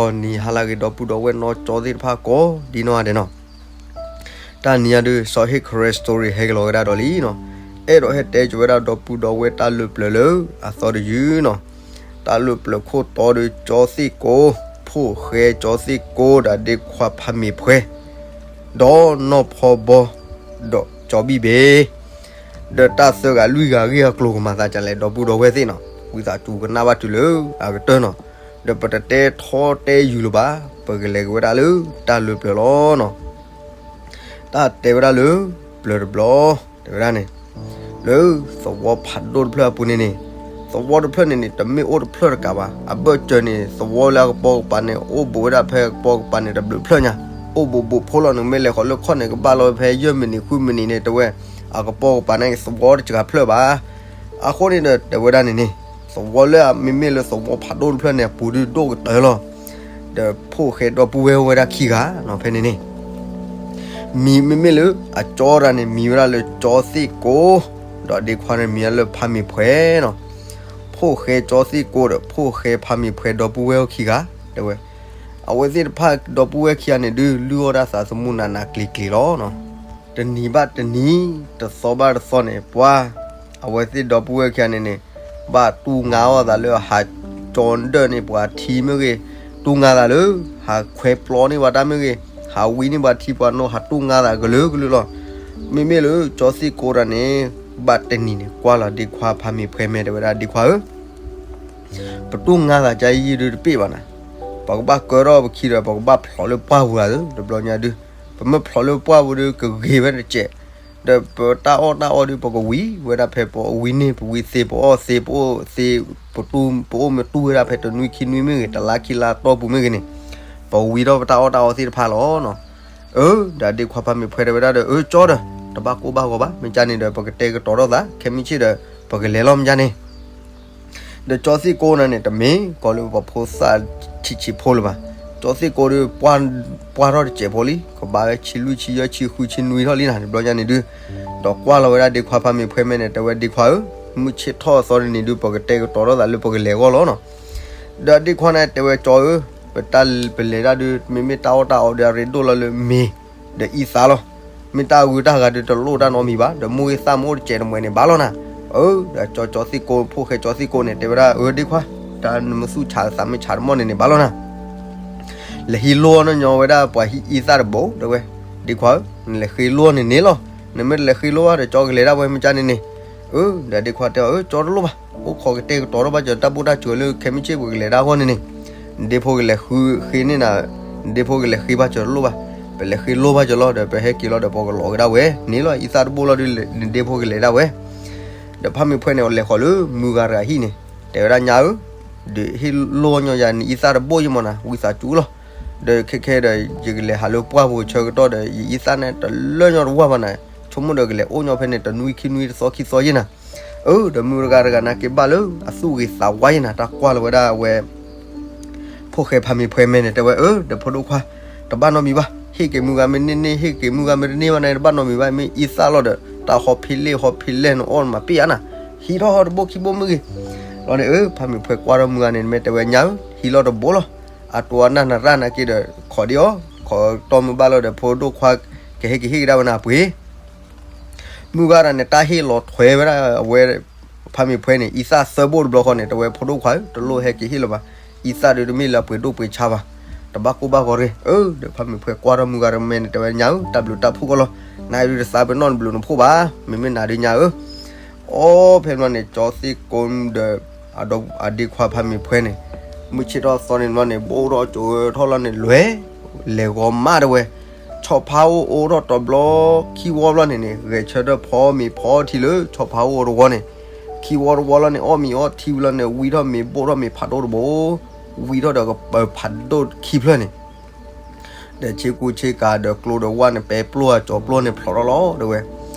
နံၤဟါလၢအဂ့ၤ ဒီပုၢ်ဒီဝဲၢ်နီၢ်ကၠီသ့ၣ်တဖၣ်ကိးဒ်နီၢ်ဂၤဒဲးနီၤ. တၢ်နံၤညါဒုး စီၤဟ့ၣ်ခရၢၣ် story ဟဲက့ၤလီၤဝဲဒၣ်ဒီးလံနီၤ. အဲၣ်ဒိးဟဲတဲက့ၤဝဲဒၣ်ဒီပုၢ်ဒီဝဲၢ်တၢ်လၢပျၢၤလၢအသီတယုၢ်နီၤ. တၢ်လၢပျၢၤခိၣ်တီဒီး ကၠီသ့ၣ်ကိ ဖိၣ်ဃဲကၠီသ့ၣ်ကိဒီး ဒ့ခွါဖးမ့ၤဖှဲ ဒီးနီၢ်ဖီဘီ ဒီးကၠီဘံၣ်ဘ့ၣ် ဒီးတၢ်သၢဂၤလွံၢ်ဂၤဂ့ၢ်အကျိၤကမၤသးဒ်လဲၣ် ဒီပုၢ်ဒီဝဲၢ်သ့ၣ်နီၤ. ဝံသးစူၤကနၣ်ဘၣ်တုၤလၢအကတၢၢ်နီၤ. ဒီးပတတဲထီတဲယုာ်လၢၤဘၣ်, ပကလဲၤက့ၤဝဲဒၣ်လၢတၢ်လၢပျၢၤလီၤနီၤ. တၢ်တဲဝဲဒၣ်လၢပျၢၤတဘျီ တဲဝဲဒၣ်န့ၣ် လၢသဝီဖးဒိၣ်တဖျၢၣ်အပူၤန့ၣ်န့ၣ်, သဝီတဖျၢၣ်န့ၣ်န့ၣ် တမ့ၢ်အိၣ်တဖျၢၣ်တကးဘၣ်. အဘၢၣ်စၢၤန့ၣ် သဝီလၢအကပိာ်ကပၤန့ၣ် အိၣ်ဘူးဝဲဒၣ်ဖဲကပိာ်ကပၤန့ၣ် တဘျုးဖျၢၣ်ညါ, အိၣ်ဘူးဘူးဖိလီၤ. နမ့ၢ်လဲၤဃီၤလၢခီၣ်န့ၣ် ကဘၣ်လီၤဖဲယဲၢ်မံးနံးဃုမံးနံးန့ၣ် တဲဝဲ, အကပိာ်ကပၤန့ၣ် သဝီတစှၤဖျၢၣ်ဘၣ်. အဃိန့ၣ်ဒီး တဲဝဲဒၣ်န့ၣ်န့ၣ်, သဝီလၢအမ့မ့ၢ်လၢသဝီဖးဒိၣ်တဖျၢၣ်န့ၣ် အပူၤဒုးဒိၣ်ကတၢၢ်လီၤ. ဒီးဖိၣ်ဃဲဒီပုၢ်ဝဲၢ်အိၣ်ဝဲဒၣ်ခံဂၤနီၤ ဖဲန့ၣ်န့ၣ် မံၤမ့မ့ၢ်လၢအကၠီတဂၤန့ၣ် မံၤဝဲဒၣ်လၢကၠီသ့ၣ်ကိ, ဒီးဒ့ခွါန့ၣ်မံၤလၢဖးမ့ၤဖှဲနီၤ. ဖိၣ်ဃဲကၠီသ့ၣ်ကိဒီး ဖိၣ်ဃဲဖးမ့ၤဖှဲ ဒီပုၢ်ဝဲၢ်အိၣ်ခံဂၤ တဲဝဲ. အဝဲသ့ၣ်တဖၣ်ဒီပုၢ်ဝဲၢ်ခံဂၤန့ၣ်ဒုး လုၢ်အီၣ်တၢ်သးသမူနးနးကျံၤကျံၤလီၤ. တနံၤဘၣ်တနံၤ, တသီဘၣ်တသီန့ၣ် ပှၤ အဝဲသ့ၣ်ဒီပုၢ်ဝဲၢ်ခံဂၤန့ၣ်န့ၣ် ဘၣ်တူၢ်ငါအီၣ်သးလၢဟးကၠီဒၢၣ်န့ၢ်ပှၤထံမ့ၢ်ဂ့ၤ, တူၢ်ငါသးလၢ ဟးခွဲပျီန့ၢ်ပှၤတၢ်မ့ၢ်ဂ့ၤ, ဟးဝံန့ၢ်ပှၤထံပှၤနိ ဟးတူၢ်ငါသးကလုာ်ကလုာ်လီၤ. မ့မ့ၢ်လၢကၠီသ့ၣ်ကိတဂၤန့ၣ် ဘၣ်တနံၤန့ၣ် ကွၢ်လီၤဒ့ခွါဖးမ့ၤဖှဲမဲာ် တဲဝဲဒၣ်ဒ့ခွါဧၢ, ပတူၢ်ငါသးကယံာ်ဒုးတပ့ၢ်ဘၣ်နၤ, ပကဘၣ်ကၢထီၣ်ပခံဒီး ပကဘၣ်ဖျိးလၢပှၢ်ပူၤဧါ, တဘျီညါဒုး ပမ့ၢ်ဖျိးလၢပှၢ်ပူၤဒုး ကဂ့ၤဝဲတစဲး, ဒီးပတၢ်အီၣ်တၢ်အီဒုး ပကဝံဝဲဒၣ်ဖဲပဝံန့ၢ်ပဝံသ့ ပအီၣ်သ့ ပအိၣ်သ့, ပတူၢ်ပအိၣ်မ့ၢ်တူၢ်ဝဲဒၣ်ဖဲတနွံခံနွံမ့ၢ်ဂ့ၤ တလါခံလါတီၢ်ပူၤမ့ၢ်ဂ့ၤန့ၣ်, ပဝံထီၣ်ပတၢ်အီၣ်တၢ်အီသ့ၣ်တဖၣ်လီၤ. အၢ ဒီးဒ့ခွါဖးမ့ၤဖှဲတဲဝဲဒၣ်ဒီး အၢ ကၠီဒီး တဘၣ်ကိၢ်ဘၣ်ဂီၤဘၣ်, မ့ၢ်ကန့ၣ်ဒီး ပကတဲကတီၤထီၣ်သး ခဲမုၢ်ဆ့ၣ်ဒီး ပကလဲၤလီၤမ့ၢ်ကန့ၣ် ဒီးကၠီသ့ၣ်ကိန့ၣ်န့ၣ် တမ့ၢ်ကီးလၢပှၤဖိသၣ်ဆံးဆံးဖိလၢၤဘၣ်. ကၠီသ့ၣ်ကိဒီး ပှၢ်ထီၣ်တစဲးဖိလံ, ကဘၣ်ဝဲဆံလွံၢ်ဆံယဲၢ် ဆံဃုဆံနွံထီၣ်လံနၤ တဘျီညါန့ၣ်ဒုး, ဒီးကွၢ်လီၤဝဲဒၣ်ဒ့ခွါဖးမ့ၤဖှဲမဲာ်န့ၣ် တဲဝဲဒ့ခွါဧၢ, မုၢ်ဆ့ၣ်ထီၣ်အသီတနံၤဒုး ပကတဲကတီၤထီၣ်သးလၢပကလဲၤဂီၢ်လီၤနီၤ. ဒီးဒ့ခွါန့ၣ်တဲဝဲကၠီဧၢ, ပတၢ်ပလဲၤတၢ်ဒုး မ့မ့ၢ်တၢ်အီၣ်တၢ်အီဒုး အရ့ဒိၣ်လီၤလၢမ့ၤ ဒီးအံသၣ်လီၤ. မ့ၢ်တၢ်ဂုၤတၢ်ဂၤဒုး တလိၣ်တၢ်နီတမံၤဘၣ်, ဒီးမိၢ်ဂ့ၤသၣ်မ့ၢ်အိၣ်တစဲးတမှဲၤန့ၣ်ဘၣ်လီၤနၤ. အၢ ဒီးကၠီကၠီသ့ၣ်ကိ ဖိၣ်ဃဲကၠီသ့ၣ်ကိန့ၣ် တဲဝဲဒၣ် အၢ ဒ့ခွါ, တၢ်နမ့ၢ်သူၣ်ဆးသးမ့ၢ်ဆးတမီၢ်န့ၣ်န့ၣ်ဘၣ်လီၤနၤ. လဲၤဟံးလိၢ်အီၣ်ညီဝဲဒၣ်ပှၤဟံးအံသၣ်တဘိ တဲဝဲ, ဒ့ခွါဧၢ, နလဲၤဃ့လိၢ်အီၣ်န့ၣ်န့ၣ်လီၤ. နမ့ၢ်တလဲၤဃ့လိၢ်ဘၣ်ဒီး ကၠီကလဲၤဒၣ်ဝဲမ့ၢ်ကန့ၣ်န့ၣ်. အၢ ဒီးဒ့ခွါတဲအီၤ အၢ ကၠီတလိၣ်ဘၣ်, အိၣ်ခိးကတဲာ်ကတီၤထီၣ်ဘၣ်ကၠီ တၢ်ဘူၣ်တၢ်စှၤလၢခဲမုၢ်ဆ့ၣ်ပကလဲၤဒၣ်အဂီၢ်န့ၣ်န့ၣ်, နဒ့ဖိကလဲၤဃုဃ့န့ၢ်နၤ, နဒ့ဖိကလဲၤဃ့ဘၣ်ကၠီတလိၣ်ဘၣ်, ပလဲၤဃ့လိၢ်ဘၣ်ကၠီလီၤ ဒီးပဟဲက့ၤလီၤဒီး ပကလီၤကဒါဝဲန့ၣ်လီၤ. အံသၣ်တဘိလီၤဒုး နဒ့ဖိကလဲၤဒၣ်ဝဲ ဒီးဖးမ့ၤဖှဲန့ၣ်အလဲၤဃီၤလၢမုၢ်ဂၤတဂၤဟံၣ်န့ၣ်, တဲဝဲဒၣ်ညါဧၢ, ဒီးဟ့ၣ်လိၢ်ညီယၤနအံသၣ်တဘိယမီၤနၤ, ဝံသးစူၤလီၤ. ဒီးခဲခဲဒီး ယကလဲၤဟးလၢပှၢ်ပူၤဆၢကတီၢ်ဒီး ယအံသၣ်န့ၣ်တလၢညီတဝၢ်ဘၣ်နၤ, ဆိကမိၣ်ဒီးကလဲၤအိၣ်ညီဖဲန့ၣ် တနွံခံနွံတသီခံသီယဲနၤ. အၢ ဒီးမုၢ်တဂၤတဂၤနၤက့ၤဘၣ်လၢအသူၣ်ဂ့ၤသးဝါယဲနၤ, တၢ်ကွၢ်လီၤဝဲဒၣ်အဝဲ ဖိၣ်ဃဲဖးမ့ၤဖှဲမဲာ်န့ၣ် တဲဝဲ အၢ ဒီးဖိဒိၣ်ခွါ, တဘၣ်နီတမံၤဘၣ်, ဟ့ၣ်က့ၤမုၢ်ဂၤမ့ၢ်န့ၢ်န့ၢ် ဟ့ၣ်က့ၤမုၢ်ဂၤမ့ၢ်တန့ၢ်ဘၣ်န့ၣ် တဘၣ်နီတမံၤဘၣ်, မ့ၢ်အံသၣ်လီၤဒီး တၢ်ဟီဖံးလဲၢ်ဟီဖံးလဲၢ်နအီၣ်နမၤပ့ၢ်ဧါနၤ, ဟံးထီၣ်ဟီၣ်တဘိခံဘိမ့ၢ်ဂ့ၤ. လီၤန့ၣ် အၢ ဖးမ့ၤဖှဲကွၢ်ထီၣ်မုၢ်ဂၤန့ၣ် မ့ၢ်တဲဝဲညါဧၢ, ဟံးလီၤတဘိလီၤ, အတိၤအနၢ်နရၣ်နၤက့ၤဒီး ခိးဒံးအီၤ, ခိးတီၢ်မုၢ်ဘၣ်လီၤဒီး ဖိဒိၣ်ခွါ ကဟဲက့ၤဟ့ၣ်ကဒါဝဲနၤပှ့ၤ မုၢ်ဂၤတဂၤန့ၣ် တၢ်ဟ့ၣ်လီၤထွဲဝဲဒၣ်အဝဲ ဖးမ့ၤဖှဲန့ၣ် အံသၣ်သၢဘိတဘျီဃီန့ၣ် တဲဝဲဖိဒိၣ်ခွါဧၢ တလိၣ်ဟဲက့ၤဟ့ၣ်လၢၤဘၣ်, အံသၣ်ဒုးတမ့ၢ်လၢအပှ့ၤဒိၣ်ပှ့ၤဆါဘၣ်, တဘၣ်ကိၢ်ဘၣ်ဂီၤရ့ၣ်. အၢ ဒီးဖးမ့ၤဖှဲကွၢ်ထီၣ်မုၢ်ဂၤတမဲာ်န့ၣ် တဲဝဲညါဧၢ တၢ်ဘျုးတၢ်ဖှိၣ်ကီလီၤ, နဒုးတသးပ့ၤနီၣ်နဘျုးနဖှိၣ်ဘၣ်, မ့မ့ၢ်နၤဒုးညါဧၢ. အိၣ်ဖဲဘျီန့ၣ် ကၠီသ့ၣ်ကိဒီး အဒ့ခွါဖးမ့ၤဖှဲန့ၣ် မုၢ်ဆ့ၣ်ထီၣ်သီန့ၣ်ဘျီန့ၣ် ဘိၣ်ထီၣ်ကၠိထီၣ်လီၤန့ၣ် လဲၤ လဲၤဂီၤမးတဲဝဲ, ဆီၣ်ဖးအိၣ်အိၣ်ထီၣ်တဘျီ, ခံဝီဘျီန့ၣ်န့ၣ် ဂဲၤဆၢထၢၣ်ဖီမ့ၤဖီထံလၢဆီၣ်ဖးအိၣ်တဝီန့ၣ်, ခံဝီတဝီလီၤန့ၣ် အီၣ်မ့ၤအီထံဝံၤလီၤန့ၣ် ဝံထီၣ်မ့ၤဘိၣ်ထီၣ်မ့ၤဖးဒိၣ်တဘိ, ဝံထီၣ်ဒီးကပၤဖးဒိၣ်ခံဖျၢၣ်န့ၣ် ဒီးဆ့ကူဆ့ကၤဒီးကျိဒီးဝၣ်န့ၣ် ပဲပျိၢ်အကၠီပျိၢ်န့ၣ်ဖျိးထီၣ်လီၤတဲဝဲ,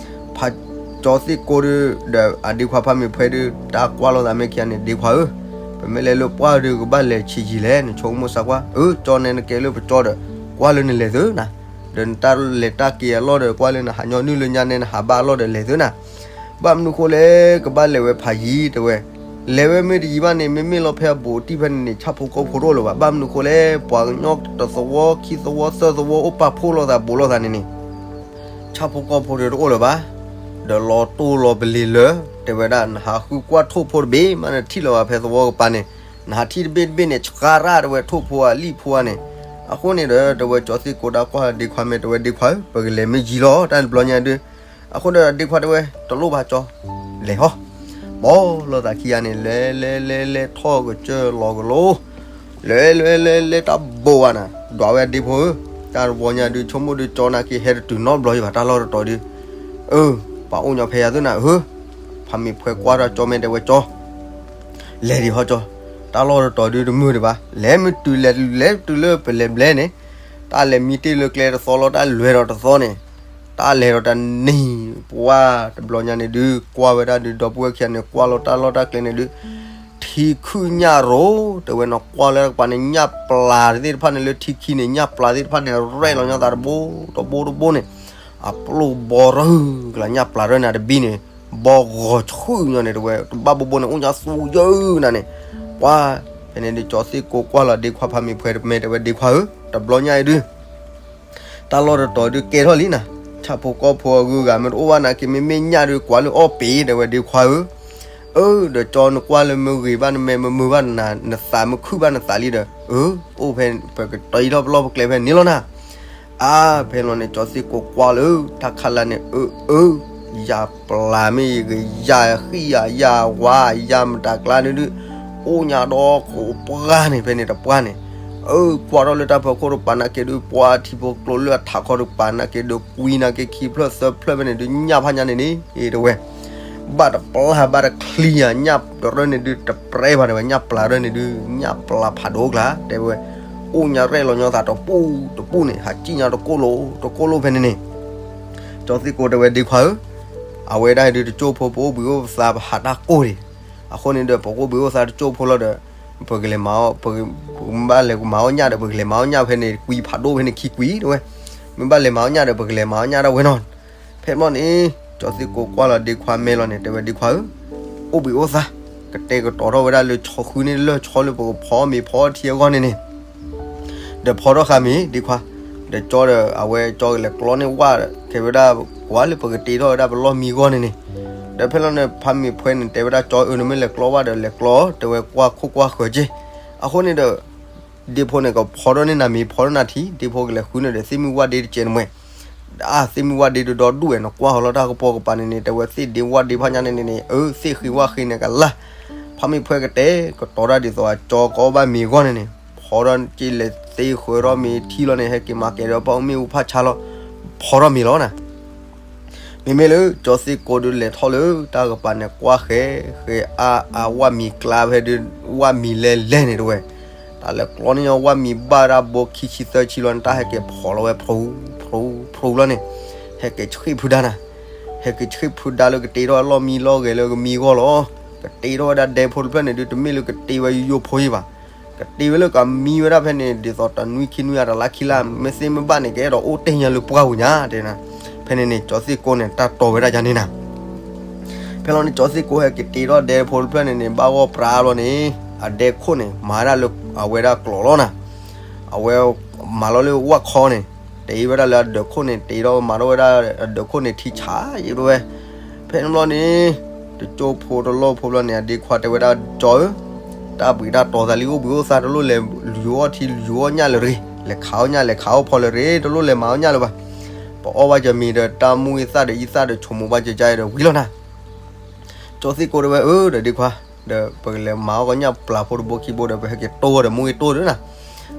ဖးကၠီသ့ၣ်ကိဒီး ဒီးအဒ့ခွါဖးမ့ၤဖှဲဒီး တၢ်ကွၢ်လိာ်သးမ့ၢ်ခံဂၤန့ၣ် ဒ့ခွါဧၢ, ပမ့ၢ်လဲၤလၢပှၢ်ဒီးကဘၣ်လဲၤဆံးယံာ်လဲၣ် နဆိကမိၣ်စၢ်ကွၢ်, အၢ ကၠီန့ၣ်နကဲလၢပကၠီဒီး ကွၢ်လၢနလဲၤသုနၤ, ဒီးနတၢ်လဲၤတၢ်က့ၤအလီၢ်ဒီး ကွၢ်လၢနဟးညီနုၢ်လၢညါန့ၣ် နဟးဘၣ်အလီၢ်ဒီးလဲၤသုနၤ, ဘၣ်မနုၤဃိလဲၣ် ကဘၣ်လဲၤဝဲဖးယံၤတဲဝဲ လဲၤဝဲမ့ၢ်တယံၤဘၣ်န့ၣ် မ့မ့ၢ်လီၤဖဲအဘူးအတံၢ်ဖဲန့ၣ်န့ၣ် ဆၣ်ဖိကီၢ်ဖိတအိၣ်လၢၤဘၣ်. ဘၣ်မနုၤဃိလဲၣ်, ပှၤကညီတသဝီခံသဝီသၢသဝီအိၣ်ပာ်ဖှိၣ်လိာ်သးဘူးလိာ်သးန့ၣ်န့ၣ် ဆၣ်ဖိကီၢ်ဖိဒီးတအိၣ်လၢၤဘၣ်. ဒီးလီၤတိၢ်လီၤပလ့ၤလၢ တဲဝဲဒၣ် နဟးဃုကွၢ်ထိၣ်ဖိတဘ့ၣ်မး နထံၣ်လၢၤဘၣ်ဖဲသဝီကပၤန့ၣ်, နဟးထံၣ်တဘ့ၣ်တဘ့ၣ်န့ၣ် ဆှါရၣ်တဲဝဲ ထိၣ်ဖိအလံၣ်ဖိဧါန့ၣ်. အဃိန့ၣ်ဒီး တဲဝဲကၠီသ့ၣ်ကိးဒၣ်ကွၢ်ဒ့ခွါ မ့ၢ်တဲဝဲဒ့ခွါဧၢ, ပကလဲၤမ့ၢ်ယံၤလီၤ တၢ်တဘျီညါဒုး. အဃိဒီးဒ့ခွါတဲဝဲ တလိၣ်ဘၣ်ကၠီ, လဲၤဟီ, ဘီလိာ်သးခံဂၤန့ၣ် လဲၤလဲၤလဲၤလဲၤထီၣ်ကစၢၢ်လီၤကလိၤ လဲၤလဲၤလဲၤလဲၤတၢ်ဘိးဘၣ်နၤ, ဒွးဝဲဒ့ဖိဧၢ, တၢ်တဘျီညါဒုး ဆိကမိၣ်ဒုးကၠီနာ်က့ဟဲတတုၤနီတဘျီယံၤဘၣ် တၢ်လီၢ်တတီၤဒုး. အၢ, ပှၤအိၣ်ညီဖဲယၤသုနၤဧၢ, ဖးမ့ၢ်ဖှဲကွၢ်ထီၣ်ကၠီ မ့ၢ်တဲဝဲကၠီ လဲၤဒံးဟီကၠီ, တၢ်လီၢ်တတီၤဒုးတမုာ်ဒံးဘၣ်, လဲၤမ့ၢ်တုၤလဲၤ လဲၤတုၤလၢပလဲၤဘျဲန့ၣ်, တၢ်လဲၤမံတ့ၢ်လၢကျဲတသီလီၤ တၢ်လဲၤဒီးတသီန့ၣ်, တၢ်လဲၤဒီးတနံၤ, ပှၤတဘျီညါန့ၣ်ဒုး ကွၢ်ဝဲဒၣ်ဒုး ဒီပုၢ်ဝဲၢ်ခံဂၤန့ၣ် ကွၢ်လီၤတၢ်လီၢ်တၢ်ကျဲန့ၣ်ဒုး ထံခုၣ်ညၣ်ရိၤ တဲဝဲ နကွၢ်လၢတကပၤန့ၣ် ညၣ်ပျၢ်သ့ၣ်တဖၣ်န့ၣ် လၢထံခံန့ၣ် ညၣ်ပျၢ်သ့ၣ်တဖၣ်န့ၣ် ရဲၣ်လီၤညီသးတဘိတဘိတဘိန့ၣ်, အပျိၢ်ဘီရၢၢ်ကလၤ ညၣ်ပျၢ်ရၢၢ်နၤတဘံန့ၣ်, ဘီဂီၤဆူၣ်ညီန့ၣ်တဲဝဲ တဘၣ်ဘိဘိန့ၣ် အိၣ်ညါသူယၢၢ်နၤန့ၣ်, ပှၤ ဖဲန့ၣ်ဒုး ကၠီသ့ၣ်ကိးကွၢ်လီၤဒ့ခွါ ဖးမ့ၢ်ဖှဲ မ့ၢ်တဲဝဲဒ့ခွါဧၢ, တဘျီညါအံၤဒုး တၢ်လီၢ်တတီၤဒုးကဲထီၣ်လံနၤ, ဆၣ်ဖိကီၢ်ဖိအဂုၤအဂၤမ့ၢ်တအိၣ်ဘၣ်နာ်က့ မ့မ့ၢ်ညၣ်ဒုးကွၢ်လၢအီၣ်ပ့ၤ တဲဝဲဒ့ခွါဧၢ. အၢ ဒီးကၠီနကွၢ်လၢမ့ၢ်ဂ့ၤဘၣ်နမဲာ် မ့ၢ်မုာ်ဘၣ်နနၤ နသးမ့ၢ်ခုၣ်ဘၣ်နသးလံဒီး အၢ အိၣ်ဖဲ ပကတီၤအံၤထီၣ်ပလီၢ်ပကျဲဖဲန့ၣ်လီၤနၤ. အါ ဖဲလီၤန့ၣ် ကၠီသ့ၣ်ကိးကွၢ်လၢ တၢ်ခါလၢ်န့ၣ် အၢ အၢ ယၤပျၢ်မ့ၢ်ဂ့ၤ ယၤဃံၣ်ယၤ ယၤဝါ ယၤမတၤကျါန့ၣ်ဒုး အိၣ်ညါဒီးကိးပှၢ်န့ၣ် ဖဲန့ၣ်တပှၢ်န့ၣ်, အၢ ကွၢ်ထီၣ်လၢတၢ်ဖီခိၣ်တကပၤနာ်က့ဒုး ပှၤထံဖိကျိလၢအထးခီတကပၤနာ်က့ဒုး ကွံနာ်က့ခံဖျၢၣ်သၢဖျၢၣ်ဖဲန့ၣ်ဒုး ညၣ်ဖးညါန့ၣ်န့ၣ် တဲဝဲ ဘၣ်တပျၢ်ဘၣ်တချံယၤ ညၣ်တရၢၢ်န့ၣ်ဒုး တပြဲဘၣ်တဲဝဲ ညၣ်ပျၢ်ရၢၢ်န့ၣ်ဒုး ညၣ်ပျၢ်ဖးဒိၣ်ကျါ တဲဝဲ အိၣ်ညါရဲၣ်လီၤညီသးတပူၤတပူၤန့ၣ် ဟးကံၣ်ညါတကိၣ်လိၤတကိၣ်လိၤဖဲန့ၣ်န့ၣ်, ကၠီသ့ၣ်ကိးတဲဝဲဒ့ခွါဧၢ, အဝဲဒၣ်ဒုးတကၠိၢ်ဖိ ပအိၣ်ဘှံးအိၣ်သါပဟးတၢ်ကိၢ်ဒံး, အဃိန့ၣ်ဒီး ပကအိၣ်ဘှံးအိၣ်သါတကၠိၢ်ဖိလီၤဒီး ပကလဲၤမၤအီၣ် ပမ့ၢ်ဘၣ်လဲၤမၤအီၣ်ညၣ်ဒီး ပကလဲၤမၤအီၣ်ညၣ်ဖဲန့ၣ် ကွံဖးဒိၣ်ဖဲန့ၣ်ခံကွံဒၣ်ဝဲ, မ့ၢ်ဘၣ်လဲၤမၤအီၣ်ညၣ်ဒီး ပကလဲၤမၤအီၣ်ညၣ်ဒၣ်ဝဲနီၤ. ဖဲမီၢ်န့ၣ် ကၠီသ့ၣ်ကိးကွၢ်လီၤဒ့ခွါမဲာ်လီၤန့ၣ် တဲဝဲဒ့ခွါဧၢ, အိၣ်ဘှံးအိၣ်သါ, ကတဲာ်ကတီၤထီၣ်ဝဲဒၣ်လၢဆီဃုန့ၣ်လၢဆီလၢပကဖီမ့ၤဖီထံအဂီၢ်န့ၣ်န့ၣ် ဒီးဖီထီၣ်ဃာ်မ့ၤဒ့ခွါ, ဒီးကၠီဒီး အဝဲကၠီကလဲၤကျီန့ၢ်ဝၣ် ကဲဝဲဒၣ်ကွၢ်လၢပကတ့ထီၣ်ဝဲဒၣ်ပလီၢ်မံဂီၢ်န့ၣ်န့ၣ်, ဒီးဖဲလီၤန့ၣ် ဖးမ့ၢ်ဖှဲန့ၣ် တဲဝဲဒၣ်ကၠီအၢ နမ့ၢ်လဲၤကျီဝၣ်ဒီးလဲၤကျီ တဲဝဲကွၢ်ခိၣ်ကွၢ်ဃၢၤက့, အဃိန့ၣ်ဒီး ဒ့ဖိန့ၣ် ကဖီထီၣ်န့ၢ်နၤမ့ၤဖီထီၣ်နၤထံ ဒ့ဖိကလဲၤဃုန့ၣ်ဒီး သ့ၣ်မုၢ်ဝၣ်ဒ့တကဲးန့ၣ်မွဲ အါ သ့ၣ်မုၢ်ဝၣ်ဒ့တဒီဒူၣ်ဝဲ နကွၢ်ဟီလီၤတၢ်ကပီၤကပၤန့ၣ်န့ၣ် တဲဝဲသ့ၣ်ဒ့ဝၣ်ဒ့ဖးညါန့ၣ်န့ၣ်န့ၣ် အၢ သ့ၣ်ဃ့ဝၣ်ဃ့န့ၣ်ကလၢ်, ဖးမ့ၢ်ဖှဲကတဲာ်ကတီၤတၢ်ဒ်သိးအကၠီကအီၣ်ဘၣ်မ့ၤအဂီၢ်န့ၣ်န့ၣ် ဖီထီၣ်က့ၤလဲၤသ့ဃၢၤထီၣ်မ့ၤထံလီၤန့ၣ် ဟဲက့ၤမၤကဲၤဒီးပှၤမ့ၣ်အူဖးဆါလီၤ, ဖီထီၣ်မ့ၤလီၤနၤ. မ့မ့ၢ်လၢကၠီသ့ၣ်ကိးဒုးလဲၤထီၣ်လၢတၢ်ကပၤန့ၣ် ကွၢ်ဃဲ ဃဲအါအါ ဝၣ်မံၤကျါဖဲဒုး ဝၣ်မံၤလဲၤလဲၤန့ၣ်တဝဲ, တၢ်လဲၤကျီန့ၢ်ညီဝၣ်မံၤဘၣ်ဒၣ်ဘိခံဆံသၢဆံလီၤန့ၣ် တၢ်ဟဲက့ၤဖီလီၤဝဲ ဖြူ ဖြူ ဖြူလီၤန့ၣ်, ဟဲက့ၤဆှံၣ်ဖုဒါနၤ, ဟဲက့ၤဆှံၣ်ဖုဒါလၢကတ့ထီၣ်လီၢ်မံလီၢ်ဂဲၤလၢကမံဂီၢ်လီၤ, ကတ့ထီၣ်ဝဲဒၣ်ဒဲဖိတဖျၢၣ်န့ၣ်ဒုး တမ့ၢ်လၢကတ့ဝဲယိယိဖိယံၤဘၣ် ကတ့ဝဲလၢကမံဝဲဒၣ်ဖဲန့ၣ် ဒ်သိးတနွံခံနွံအတလါခံလါ မ့ၢ်သ့မ့ၢ်ဘၣ်န့ၣ် ကအဲၣ်ဒိးအိၣ်တ့ၢ်ညါလၢပှၢ်ပူၤညါတဲနၤ, ဖဲန့ၣ်န့ၣ် ကၠီသ့ၣ်ကိးန့ၣ် တၢ်တီၤဝဲဒၣ်ယါန့ၣ်နၤ. ဖဲလီၤန့ၣ် ကၠီသ့ၣ်ကိးဟဲက့ၤတ့ထီၣ်ဒဲဖိတဖျၢၣ်န့ၣ်န့ၣ် ဘၣ်ဂီၢ်ပြးလီၤန့ၣ် အဒဲခိၣ်န့ၣ် မၤဝဲဒၣ်လၢအဝဲဒၣ်ကျိးလီၤနၤ, အဝဲမၤလီၤလၢဝၣ်ခီန့ၣ် တ့ဝဲဒၣ်လၢအဒၢးခိၣ်န့ၣ် တ့ထီၣ်မၤထီၣ်ဝဲဒၣ်အဒၢးခိၣ်န့ၣ်ထံဆးယံၤတဝဲ ဖဲန့ၣ်ဘျီန့ၣ် တကၠိၢ်ဖိတလီၢ်ဖိဘျီန့ၣ် အဒ့ခွါတဲဝဲဒၣ်ကၠီဧၢ, တၢ်ဘှံးတၢ်တီၤသးလံ အိၣ်ဘှံးအိၣ်သါ တလိၣ်လဲၤယူၤအီၣ်ထံယူၤအီၣ်ညၣ်လၢၤရ့, လဲၤခးအီၣ်ညၣ်လဲၤခးအီၣ်ဖီလၢၤရ့ တလိၣ်လဲၤမၤအီၣ်ညၣ်လၢၤဘၣ်. ပအီၣ်ဘၣ်ကမံၤဒီးတၢ်မူအံသၣ်ဒီးအံသၣ်ဒီးဆိမိၣ်ဘၣ်ကကါဒီးဝံၤလီၤနၤ. ကၠီသ့ၣ်ကိးတဲဝဲ အၢ ဒီးဒ့ခွါ ဒီးပကလဲၤမၤအီၣ်ကညီပျၢ်ဖိတဘိခံဘိဒီး ပဟဲက့ၤတိၢ်ဒီးမူဂ့ၤတိၢ်ဒီးနၤ,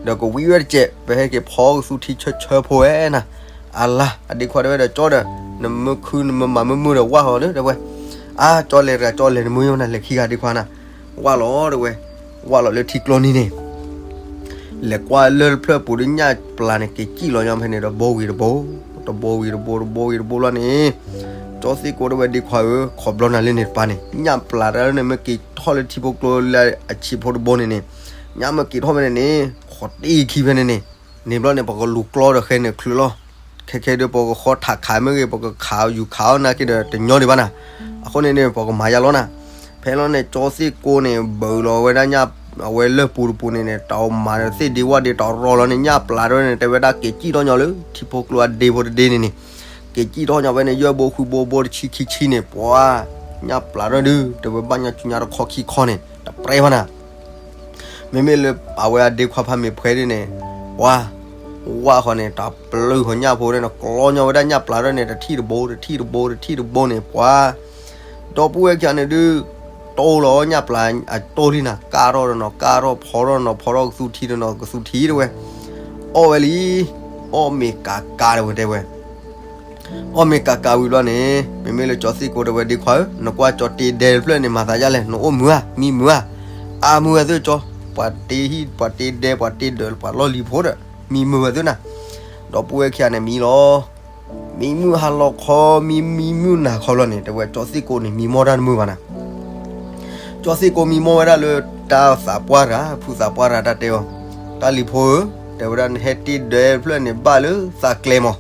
ဒီးကဝံဝဲတစဲး ပဟဲက့ၤဖီကသူထံဆၢဆၢဖိဝဲနၤ. အလါ အဒ့ခွါတဲဝဲဒီးကၠီဒီး နမ့ၢ်ခုနမ့ၢ်မၤမုာ်မုာ်ဒီးဝၣ်ဟီဒီးတဲဝဲ, အါ ကၠီလဲၤတဂၤ ကၠီလဲၤနမုာ်ယိနၤ လဲၤခံဂၤဒ့ခွါနၤ, ဝၣ်လီၤတဲဝဲ, ဝၣ်လီၤလၢထံကျိနံၤန့ၣ် လဲၤကွၢ်လၢတဖျၢၣ်ပူၤဒီးညၣ်ပျၢ်န့ၣ် က့ၤကံၣ်လီၤညီဖဲန့ၣ်ဒီး ဘိဝံၤတဘိ, တဘိဝံၤတဘိ တဘိဝံၤတဘိလီၤန့ၣ်, ကၠီသ့ၣ်ကိးတဲဝဲဒ့ခွါဧၢ, ခီဘျီနၤလၢန့ၣ်တပၤန့ၣ် ညၣ်ပျၢ်တၢ်လၢန့ၣ် မ့ၢ်က့ၤထီၣ်လၢထံဖိကျိလၢအဆံးဖိတဘိန့ၣ်န့ၣ်, ညၣ်မ့ၢ်က့ၤထီၣ်ဖဲန့ၣ်န့ၣ် ခီၣ်တ့ခံဖဲန့ၣ်န့ၣ်, န့ၣ်ဘျီန့ၣ် ပကလူၤကျီဒီးဃဲန့ၣ်ချုးလီၤ. ခဲခဲဒီး ပကဃီထးခးမ့ၢ်ဂ့ၤ ပကခးယူၤခးအီၣ်နာ်က့ဒီး တညီဒံးဘၣ်နၤ. အဃိန့ၣ်န့ၣ် ပကမၤယါလီၤနၤ. ဖဲလီၤန့ၣ် ကၠီသ့ၣ်ကိန့ၣ် ဘုးလီၤဝဲဒၣ်ညၣ် အဝဲလၢၢ်ပူၤတပူၤန့ၣ်န့ၣ် တၢ်မၤသ့ၣ်ဒ့ဝၣ်ဒ့ တၢ်ရီလီၤန့ၣ် ညၣ်ပျၢ်တဝဲန့ၣ် တဲဝဲဒၣ် က့ၤစံၣ်ထီၣ်ညီလၢထံဖိကျိအဒ့ဖိတဒ့န့ၣ်န့ၣ်, က့ၤစံၣ်ထီၣ်ညီဝဲန့ၣ် ယဲၢ်ဘိဃုဘိဘိတဆံခံဆံန့ၣ် ပှၤ ညၣ်ပျၢ်တဒု တဲဝဲ ဘၣ်ညါစူညါတခီခံခီန့ၣ် တပြဲဘၣ်နၤ. မ့မ့ၢ်လၢအဝဲအဒ့ခွါဖးမ့ၢ်ဖှဲဒ်န့ၣ် ပှၤ ဝၣ်ဃီန့ၣ် တၢ်ပျုၢ်ဃီညၣ်ဖိဒ်န့ၣ် ကျီညီဝဲဒၣ်ညၣ်ပျၢ်ဒ်န့ၣ် တထံၣ်တဘိ တထံၣ်တဘိ တထံၣ်တဘိန့ၣ် ပှၤ ဒီပုၢ်ဝဲၢ်ခံဂၤန့ၣ်ဒုး တိၢ်လီၤညၣ်ပျၢ်အတိၢ်လံနၤ, ကၢ်ထီၣ်တနီၤ ကၢ်ထီၣ် ဖီထီၣ်တနီၤ ဖီထီၣ် ကသူထံတနီၤ ကသူထံတဝဲ, အီၣ်ဝဲလံ, အီၣ်မ့ၤကးကးတဝဲတဲဝဲ အီၣ်မ့ၤကးကးဝံၤဘျီန့ၣ် မ့မ့ၢ်လၢကၠီသ့ၣ်ကိတဲဝဲ ဒ့ခွါဧၢ, နကွၢ်ကၠီတ့ဒဲတဖျၢၣ်န့ၣ် မၤသးဒ်လဲၣ်, နအိၣ်မုာ်ဧါ, မံမုာ်ဧါ. အါမုာ်ဝဲသုကၠီ, ပှၤတ့ဟံၣ် ပှၤတ့ဒဲ ပှၤတ့ဒၢး ပှၤလီၢ်လံၤဖိဒီး မံမုာ်ဝဲသုနၤ. ဒီပုၢ်ဝဲၢ်ခံဂၤန့ၣ်မံလီၤ. မံမုာ်ဟါလီၤခီ မံမံမုာ်နၤခီဘျီန့ၣ် တဲဝဲ ကၠီသ့ၣ်ကိန့ၣ် မံမီၢ်တၢ်တမုာ်ဘၣ်နၤ. ကၠီသ့ၣ်ကိမံမီၢ်ဝဲဒၣ်လၢ တၢ်သးပှၢ်တဂၤ ဖုသးပှၢ်တဂၤတၢ်တဲအီၤ, တၢ်လံၤဖိဧၢ, တဲဝဲဒၣ် နဟဲတ့ဒဲတဖျၢၣ်န့ၣ် ဘၣ်လၢသးကျဲမး,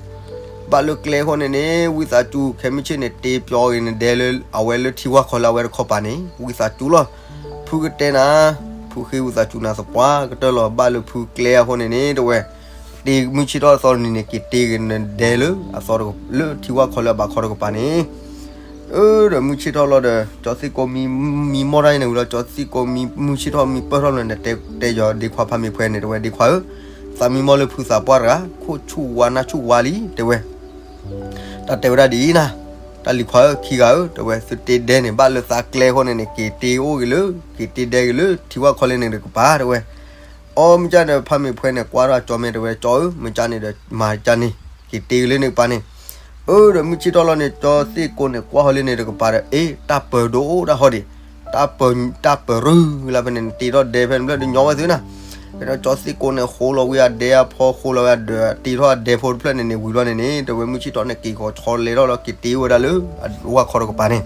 ဘၣ်လၢကျဲအဃိန့ၣ်န့ၣ် ဝံသးစူၤ ခဲမုၢ်ဆ့ၣ်န့ၣ် တ့ပျီဂ့ၤနဒဲလၢ အဝဲလၢထံဝၣ်ခီလၢအဝဲတခီပၤန့ၣ် ဝံသးစူၤလီၤ. ဖုကတဲနၤ, ဖုဃ့ဝံသးစူၤနၤသပှၢ်ကတၢၢ်လီၤ. ဘၣ်လၢဖုကျဲအဃိန့ၣ်န့ၣ် တဲဝဲ တ့မုၢ်ဆ့ၣ်ထီၣ်အသီတနံၤန့ၣ် က့ၤတ့ဂ့ၤနဒဲလၢအသီ လၢထံဝၣ်ခီလၢအဘးခီတကပၤန့ၣ် အၢ ဒီးမုၢ်ဆ့ၣ်ထီၣ်လီၤဒီး ကၠီသ့ၣ်ကိမံမီၢ်တၢ်အံၤန့ၣ်ဝံၤလီၤ. ကၠီသ့ၣ်ကိမံမုၢ်ဆ့ၣ်ထီၣ်မံပၢၢ်ထီၣ်လီၤန့ၣ် တဲယီၤဒ့ခွါဖးမ့ၢ်ဖှဲန့ၣ် တဲဝဲ ဒ့ခွါဧၢ, သးမံမီၢ်လၢဖုသးပှၢ်တဂၤ ခိၣ်ဆူၣ်ဝါနၢ်ဆူၣ်ဝါလံ တဲဝဲ တၢ်တဲဝဲဒၣ်ဒ်အံၤနၤ, တၢ်လံၤခွါဧၢ ခံဂၤဧၢ တဲဝဲ သုတ့ဒဲန့ၣ် ဘၣ်လၢသးကျဲအဃိန့ၣ်န့ၣ် က့ၤတ့အိၣ်ဂ့ၤလၢ က့ၤတ့ဒဲဂ့ၤလၢထံဝၣ်ခီလၢန့ၣ်တကပၤ တဲဝဲ အီမ့ၢ်ကၢ်ဒီး ဖးမ့ၢ်ဖှဲန့ၣ် ကွၢ်ထီၣ်ကၠီမဲာ်တဲဝဲ ကၠီဧၢ မ့ၢ်ကၢ်န့ၣ်ဒီး မၤကၢ်န့ၣ် က့ၤတ့ဂ့ၤလၢန့ၣ်ကပၤန့ၣ်, အၢ ဒီးမုၢ်ဆ့ၣ်ထီၣ်လီၤန့ၣ် ကၠီသ့ၣ်ကိန့ၣ် ကွၢ်ဃီလၢန့ၣ်တကပၤဒီး အ့ တၢ်ပၢၤဒိၣ်ဒၣ်ဃီဒံး, တၢ်ပၢၤ တၢ်ပၢၤရုၢ်လၢဖဲန့ၣ် တ့ထီၣ်ဒဲဖဲန့ၣ်ဖျၢၣ်ဒုးညီဝဲသုနၤ, ဖဲန့ၣ်ကၠီသ့ၣ်ကိန့ၣ် ဃိလီၤဝံၤအဒဲအဖီ ဃိလီၤဝံၤအဒဲ တ့ထီၣ်အဒဲဖိတဖျၢၣ်န့ၣ်န့ၣ် ဝံၤဘျီန့ၣ်န့ၣ် တဲဝဲ မုၢ်ဆ့ၣ်ထီၣ်န့ၣ် က့ၤဃီၤဆီလဲၤထီၣ်လီၤ က့ၤတ့ဝဲဒၣ်လၢ ဝၣ်ခီတကပၤန့ၣ်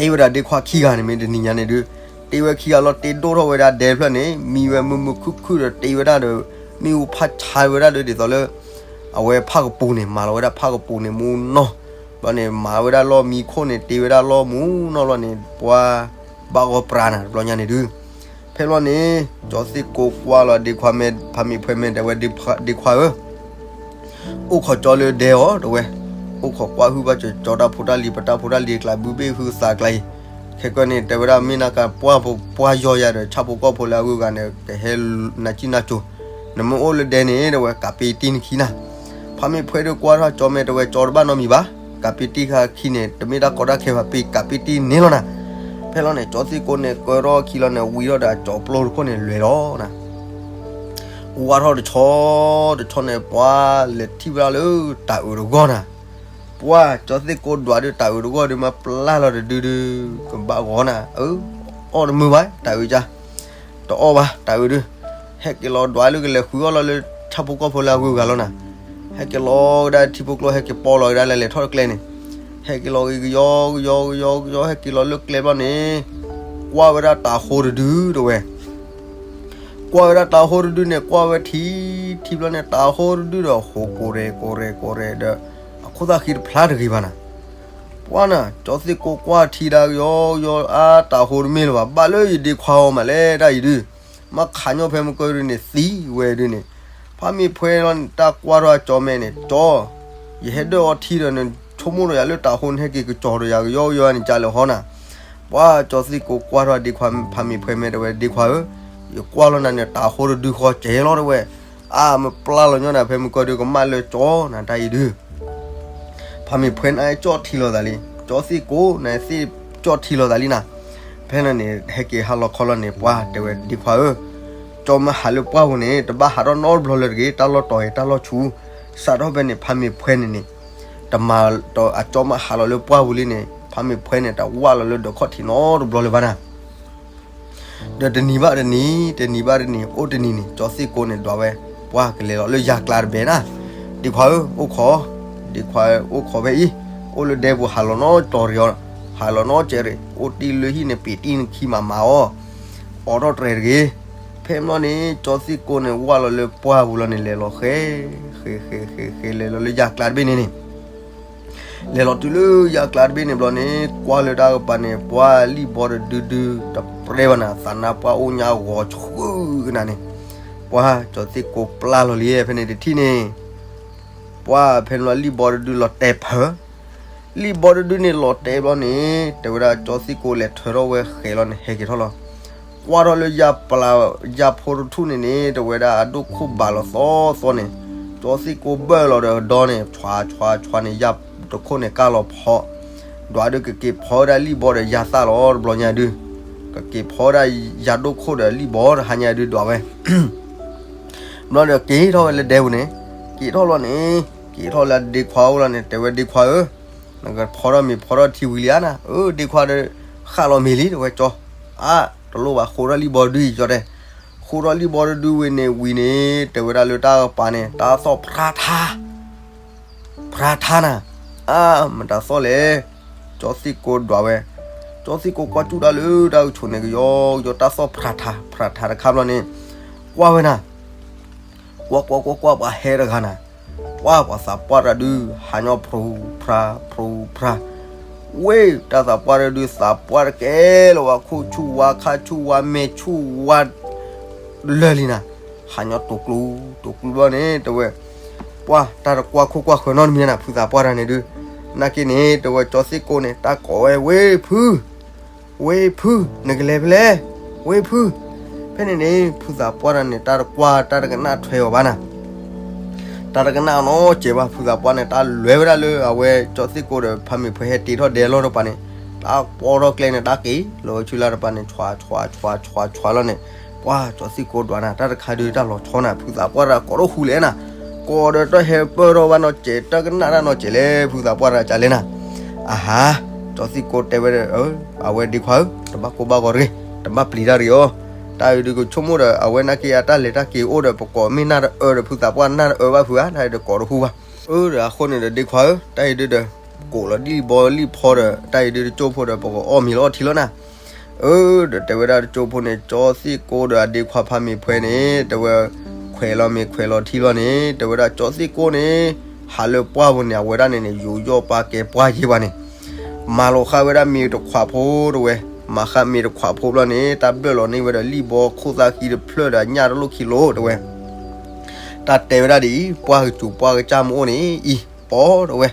တ့ဝဲဒၣ်ဒ့ခွါခံဂၤန့ၣ် မ့ၢ်တနံၤညါန့ၣ်ဒုး, တ့ဝဲခံဂၤလီၤ တ့ဒိၣ်ထီၣ်ဝဲဒၣ်ဒဲတဖျၢၣ်န့ၣ် မံဝဲမုာ်မုာ်ခုၣ်ခုၣ်ဒီး တ့ဝဲဒၣ်ဒီး မ့ၣ်အူဖးဆါဝဲဒၣ်ဒီး ဒ်သိးလၢ အဝဲဖၣ်ကပူၤန့ၣ် မၤလီၤဝဲဒၣ်ဖၣ်ကပူၤန့ၣ် မူနီၢ်, ဘျီန့ၣ် မၤဝဲဒၣ်လီၢ်မံခိၣ်န့ၣ် တ့ဝဲဒၣ်လီၢ်မူနီၢ်ဘျီန့ၣ် ပှၤ ဘၣ်ဂီၤပြးနၤ တဘျီညါန့ၣ်ဒုး, ဖဲဘျီန့ၣ် ကၠီသ့ၣ်ကိကွၢ်လီၤဒ့ခွါမဲာ် ဖးမ့ၢ်ဖှဲမဲာ် တဲဝဲ ဒ့ခွါဧၢ အိၣ်ခိးကၠီလၢဒဲအီၤ တဲဝဲ, အိၣ်ခိးကွၢ်ဟုၣ်ဘၣ်ကၠီတၢ်ဖိတၢ်လံၤ ပတၢ်ဖိတၢ်လံၤကျါ ဘုဘ့ၣ်ဟုသးကျါအံၤ, ခဲကၢန့ၣ် တဲဝဲဒၣ် မ့ၢ်နကပှၢ်ဖိပှၢ်ယီၤယၤဒီး ဆၣ်ဖိကီၢ်ဖိလၢအဂုၤအဂၤန့ၣ် ကဟဲနၤကံၣ်နၤကိၤ, နမ့ၢ်အိၣ်လၢဒဲန့ၣ် တဲဝဲ ကးပ့တံၢ်နခံနၤ, ဖးမ့ၢ်ဖှဲဒုးကွၢ်ထီၣ်ကၠီမဲာ် တဲဝဲ ကၠီတဘၣ်နီတမံၤဘၣ်, ကးပ့တံၢ်ခါခံန့ၣ် တမ့ၢ်တၢ်ကီတၢ်ခဲဘၣ် ပ့ကးပ့တံၢ်န့ၣ်လီၤနၤ, ဖဲလီၤန့ၣ် ကၠီသ့ၣ်ကိန့ၣ် ကၢထီၣ်ခံလီၤန့ၣ် ဝံထီၣ်ဒီးအကၠီပျိတခိၣ်န့ၣ် လဲၤလီၤနၤ ဝါထီၣ်တဆီ တဆီန့ၣ် ပှၤလဲၤထံၣ်ဝဲဒၣ်လၢတၢ်အုးတဂီၢ်နၤ, ပှၤကၠီသ့ၣ်ကိဒွးဒုး တၢ်အုးတဂီၢ်ဒုး မ့ၢ်ပျၢ်လီၤတဒုဒုး ကဘၣ်ဂီၤနၤ, အၢ အီၣ်တမုာ်ဘၣ် တၢ်အုးကါ, တအီၣ်ဘၣ် တၢ်အုးဒုး, ဟဲက့ၤလီၤဒွးလၢကလဲၤဃုအီၣ်လီၤလၢ ဆၣ်ဖိကီၢ်ဖိလၢအဂုၤအဂၤလီၤနၤ, ဟဲက့ၤလီၤကဒါထံဖိကျိ ဟဲက့ၤပီလီၤကဒါလဲၤလဲၤထီၣ်တကျဲန့ၣ်, ဟဲက့ၤလီၤက့ၤကယီကယီကယီကယီ ဟဲက့ၤလီၤလၢကျဲဘျီန့ၣ်, ကွၢ်ဝဲဒၣ်တၤဟိတဒုတဲဝဲ ကွၢ်ဝဲဒၣ်တၤဟိတဒုန့ၣ် ကွၢ်ဝဲထံ ထံဘျီန့ၣ် တၤဟိတဒုဒီး ဟိကိးရဲၣ်ကိးရဲၣ်ကိးရဲၣ်ဒီး အခိၣ်သၣ်ဃံတဖျါတဂ့ၤဘၣ်နၤ, ပှၤနၤ ကၠီသ့ၣ်ကိကွၢ်ထံဒၣ်ကယီကယီ အါ တၤဟိတမ့ၢ်လၢၤဘၣ် ဘၣ်လၢယဒ့ခွါအီၤမးလဲၣ် တၢ်အံၤဒုး, မ့ၢ်ခးညီဖဲမုၢ်ကၢဒုးန့ၣ် သံဝဲဒုးန့ၣ်, ဖးမ့ၢ်ဖှဲလီၤန့ၣ် တၢ်ကွၢ်ထီၣ်အကၠီမဲာ်န့ၣ် ကၠီ ယဟဲဒၢၣ်အီထံဒီး နဆိကမိၣ်ဒီးယၤလၢတၤဟိန့ၣ် ဟဲက့ၤကစီၤဒီးယၤကယီကယီန့ၣ် ကၢ်လၢဟီနၤ, ပှၤကၠီသ့ၣ်ကိကွၢ်ထီၣ်ဒ့ခွါ ဖးမ့ၢ်ဖှဲမဲာ်တဲဝဲ ဒ့ခွါဧၢ, ယကွၢ်လီၤနၤန့ၣ် တၤဟိတဒုဃီကဲလီၤတဲဝဲ, အါ မ့ၢ်ပျၢ်လီၤညီနၤ ဖဲမုၢ်ကၢဒုးကမၣ်လၢကၠီနၤ တၢ်အံၤဒုး ဖးမ့ၢ်ဖှဲနအကၠီၣ်ထံလီၤသးလံ, ကၠီသ့ၣ်ကိ နသ့ၣ်ကၠီၣ်ထံလီၤသးလံနၤ, ဖဲန့ၣ်န့ၣ် ဟဲက့ၤဟါလီၤခီလီၤန့ၣ် ပှၤတဲဝဲ ဒ့ခွါဧၢ, ကၠီမ့ၢ်ဟးလၢပှၢ်ပူၤန့ၣ် တဘၣ်ဟးထီၣ်နီတဘျီလၢၤတဂ့ၤ, တၢ်လီၢ်တီၤဂ့ၤ တၢ်လီၢ်ဆူၣ်, စးထီၣ်ဖဲန့ၣ် ဖးမ့ၢ်ဖှဲန့ၣ်န့ၣ် တမၤဒီးအကၠီမ့ၢ်ဟးလီၤလၢပှၢ်ပူၤလံန့ၣ် ဖးမ့ၢ်ဖှဲန့ၣ် တဝၢ်လီၤလၢဒၢးခီၣ်ထံးနီတဘျီလၢၤဘၣ်နၤ ဒီးတနံၤဘၣ်တနံၤ တနံၤဘၣ်တနံၤ အိၣ်တနံၤန့ၣ် ကၠီသ့ၣ်ကိန့ၣ် ဒွးဝဲ ပှၤကလဲၤလီၤလၢယၤကျါတဘဲနၤ, ဒ့ခွါဧၢ အိၣ်ခိး, ဒ့ခွါဧၢ အိၣ်ခိးဖဲအံၤ, အိၣ်လၢဒဲပူၤ ဟးလီၤနီတီၤရံၤအီၤ, ဟးလီၤနီကဲးရံၤ, အိၣ်တံၢ်လၢဟံၣ်န့ၣ် ပ့ၤတံၢ်နခံမးမၤအီၤ, အိးထီၣ်တြဲၤတဂ့ၤ, ဖဲမ့ၢ်န့ၣ် ကၠီသ့ၣ်ကိန့ၣ် ဝၢ်လီၤလၢပှၢ်ပူၤလီၤန့ၣ် လဲၤလီၤဃဲ, ဃဲ ဃဲ ဃဲ ဃဲ လဲၤလီၤလၢယၤကျါတဘ့ၣ်န့ၣ်န့ၣ် လဲၤလီၤတုၤလၢယၣ်ကျါတဘ့ၣ်န့ၣ်ဘျီန့ၣ် ကွၢ်လၢတၢ်ကပၤန့ၣ် ပှၢ်လံၣ်ဘီတဒုဒု တပြဲဘၣ်နၤ သးနါပှၢ်အိၣ်ညါဂီၤဆှုၣ်ကနၤန့ၣ်, ပှၢ်ကၠီသ့ၣ်ကိပျၢ်လီၤလံ ဖဲန့ၣ်တထံၣ်န့ၣ် ပှၢ်ဖဲန့ၣ်လံၣ်ဘီတဒုလီၤတဲာ်ဖၢ လံၣ်ဘီတဒုန့ၣ်လီၤတဲာ်ဘျီန့ၣ် တဲဝဲဒၣ်ကၠီသ့ၣ်ကိလဲၤထၢထီၣ်ဝဲဃဲၤလီၤန့ၣ် ဟဲက့ၤထီၣ်လီၤ. ကွၢ်ထီၣ်လၢယၣ်ပျၢ် ယၣ်ဖိတထူၣ်န့ၣ်န့ၣ် တဲဝဲဒၣ်အဒိၣ်ခိၣ်ဘၣ်လီၤသီသီန့ၣ်, ကၠီသ့ၣ်ကိဘၢၣ်လီၤဒီးဒီန့ၣ် ဆွးဆွးဆွးန့ၣ် ယၣ်တခိၣ်န့ၣ်ကၢ်လီၤဖီ, ဒွးဒုးကက့ၤဖီဝဲဒၣ်လံၣ်ဘီဒီးယၣ်သၣ်လီၤ တဘျီညါဒုး, ကက့ၤဖီဝဲဒၣ်ယၣ်ဒိၣ်ခိၣ်ဒီးလံၣ်ဘီတဟါညါဒုးဒွးဝဲ ဘျီဒီးက့ၤထီၣ်ဝဲလၢဒဲပူၤန့ၣ်, က့ၤထီၣ်လီၤန့ၣ်, က့ၤထီၣ်လၢဒ့ခွါအိၣ်လီၤန့ၣ် တဲဝဲဒ့ခွါဧၢ, နကဖီထီၣ်မ့ၤဖီထီၣ်ထံဝံၤလံဧါနၤ, အၢ ဒ့ခွါဒီး ဃၣ်လီၤမ့ၤလံ တဲဝဲကၠီ, အါ တလိၣ်ဘၣ် ဃိထီၣ်လံၣ်ဘီတဒုအံၤကၠီတဲ, ဃိထီၣ်လံၣ်ဘီတဒုဝံၤန့ၣ်ဝံၤန့ၣ် တဲဝဲဒၣ်လၢတၢ်ကပၤန့ၣ် တၢ်သီၣ်ဖြါထါ ဖြါထါနၤ, အါ မတၤသီၣ်လဲၣ်, ကၠီသ့ၣ်ကိဒွးဝဲ, ကၠီသ့ၣ်ကိကွၢ်စူၣ်တၢ်လၢတၢ်ကဆိးန့ၣ် ကယီကယီတၢ်သီၣ်ဖြါထါ ဖြါထါတခါဘျီန့ၣ်, ကွၢ်ဝဲနၤ, ကွၢ်ကွၢ်ကွၢ်ကွၢ် ပှၤဟဲတဂၤနၤ, ကွၢ်ပှၤသးပှၢ်တဒု ဟးညီဖြူဖြါ ဖြူဖြါ, ဝ့ၢ်တၢ်သးပှၢ်တဒု သးပှၢ်တကဲလၢၤဝဲ ခိၣ်ဆူၣ်ဝါ ခါဆူၣ်ဝါ မဲာ်ဆူၣ်ဝါ လၢာ်လံနၤ, ဟးညီတိာ်ကျူ တိာ်ကျူဘျီန့ၣ် တဲဝဲ, ပှၢ်တၢ်တကွၢ်ခိၣ်ကွၢ်ဃၢၤနီတမံၤနၤ ဖုသးပှၢ်တၢ်န့ၣ်ဒုး, နာ်က့န့ၣ် တဲဝဲကၠီသ့ၣ်ကိန့ၣ် တၢ်ကိးဝဲ ဝ့ၢ်ဖု ဝ့ၢ်ဖု နကလဲၤဖဲလဲၣ်, ဝ့ၢ်ဖု, ဖဲန့ၣ်န့ၣ် ဖုသးပှၢ်တၢ်န့ၣ် တၢ်တကွၢ်တၢ်တကနၣ်ထွဲအီၤဘၣ်နၤ တၢ်တကနၣ်နီတစဲးဘၣ် ဖုသးပှၢ်န့ၣ် တၢ်လဲၤဝဲဒၣ်လၢအဝဲကၠီသ့ၣ်ကိဒီး ဖးမ့ၢ်ဖှဲးဟဲတ့ထီၣ်ဒဲလီၢ်တပၤန့ၣ်, တၢ်ပိာ်ထီၣ်ကျဲန့ၣ် တၢ်က့ၤလီၤဝဲဆူလၢ်တပၤန့ၣ် ဆွးဆွးဆွးဆွးဆွးလီၤန့ၣ်, ပှၢ်ကၠီသ့ၣ်ကိဒွးနၤ တၢ်တခါဒုးတၢ်လီၤဆီနၤ ဖုသးပှၢ်တၢ်ကိးထီၣ်ဃူလဲၣ်နၤ, ကိးဒီးတၢ်ဟဲပၢၢ်ထီၣ်ဘၣ်နီတစဲး တၢ်ကနၣ်တၢ်နီတစဲးလဲၣ် ဖုသးပှၢ်တၢ်ကလဲၣ်နၤ, အဟါ, ကၠီသ့ၣ်ကိတဲဝဲဒီး အဝဲဒ့ခွါဧၢ တဘၣ်ကိၢ်ဘၣ်ဂီၤတဂ့ၤ, တဘၣ်ပျံၤတၢ်တဂ့ၤအီၤ, တၢ်အံၤဒုးကဆိကမိၣ်ဒီး အဝဲနာ်က့အတၢ်လဲၤတၢ်က့ၤအိၣ်ဒီး ပကိးမ့ၢ်နၢ်တအၢဒီး ဖုသးပှၢ်နၢ်တအၢဘၣ်ဖုဧါ တၢ်အံၤဒီးကိးတဃူဘၣ်, အၢဒီးအဃိန့ၣ်ဒီးဒ့ခွါဧၢ တၢ်အံၤဒုးဒီး ကိးလီၤဒ်လံၣ်ဘီလံၣ်ဖီဒီး တၢ်အံၤဒုးတကၠိဖိဒီး ပကအီၣ်မ့ၤလၢအီၣ်ထံလီၤနၤ, အၢဒီးတဲဝဲဒၣ်တကၠိဖိန့ၣ် ကၠီသ့ၣ်ကိဒီးအဒ့ခွါဖးမ့ၢ်ဖှဲန့ၣ် တဲဝဲ ခွဲးလီၤမ့ၤခွဲးလီၤထံလီၤန့ၣ် တဲဝဲဒၣ်ကၠီသ့ၣ်ကိန့ၣ် ဟးလၢပှၢ်ပူၤန့ၣ် အဝဲဒၣ်န့ၣ်န့ၣ် ယူးယီၣ်ပာ်ကဲပှၢ်ယ့ၢ်ပှၤန့ၣ် မၤလီၤဃာ်ဝဲဒၣ်မ့ၤတခွးဖိတဲဝဲ, မၤဃာ်မ့ၤတခွးဖိဘျီန့ၣ် တၢ်ဘျၢၣ်လီၤန့ၢ်ဝဲဒီးလံၣ်ဘီခိၣ်သၣ်ဃံတဖျၢၣ်ဒီးအညၣ်တလိၣ်ခံလိာ်တဲဝဲ, တၢ်တဲဝဲဒၣ်ဒ်အံၤ, ပှၢ်ကစူၤပှၢ်ကစၢ်မ့ၢ်အိၣ်န့ၣ်အံၤ, ပီတဲဝဲ,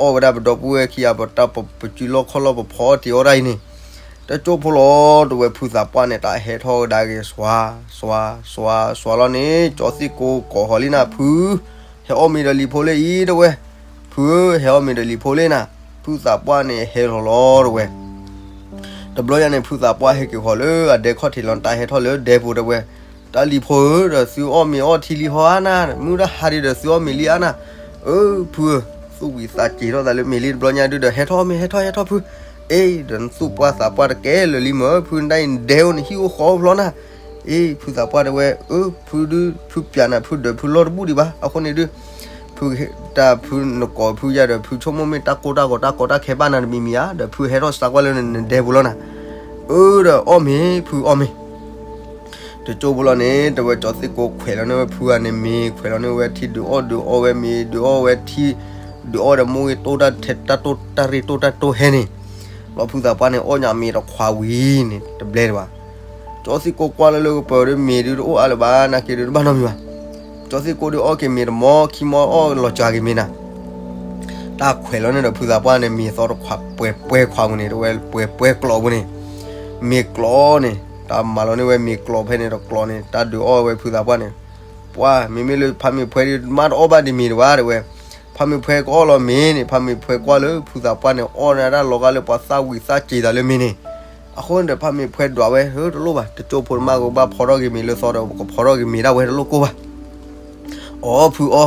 အီၣ်ဝဲဒၣ်ပဒီပုၢ်ဝဲၢ်ခံဂၤ ပတၢ်ပစုလီၢ်ခီၣ်လီၢ်ပဖီအီၣ်တ့ၤအီၣ်ဒၣ်အံၤန့ၣ်, တကၠိဖိလီၤတဲဝဲ ဖုသးပှၢ်န့ၣ် တၢ်ဟဲထီၣ်ကဒါက့ၤ စွါ စွါ စွါ စွါလီၤန့ၣ် ကၠီသ့ၣ်ကိကိးဃီၤလံနၤ ဖု ဟဲအီၣ်မ့ၤဒီးလံာ်ဖိလ့ၣ်အံၤတဲဝဲ, ဖုဧၢ ဟဲအီၣ်မ့ၤဒီးလံာ်ဖိလ့ၣ်နၤ, ဖုသးပှၢ်န့ၣ်ဟဲလီၤလီၤတဲဝဲ တဘျီညါန့ၣ် ဖုသးပှၢ်ဟဲက့ၤဃီၤလၢအဒဲခီၣ်ထံးလီၤ တၢ်ဟဲထီၣ်လၢဒဲပူၤတဲဝဲ, တၢ်လံၤဖိဧၢ ဒီးသုအီၣ်မ့ၤအီၣ်ထံလံဟီဧါနၤ, မုၢ်တဟါဒံးဒီးသုအီၣ်မ့ၤလံဧါနၤ, အၢ ဖုဧၢ, သူၣ်ဝံၤသးစ့ၤထီၣ်သးလၢမ့ၤလံတဘျီညါဒုးဒီး ဟဲထီၣ်မ့ၤ ဟဲထီၣ် ဟဲထီၣ်ဖု, အ့ ဒီးနသူၣ်ပှၢ်သးပှၢ်တကဲလၢာ်လံမ့ၢ် ဖုနဒၣ်အံၤနဒဲအိၣ်နဟံၣ်အိၣ်ဃီအိၣ်ဖျီနၤ, အ့ ဖုသးပှၢ်တဲဝဲ အၢ ဖုဒုး ဖုပျးနၤ ဖုဒၢးဖုလီၢ်တဘူၣ်ဒံးဘၣ်, အဃိန့ၣ်ဒုး ဖုတၢ်ဖုနကိးဖုယၤဒီး ဖုဆိကမိၣ်မ့ၢ်တၢ်ကိၢ်တၢ်ဂီၤတၢ်ကီတၢ်ခဲဘၣ်နၤတမံၤမံၤဧါ, ဒီးဖုဟဲထီၣ်စးကွၢ်လၢနဒဲပူၤလီၤနၤ, အၢ ဒီးအီၣ်မ့ၤ ဖုအီၣ်မ့ၤ တကၠိဖိလီၤန့ၣ် တဲဝဲကၠီသ့ၣ်ကိခွဲးလီၤန့ၢ်ဝဲ ဖုဂၤန့ၣ်မ့ၤ ခွဲးလီၤန့ၢ်ဝဲထံ ဒုးအီၣ်ဒုးအီဝဲမ့ၤ ဒုးအီၣ်ဝဲထံ ဒုးအီၣ်ဒီးမိၢ်ဂ့ၤတိၢ်တၢ်ထဲ တၢ်တိၢ်တၢ်ရ့ၣ်တိၢ်တၢ်တိၢ်ဟဲန့ၣ်, လီၤဖုသးပှၢ်န့ၣ် အီၣ်ညါမ့ၤတခွးဝံၤန့ၣ် တဘျဲဒံးဘၣ်. ကၠီသ့ၣ်ကိကွၢ်လၢလၢကပၤဒီး မ့ၤဒုးတအိၣ်အါလၢၤဘၣ် နာ်က့ဒုးတဘၣ်နီတမံၤဘၣ်. ကၠီသ့ၣ်ကိဒုးအီၣ်က့ၤမ့ၤတမီ ခံမီ အီၣ်လီၤစှၤက့ၤမ့ၤနၤ တၢ်ခွဲးလီၤန့ၢ်ဒီးဖုသးပှၢ်န့ၣ် မ့ၤသီတခွး ပှဲၤပှဲၤခွးပူၤန့ၣ် တဝဲပှဲၤပှဲၤကျိးပူၤန့ၣ်, မ့ၤကျိးန့ၣ် တၢ်မၤလီၤန့ၢ်ဝဲမ့ၤကျိးဖဲန့ၣ်တကျိးန့ၣ် တၢ်ဒုးအီၣ်ဝဲဖုသးပှၢ်န့ၣ်, ပှၢ် မ့မ့ၢ်လၢဖးမ့ၢ်ဖှဲဒုး မ့ၢ်တအီၣ်ဘၣ်ဒံးမ့ၤတဝဲဒၣ်ဝဲ, ဖးမ့ၢ်ဖှဲကအီၣ်လီၤမ့ၤန့ၣ် ဖးမ့ၢ်ဖှဲကွၢ်လၢဖုသးပှၢ်န့ၣ် အီၣ်န့ၢ်တၢ်လီၤဂာ်လၢပှၤသၣ်ဝံၤသၣ်စ့ၤသးလၢမ့ၤန့ၣ်, အဃိန့ၣ်ဒီး ဖးမ့ၢ်ဖှဲဒွးဝဲ ဟၢတလိၣ်ဘၣ် တကၠိဖိတမၢ်ကဘၣ်ဖီထီၣ်က့ၤမ့ၤလၢသီဒီး ပကဖီထီၣ်က့ၤမ့ၤဒၣ်ဝဲတလိၣ်ကိၢ်ဘၣ် အီ ဖုအီ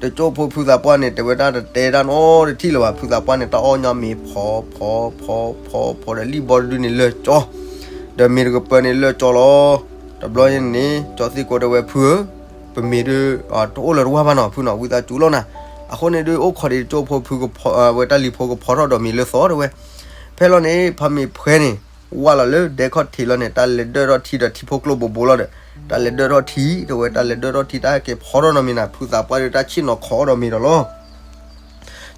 တကၠိဖိဖုသးပှၢ်န့ၣ် တဲဝဲဒၣ်တတဲတၢ်နီတထံၣ်လၢၤဘၣ် ဖုသးပှၢ်န့ၣ် တၢ်အီၣ်ညီမ့ၤဖီဖီဖီဖီဖီဒီးလံၣ်ဘီတဒုန့ၣ်လၢာ်ကၠီ, ဒီးမ့ၤတကပၤန့ၣ်လၢာ်ကၠီလီၤ. တဘျီန့ၣ်န့ၣ် ကၠီသ့ၣ်ကိတဲဝဲဖုဧၢ, ပမ့ၤဒုး တအိၣ်လၢၤတဝၢ်ဘၣ်နီၤ ဖုနီၤ ဝံသးစူၤလီၤနၤ, အဃိန့ၣ်ဒုး အိၣ်ခိးဒံးတကၠိဖိဖုကဖီ ဝဲတၢ်လံၤဖိကဖီထီၣ်ဒီးမ့ၤလၢသီတဲဝဲ, ဖဲလီၤန့ၣ် ဖးမ့ၢ်ဖှဲန့ၣ် ဝၢ်လီၤလၢဒဲခီၣ်ထံးလီၤန့ၣ် တၢ်လဲၤဒၢၣ်ထီၣ်ထံဒီးထံဖိကျိဘိဘိလီၤဒီး တၢ်လဲၤဒၢၣ်ထီၣ်ထံတဲဝဲ တၢ်လဲၤဒၢၣ်ထီၣ်ထံ တၢ်ဟဲက့ၤဖီထီၣ်နီၤမ့ၤနၤ ဖုသးပှၢ်ဒုးတၢ်ဆ့ၣ်နီၤခိးဒီးမ့ၤဒီးလီၤ.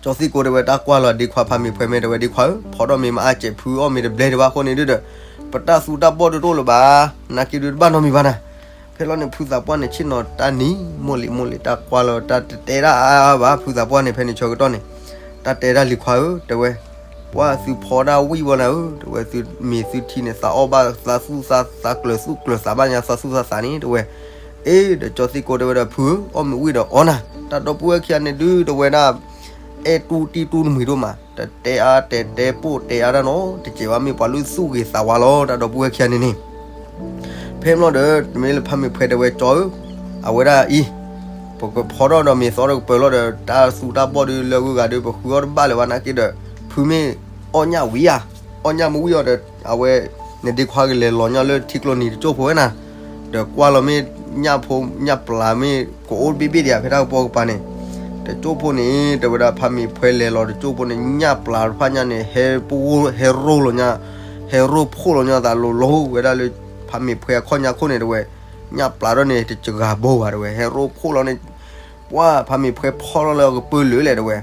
ကၠီသ့ၣ်ကိတဲဝဲတၢ်ကွၢ်လီၤဒ့ခွါဖးမ့ၢ်ဖှဲမ့ၢ် တဲဝဲဒ့ခွါဧၢ, ဖီထီၣ်မ့ၢ်မၤအါစဲး ဖုအီၣ်မ့ၢ်တဘျဲဒံးဘၣ်အဃိန့ၣ်ဒုဒီး ပတၢ်သူတၢ်ဘီၣ်ဒုတအိၣ်လၢၤဘၣ်, နာ်က့ဒုတဘၣ်နီတမံၤဘၣ်နၤ. ဖဲလီၤန့ၣ် ဖုသးပှၢ်န့ၣ်ဆ့ၣ်နီၤတၢ်နံၤ မိၢ်လံၤမိၢ်လံၤ တၢ်ကွၢ်လီၤတၢ်တတဲဒၣ်အါဘၣ် ဖုသးပှၢ်န့ၣ် ဖဲန့ၣ်ဆၢကတီၢ်န့ၣ် တၢ်တဲဒၣ်လံၤခွါဧၢ တဲဝဲ, ပှၢ်သုဖီဒၣ်ဝံၣ်ဘီနၤဧၢ, တဲဝဲသုမ့ၢ်သုထံၣ်န့ၣ် သးအီၣ်ဘၣ်သးသူၣ်သး သးကျၢၤသူၣ်ကျၢၤသးဘၣ်ညါသးသူၣ်သးသးန့ၣ် တဲဝဲ, အ့ ဒီးကၠီသ့ၣ်ကိတဲဝဲဒီးဖုဧၢ အီၣ်မ့ၢ်ဝံၣ်ဒီးအီနၤ, တၢ်ဒီပုၢ်ဝဲၢ်ခံဂၤန့ၣ်ဒု တဲဝဲဒၣ် အဲၣ်တူၢ်တံၢ်တူၢ်တမှံၤဒိၣ်မး တတဲအါတဲတဲပိၢ်တဲအါတၢ်နီတစဲးဘၣ် မ့ၢ်ပှၤလၢသူၣ်ဂ့ၤသးဝါလီၤ တၢ်ဒီပုၢ်ဝဲၢ်ခံဂၤန့ၣ်န့ၣ်. ဖဲမ့ၢ်လီၤဒီး တမ့ၢ်လၢဖးမ့ၢ်ဖှဲတဲဝဲကၠီဧၢ, အဝဲဒၣ်အံၤ ပကဖီထီၣ်ဒီးမ့ၢ်သီဒီးကပၢၤလီၤဒီး တၢ်သူတၢ်ဘီၣ်ဒုလၢဂုၤဂၤဒု ပဃုအီၣ်တဘၣ်လၢၤဘၣ် နာ်က့ဒီး ဖုမ့ၢ်အီၣ်ညၣ်ဝံၤဧါ, အီၣ်ညၣ်မ့ၢ်ဝံၣ်အီၤဒီး အဝဲ နဒ့ခွါကလဲၤလီၤညၣ်လၢထံကျိနံၤတကၠိၢ်ဖိဝဲနၤ, ဒီးကွၢ်လီၤမ့ၢ်ညၣ်ဖိညၣ်ပျၢ်မ့ၢ်ကအိၣ်တဘ့ၣ်ဘ့ၣ်ဒံးဧါ ဖဲတၢ်ကပီၤကပၤန့ၣ်, တကၠိၢ်ဖိန့ၣ် တဲဝဲဒၣ်ဖးမ့ၢ်ဖှဲလဲၤလီၤတကၠိၢ်ဖိန့ၣ် ညၣ်ပျၢ်တဖၣ်ညါန့ၣ် ဟဲပဂိၢ် ဟဲရိၢ်လီၤညါ, ဟဲရိၢ်ဖှိၣ်လီၤညါသးလိၤလိၤဝဲဒၣ်လၢ ဖးမ့ၢ်ဖှဲအခီၣ်ညါခိၣ်န့ၣ် တဲဝဲ, ညၣ်ပျၢ်ထီၣ်န့ၣ် တစှၤဘိဘၣ် တဲဝဲ ဟဲရိၢ်ဖှိၣ်လီၤန့ၣ် ပှၢ်ဖးမ့ၢ်ဖှဲဖီထီၣ်လၢအကပၢၤလၢာ်လဲၣ် တဲဝဲ,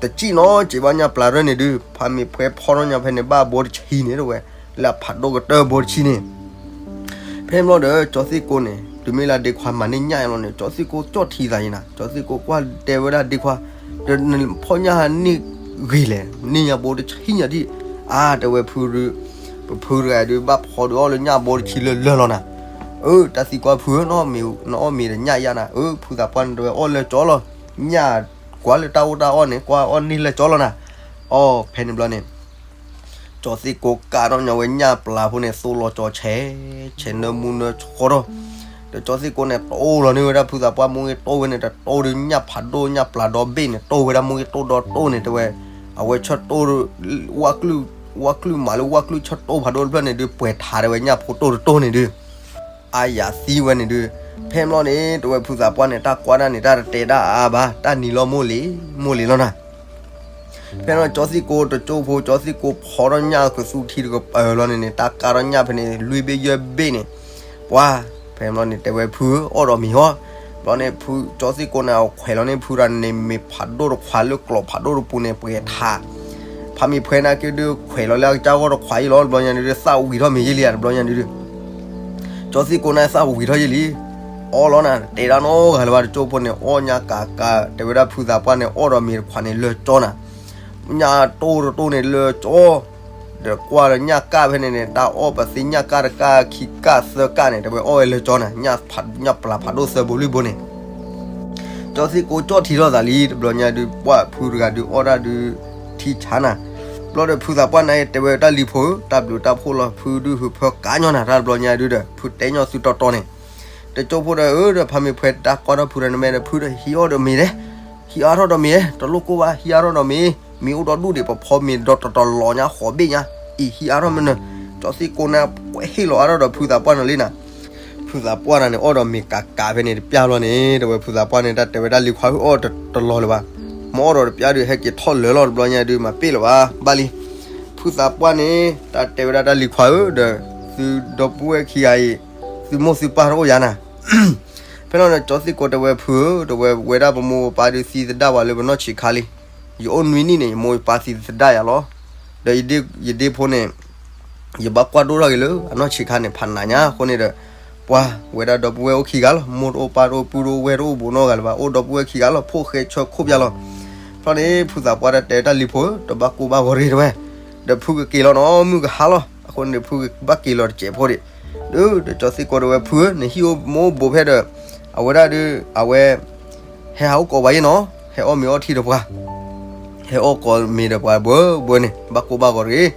တစံၣ်နီတစဲးဘၣ်ညၣ်ပျၢ်ထီၣ်န့ၣ်ဒု ဖးမ့ၢ်ဖှဲဖီထီၣ်ညါဖဲန့ၣ် ဘၣ်ဘိတဆံန့ၣ် တဲဝဲ, လၢအဖးဒိၣ်ကတၢၢ်ဘိတဆံန့ၣ် ဖဲမ့ၢ်လီၤဒီး ကၠီသ့ၣ်ကိန့ၣ် တုၤမ့ၢ်လၢဒ့ခွါမၤန့ၢ်ညၣ်လီၤန့ၣ် ကၠီသ့ၣ်ကိကၠီၣ်ထံသးယံၤနၤ, ကၠီသ့ၣ်ကိကွၢ်တဲဝဲဒၣ်ဒ့ခွါ, ဒီးနဖီၣ်ညၣ်န့ၢ်ဂ့ၤလဲၣ်, န့ၢ်ညၣ်ဘိတဆံညါဒံး, အါ တဲဝဲဖုဒု, ပဖုတဂၤဒု ဘၣ်ဖီဒုးအီၣ်လၢညၣ်ဘိတဆံလၢလၢာ်လီၤနၤ, အၢ တၢ်သံကွၢ်ဖုဧၢ, နအီၣ်မ့ၤဒီးညၣ်ယါနၤ, အၢ ဖုသးပှၢ်န့ၣ်တဲဝဲအီၣ်လၢကၠီလီၤ, ညၣ်ကွၢ်လၢတၢ်အိၣ်တၢ်အီၣ်န့ၣ် ကွၢ်အီၣ်န့ၢ်လၢကၠီလီၤနၤ, အီ ဖဲန့ၣ်ဘျီန့ၣ် ကၠီသ့ၣ်ကိကးထီၣ်ညီဝဲညၣ်ပျၢ်ဖိန့ၣ် သိၣ်လီၤကၠီဆဲး, ဆဲးနၢမူနၢဆှီထီၣ်, ဒီးကၠီသ့ၣ်ကိန့ၣ် တိၢ်လီၤန့ၢ်ဝဲဒၣ်ဖုသးပှၢ်မိၢ်ဂ့ၤတိၢ်ဝဲန့ၣ် တတိၢ်ဒုးညၣ်ဖးဒိၣ်ညၣ်ပျၢ်ဒီဘ့ၣ်န့ၣ် တိၢ်ဝဲဒၣ်မိၢ်ဂ့ၤတိၢ်ဒီတိၢ်န့ၣ် တဲဝဲ, အဝဲဆၢတိၢ် ဝၣ်ကလုၢ်မးလၢဝၣ်ကလုၢ်ဆၢတိၢ်ဖးဒိၣ်တဖျၢၣ်န့ၣ်ဒုး ပှဲၤထးတဲဝဲညၣ်ဖိတိၢ်တတိၢ်န့ၣ်ဒုး အါယၤသံဝဲန့ၣ်ဒုး, ဖဲမ့ၢ်လီၤန့ၣ် တဲဝဲဖုသးပှၢ်န့ၣ် တၢ်ကွၢ်ဒၣ်န့ၣ် တၢ်တတဲဒၣ်အါဘၣ် တၢ်နံၤလီၤမိၢ်လံၤ မိၢ်လံၤလီၤနၤ ဖဲန့ၣ်ကၠီသ့ၣ်ကိတကၠိဖိ ကၠီသ့ၣ်ကိဖီထီၣ်ညၣ်ကသူထံတကပၤလီၤန့ၣ်န့ၣ် တၢ်ကးထီၣ်ညၣ်ဖဲန့ၣ် လွံၢ်ဘ့ၣ်ယဲၢ်ဘ့ၣ်န့ၣ်, ပှၤ ဖဲမ့ၢ်လီၤန့ၣ် တဲဝဲဖုဧၢ အီၣ်ဒီးမ့ၤဟီ, ဘျီန့ၣ်ဖုကၠီသ့ၣ်ကိန့ၣ် အခွဲးလီၤန့ၢ်ဖုတဂၤန့ၣ် မ့ၤဖးဒိၣ်တခွးလၢကျီးဖးဒိၣ်တပူၤန့ၣ် ပှဲၤထး, ဖးမ့ၢ်ဖှဲနာ်က့ဒုး ခွဲးလီၤလၢအကစၢ်ဂီၢ်တခွးအံၤလီၤ တဘျီညါဒုး သၣ်ဝံၤထီၣ်မ့ၤယဲလံဧါ တဘျီညါဒုး ကၠီသ့ၣ်ကိန့ၣ် သၣ်ဝံၤထီၣ်ယဲလံ, အီလီၤနၤ တဲဒၣ်နီတဂၤလၢၤဘၣ် တကၠိဖိန့ၣ် အီၣ်ညၣ်ကးကး တဲဝဲဒၣ်ဖုသးပှၢ်န့ၣ် အီၣ်ဒီးမ့ၤတခွးန့ၣ်လၢကၠီနၤ, ညၣ်တိၢ်တတိၢ်န့ၣ်လၢကၠီ, ဒီးကွၢ်လၢညၣ်ကၣ်ဖဲန့ၣ်န့ၣ် တၢ်အီၣ်ပသ့ၣ်ညၣ်ကၣ်တကၣ်ခံကၣ်သၢကၣ်န့ၣ် တဲဝဲအီၣ်ဝဲလၢကၠီနၤ ညၣ်ပျၢ်ဖးဒိၣ်သၢဘိလွံၢ်ဘိန့ၣ် ကၠီသ့ၣ်ကိကၠီၣ်ထံထီၣ်သးလံ တဘျီညါဒုး ပှၢ်ဖုတဂၤဒုး အီၣ်ဒၣ်ဒုး ထံဆါနၤ, ဘျီဒီးဖုသးပှၢ်န့ၣ် တဲဝဲတၢ်လံၤဖိဧၢ တၢ်ဘျုးတၢ်ဖှိၣ်လီၤ ဖုဒုးဟုးဖၢကးညီနၤ တၢ်တဘျီညါဒုးဒီး ဖုတဲညီသုတီတီန့ၣ်, တကၠိဖိဒီး အၢ ဒီးဖးမ့ၢ်ဖှဲတၢ်ကွၢ်ထီၣ်ဖုဒီးနမဲဒီး ဖုဒီးဟံးအီၣ်ဒီးမ့ၤဒဲး, ဟံးအါထီၣ်ဒီးမ့ၤ တလိၣ်ကိၢ်ဘၣ် ဟံးအါထီၣ်ဒီးမ့ၤ, မ့ၤအိၣ်ဒီဒူၣ်ဒံး ပဖီမ့ၤဒီးတတီၤလီၤညါဃိးဘ့ၣ်ညါ, အံၤဟံးအါထီၣ်မ့ၢ်နၢၤ, ကၠီသ့ၣ်ကိန့ၣ် ကွဲးဟ့ၣ်လီၤအါထီၣ်ဒီးဖုသးပှၢ်န့ၣ်လံနၤ ဖုသးပှၢ်န့ၣ်န့ၣ် အီၣ်ဒီးမ့ၤကးကးဖဲန့ၣ်တပျၢ်လီၤန့ၣ် တဲဝဲဖုသးပှၢ်န့ၣ် တၢ်တဲဝဲဒၣ်လံၤခွါဧၢ အီၣ်တလီၤလၢၤဘၣ်, မ့ၢ်အီၣ်ဒီးတပျၢ်ဒုး ဟဲက့ၤထီၣ်လၢာ်လီၤ တဘျီညါဒုး မၤပ့ၣ်လၢၤဘၣ် ဘၣ်လံ, ဖုသးပှၢ်န့ၣ် တၢ်တဲဝဲဒၣ်တၢ်လံၤခွါဧၢ ဒီး သုဒီပုၢ်ဝဲၢ်ခံဂၤအံၤ သုမိၢ်သုပၢ်တအိၣ်ယၤနၤ ဖဲလီၤန့ၣ် ကၠီသ့ၣ်ကိတဲဝဲဖုဧၢ တဲဝဲ ဝဲဒၣ်ပမိၢ်ပပၢ်ဒုးသံသဒၣ်ပှၤလၢပနီၢ်ဆံးခါလံ, ယအိၣ်နွံနံၣ်န့ၣ် ယမိၢ်ယပၢ်သံသဒၣ်ယၤလီၤ, ဒီးယဒ့ဖိန့ၣ် ယဘၣ်ကွၢ်ဒိၣ်ထီၣ်က့ၤလၢအနီၢ်ဆံးခါန့ၣ် ဖးနးညါအဃိန့ၣ်ဒီး ပှၤဝဲဒၣ်ဒီပုၢ်ဝဲၢ်အိၣ်ခံဂၤလီၤ, မိၢ်တအိၣ်ပၢ်တအိၣ် ပုၢ်တအိၣ်ဝဲၢ်တအိၣ် ဘူးနီတဂၤလၢၤဘၣ်, အိၣ်ဒီပုၢ်ဝဲၢ်ခံဂၤလီၤ ဖိၣ်ဃဲဆၢခိၣ်ပၠါလီၤ, ဖဲန့ၣ် ဖုသးပှၢ်တၢ်တဲတၢ်လံၤဖိဧၢ တဘၣ်ကိၢ်ဘၣ်ဂီၤတဂ့ၤတဲဝဲ, ဒီးဖုကက့ၤလီၤနီၢ်မုၢ်ကဟါလီၤ, အဃိန့ၣ်ဒီး ဖုဘၣ်က့ၤလီၤတစဲးဖိဒံး, ဒီးကၠီသ့ၣ်ကိတဲဝဲဖုဧၢ နဟံၣ်အိၣ်မိၢ်ဘိးဖဲဒီး အဝဲဒၣ်ဒီး အဝဲ ဟဲဟးအိၣ်ကိးပှၤယဲနီၤ, ဟဲအီၣ်မ့ၤအီထံဒီးပှၤ, ဟဲအီၣ်ကိးမ့ၤဒီးပှၤဘၢဘၢန့ၣ် ဘၣ်ကိၢ်ဘၣ်ဂီၤတဂ့ၤ,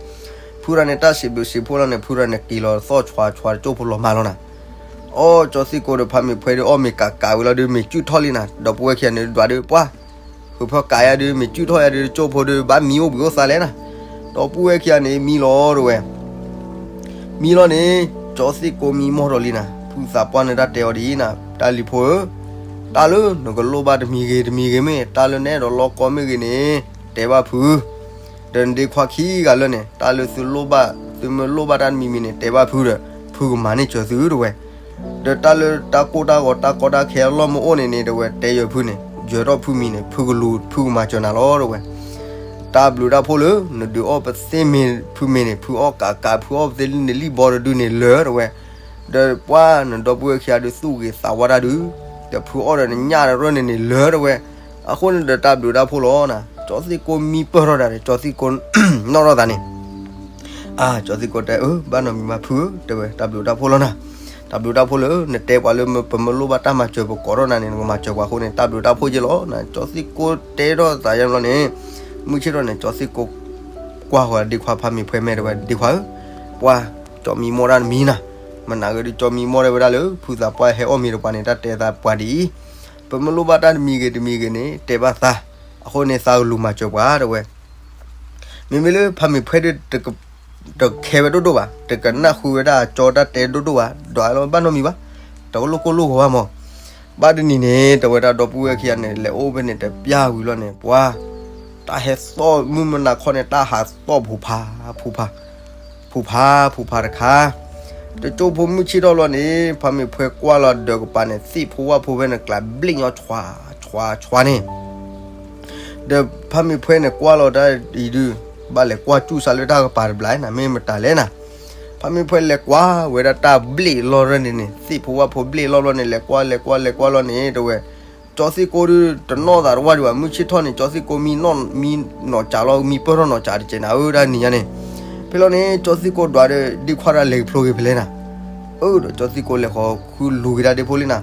ဖုတဂၤန့ၣ် တၢ်စံးဘျုးစံးဖှိၣ်လီၤန့ၣ် ဖုတဂၤန့ၣ်က့ၤလီၤသီၣ်ဆွးဆွးတကၠိၢ်ဖိလီၤမၢ်လီၤနၤ, အီၣ်ကၠီသ့ၣ်ကိဒီးဖးမ့ၢ်ဖှဲဒီးအီၣ်မ့ၤကးကးဝံၤလီၤဒီး မ့ၤကုၢ်ထီၣ်လံနၤ, ဒီပုၢ်ဝဲၢ်ခံဂၤန့ၣ်ဒွးဒီးပှၤ ဃုဖၢကးယၤဒီး မ့ၢ်ကုၢ်ထီၣ်ယၤဒီး တကၠိၢ်ဖိဒီး ဘၣ်မံအိၣ်ဘှံးအိၣ်သါလဲၣ်နၤ, ဒီပုၢ်ဝဲၢ်ခံဂၤန့ၣ် မံလီၤတဝဲ မံလီၤန့ၣ် ကၠီသ့ၣ်ကိမံမီၢ်ဒီးလံနၤ, ဖုသးပှၢ်န့ၣ်တၢ်တဲအီၤဒ်အံၤနၤ, တၢ်လံၤဖိဧၢ, တၢ်လၢနကလိၣ်ဘၣ်တမံၤဂ့ၤတမံၤဂ့ၤမ့ၢ် တၢ်လၢနအဲၣ်ဒိးလီကီမ့ၢ်ဂ့ၤန့ၣ် တဲဘၣ်ဖု, ဒီးနဒ့ခွါခံဂၤလၢာ်န့ၣ် တၢ်လၢသုလိၣ်ဘၣ် သုမ့ၢ်လိၣ်ဘၣ်တၢ်တမံၤမံၤန့ၣ် တဲဘၣ်ဖုဒီး ဖုကမၤန့ၢ်စၢၤသုတဝဲ ဒီးတၢ်လၢတၢ်ကိၢ်တၢ်ဂီၤတၢ်ကီတၢ်ခဲအလီၢ်မ့ၢ်အိၣ်န့ၣ်န့ၣ် တဝဲတဲယၤဖုန့ၣ် ယၢၤထီၣ်ဖုမံၤန့ၣ် ဖုကလူၤဖုကမၤစၢၤနၤလီၤတဝဲ တၢ်ဘျုးတၢ်ဖှိၣ်လၢ နဒုးအီၣ်ပသ့ၣ်မ့ၤဖုမ့ၤန့ၣ် ဖုအီၣ်ကးကး ဖုအီၣ်ပသ့ၣ်လံန့ၣ်လံၣ်ဘီတဒုန့ၣ်လၢာ်တဝဲ, ဒီးပှၢ်နဒီပုၢ်ဝဲၢ်ခံဂၤဒုးသူၣ်ဂ့ၤသးဝါတၢ်ဒုး, ဒီးဖုအီၣ်ဒီးနညၣ်တရၢၢ်န့ၣ်န့ၣ်လၢာ်တဝဲ, အဃိန့ၣ်ဒီးတၢ်ဘျုးတၢ်ဖှိၣ်လီၤနၤ, ကၠီသ့ၣ်ကိၣ်မံပၢၢ်ထီၣ်တၢ်ဒီး ကၠီသ့ၣ်ကိၣ်နီၣ်ထီၣ်သးန့ၣ် အၢ ကၠီသ့ၣ်ကိၣ်တဲ အၢ ဘၣ်နီတမံၤဘၣ်ဖုဧၢ တဲဝဲ တၢ်ဘျုးတၢ်ဖှိၣ်လီၤနၤ, တၢ်ဘျုးတၢ်ဖှိၣ်လၢ နတဲပှၤလၢပမ့ၢ်လိၣ်ဘၣ်တၢ်မၤစၢၤပကိးထီၣ်နၤန့ၣ် နကမၤစၢၤပှၤအဃိန့ၣ် တၢ်ဘျုးတၢ်ဖှိၣ်က့လီၤနၤ, ကၠီသ့ၣ်ကိၣ်တဲထီၣ်သးယါဘျီန့ၣ်, မုၢ်ဆ့ၣ်ထီၣ်န့ၣ် ကၠီသ့ၣ်ကိၣ်ကွၢ်ဃီၤဒ့ခွါဖါမ့ၤဖှဲမဲာ်တဝဲ ဒ့ခွါဧၢ, ပှၢ် ကၠီမံမီၢ်တၢ်တမံၤနၤ, မနၤဂ့ၤဒုးကၠီမံမီၢ်တၢ်ဝဲဒၣ်လၢ ဖုသးပှၢ်ဟဲအီၣ်မ့ၤတပှၤန့ၣ် တၢ်တဲသးပှၤဒ်အံၤ, ပမ့ၢ်လိၣ်ဘၣ်တၢ်တမံၤဂ့ၤတမံၤဂ့ၤန့ၣ် တဲဘၣ်သး, အဃိန့ၣ်သးကလူၤမၤစၢၤပှၤတဝဲ မ့မ့ၢ်လၢဖါမ့ၤဖှဲဒုး တခဲဝဲဒိၣ်ဒိၣ်ဘၣ်, တကနၣ်ဃုာ်ဝဲဒၣ်ကၠီတၢ်တဲဒိၣ်ဒိၣ်ဘၣ်, ဒီးလီၤဘၣ်နီတမံၤဘၣ်, တကလိၣ်ကိၢ်လိၣ်ဂီၤဘၣ်မး, ဘၣ်တနံၤန့ၣ် တဝဲဒၣ်ဒီပုၢ်ဝဲၢ်ခံဂၤန့ၣ် လဲၤအိၣ်ဖဲန့ၣ်တပျၢ်ဝံၤလီၤန့ၣ် ပှၤ တၢ်ဟဲသီၣ်မုၢ်မနၤခီန့ၣ် တၢ်ဟးသီၣ်ဖူးဖး ဖူးဖး ဖူးဖး ဖူးဖးတခါ, တကၠိဖိမုၢ်ဆ့ၣ်ထီၣ်လီၤန့ၣ် ဖါမ့ၤဖှဲကွၢ်လီၤဒၢးကပၤန့ၣ် သ့ၣ်ဖိဝၣ်ဖိဖဲန့ၣ် ကျးဘျ့ၣ်ညီဆွး ဆွး ဆွးန့ၣ် ဒီးဖါမ့ၤဖှဲန့ၣ် ကွၢ်လီၤတၢ်အံၤဒုး ဘၣ်လဲၤကွၢ်စူၣ်စးလၢတၢ်ကပၤတဘျီနၤ မ့ၢ်မတၤလဲၣ်နၤ, ဖါမ့ၤဖှဲလဲၤကွၢ်ဝဲဒၣ်တၢ်ဘျ့ၣ်လီၢ်ရၢၢ်န့ၣ်န့ၣ် သ့ၣ်ဖိဝၣ်ဖိဘျ့ၣ်လီၢ်ဘျီန့ၣ် လဲၤကွၢ်လဲၤကွၢ်လဲၤကွၢ်လီၤန့ၣ် တဝဲ ကၠီသ့ၣ်ကိၣ်ဒုး တနီၣ်သးတဝၢ်ဒံးဘၣ် မုၢ်ဆ့ၣ်ထီၣ်န့ၣ် ကၠီသ့ၣ်ကိၣ်မံ မံနီၢ်ကးလီၤ မံပၢၢ်ထီၣ်နီၢ်ကးတကဲးနၤဧၢ တၢ်နံၤညါန့ၣ်, ဖဲလီၤန့ၣ် ကၠီသ့ၣ်ကိၣ်ဒွးဒီး ဒ့ခွါတၢ်လဲၤဖျိက့ၤဖဲလဲၣ်နၤ, အၢ ဒီးကၠီသ့ၣ်ကိၣ်လဲၤဃီၤဃုလူၤက့ၤတၢ်ဒ့ဖိလံနၤ,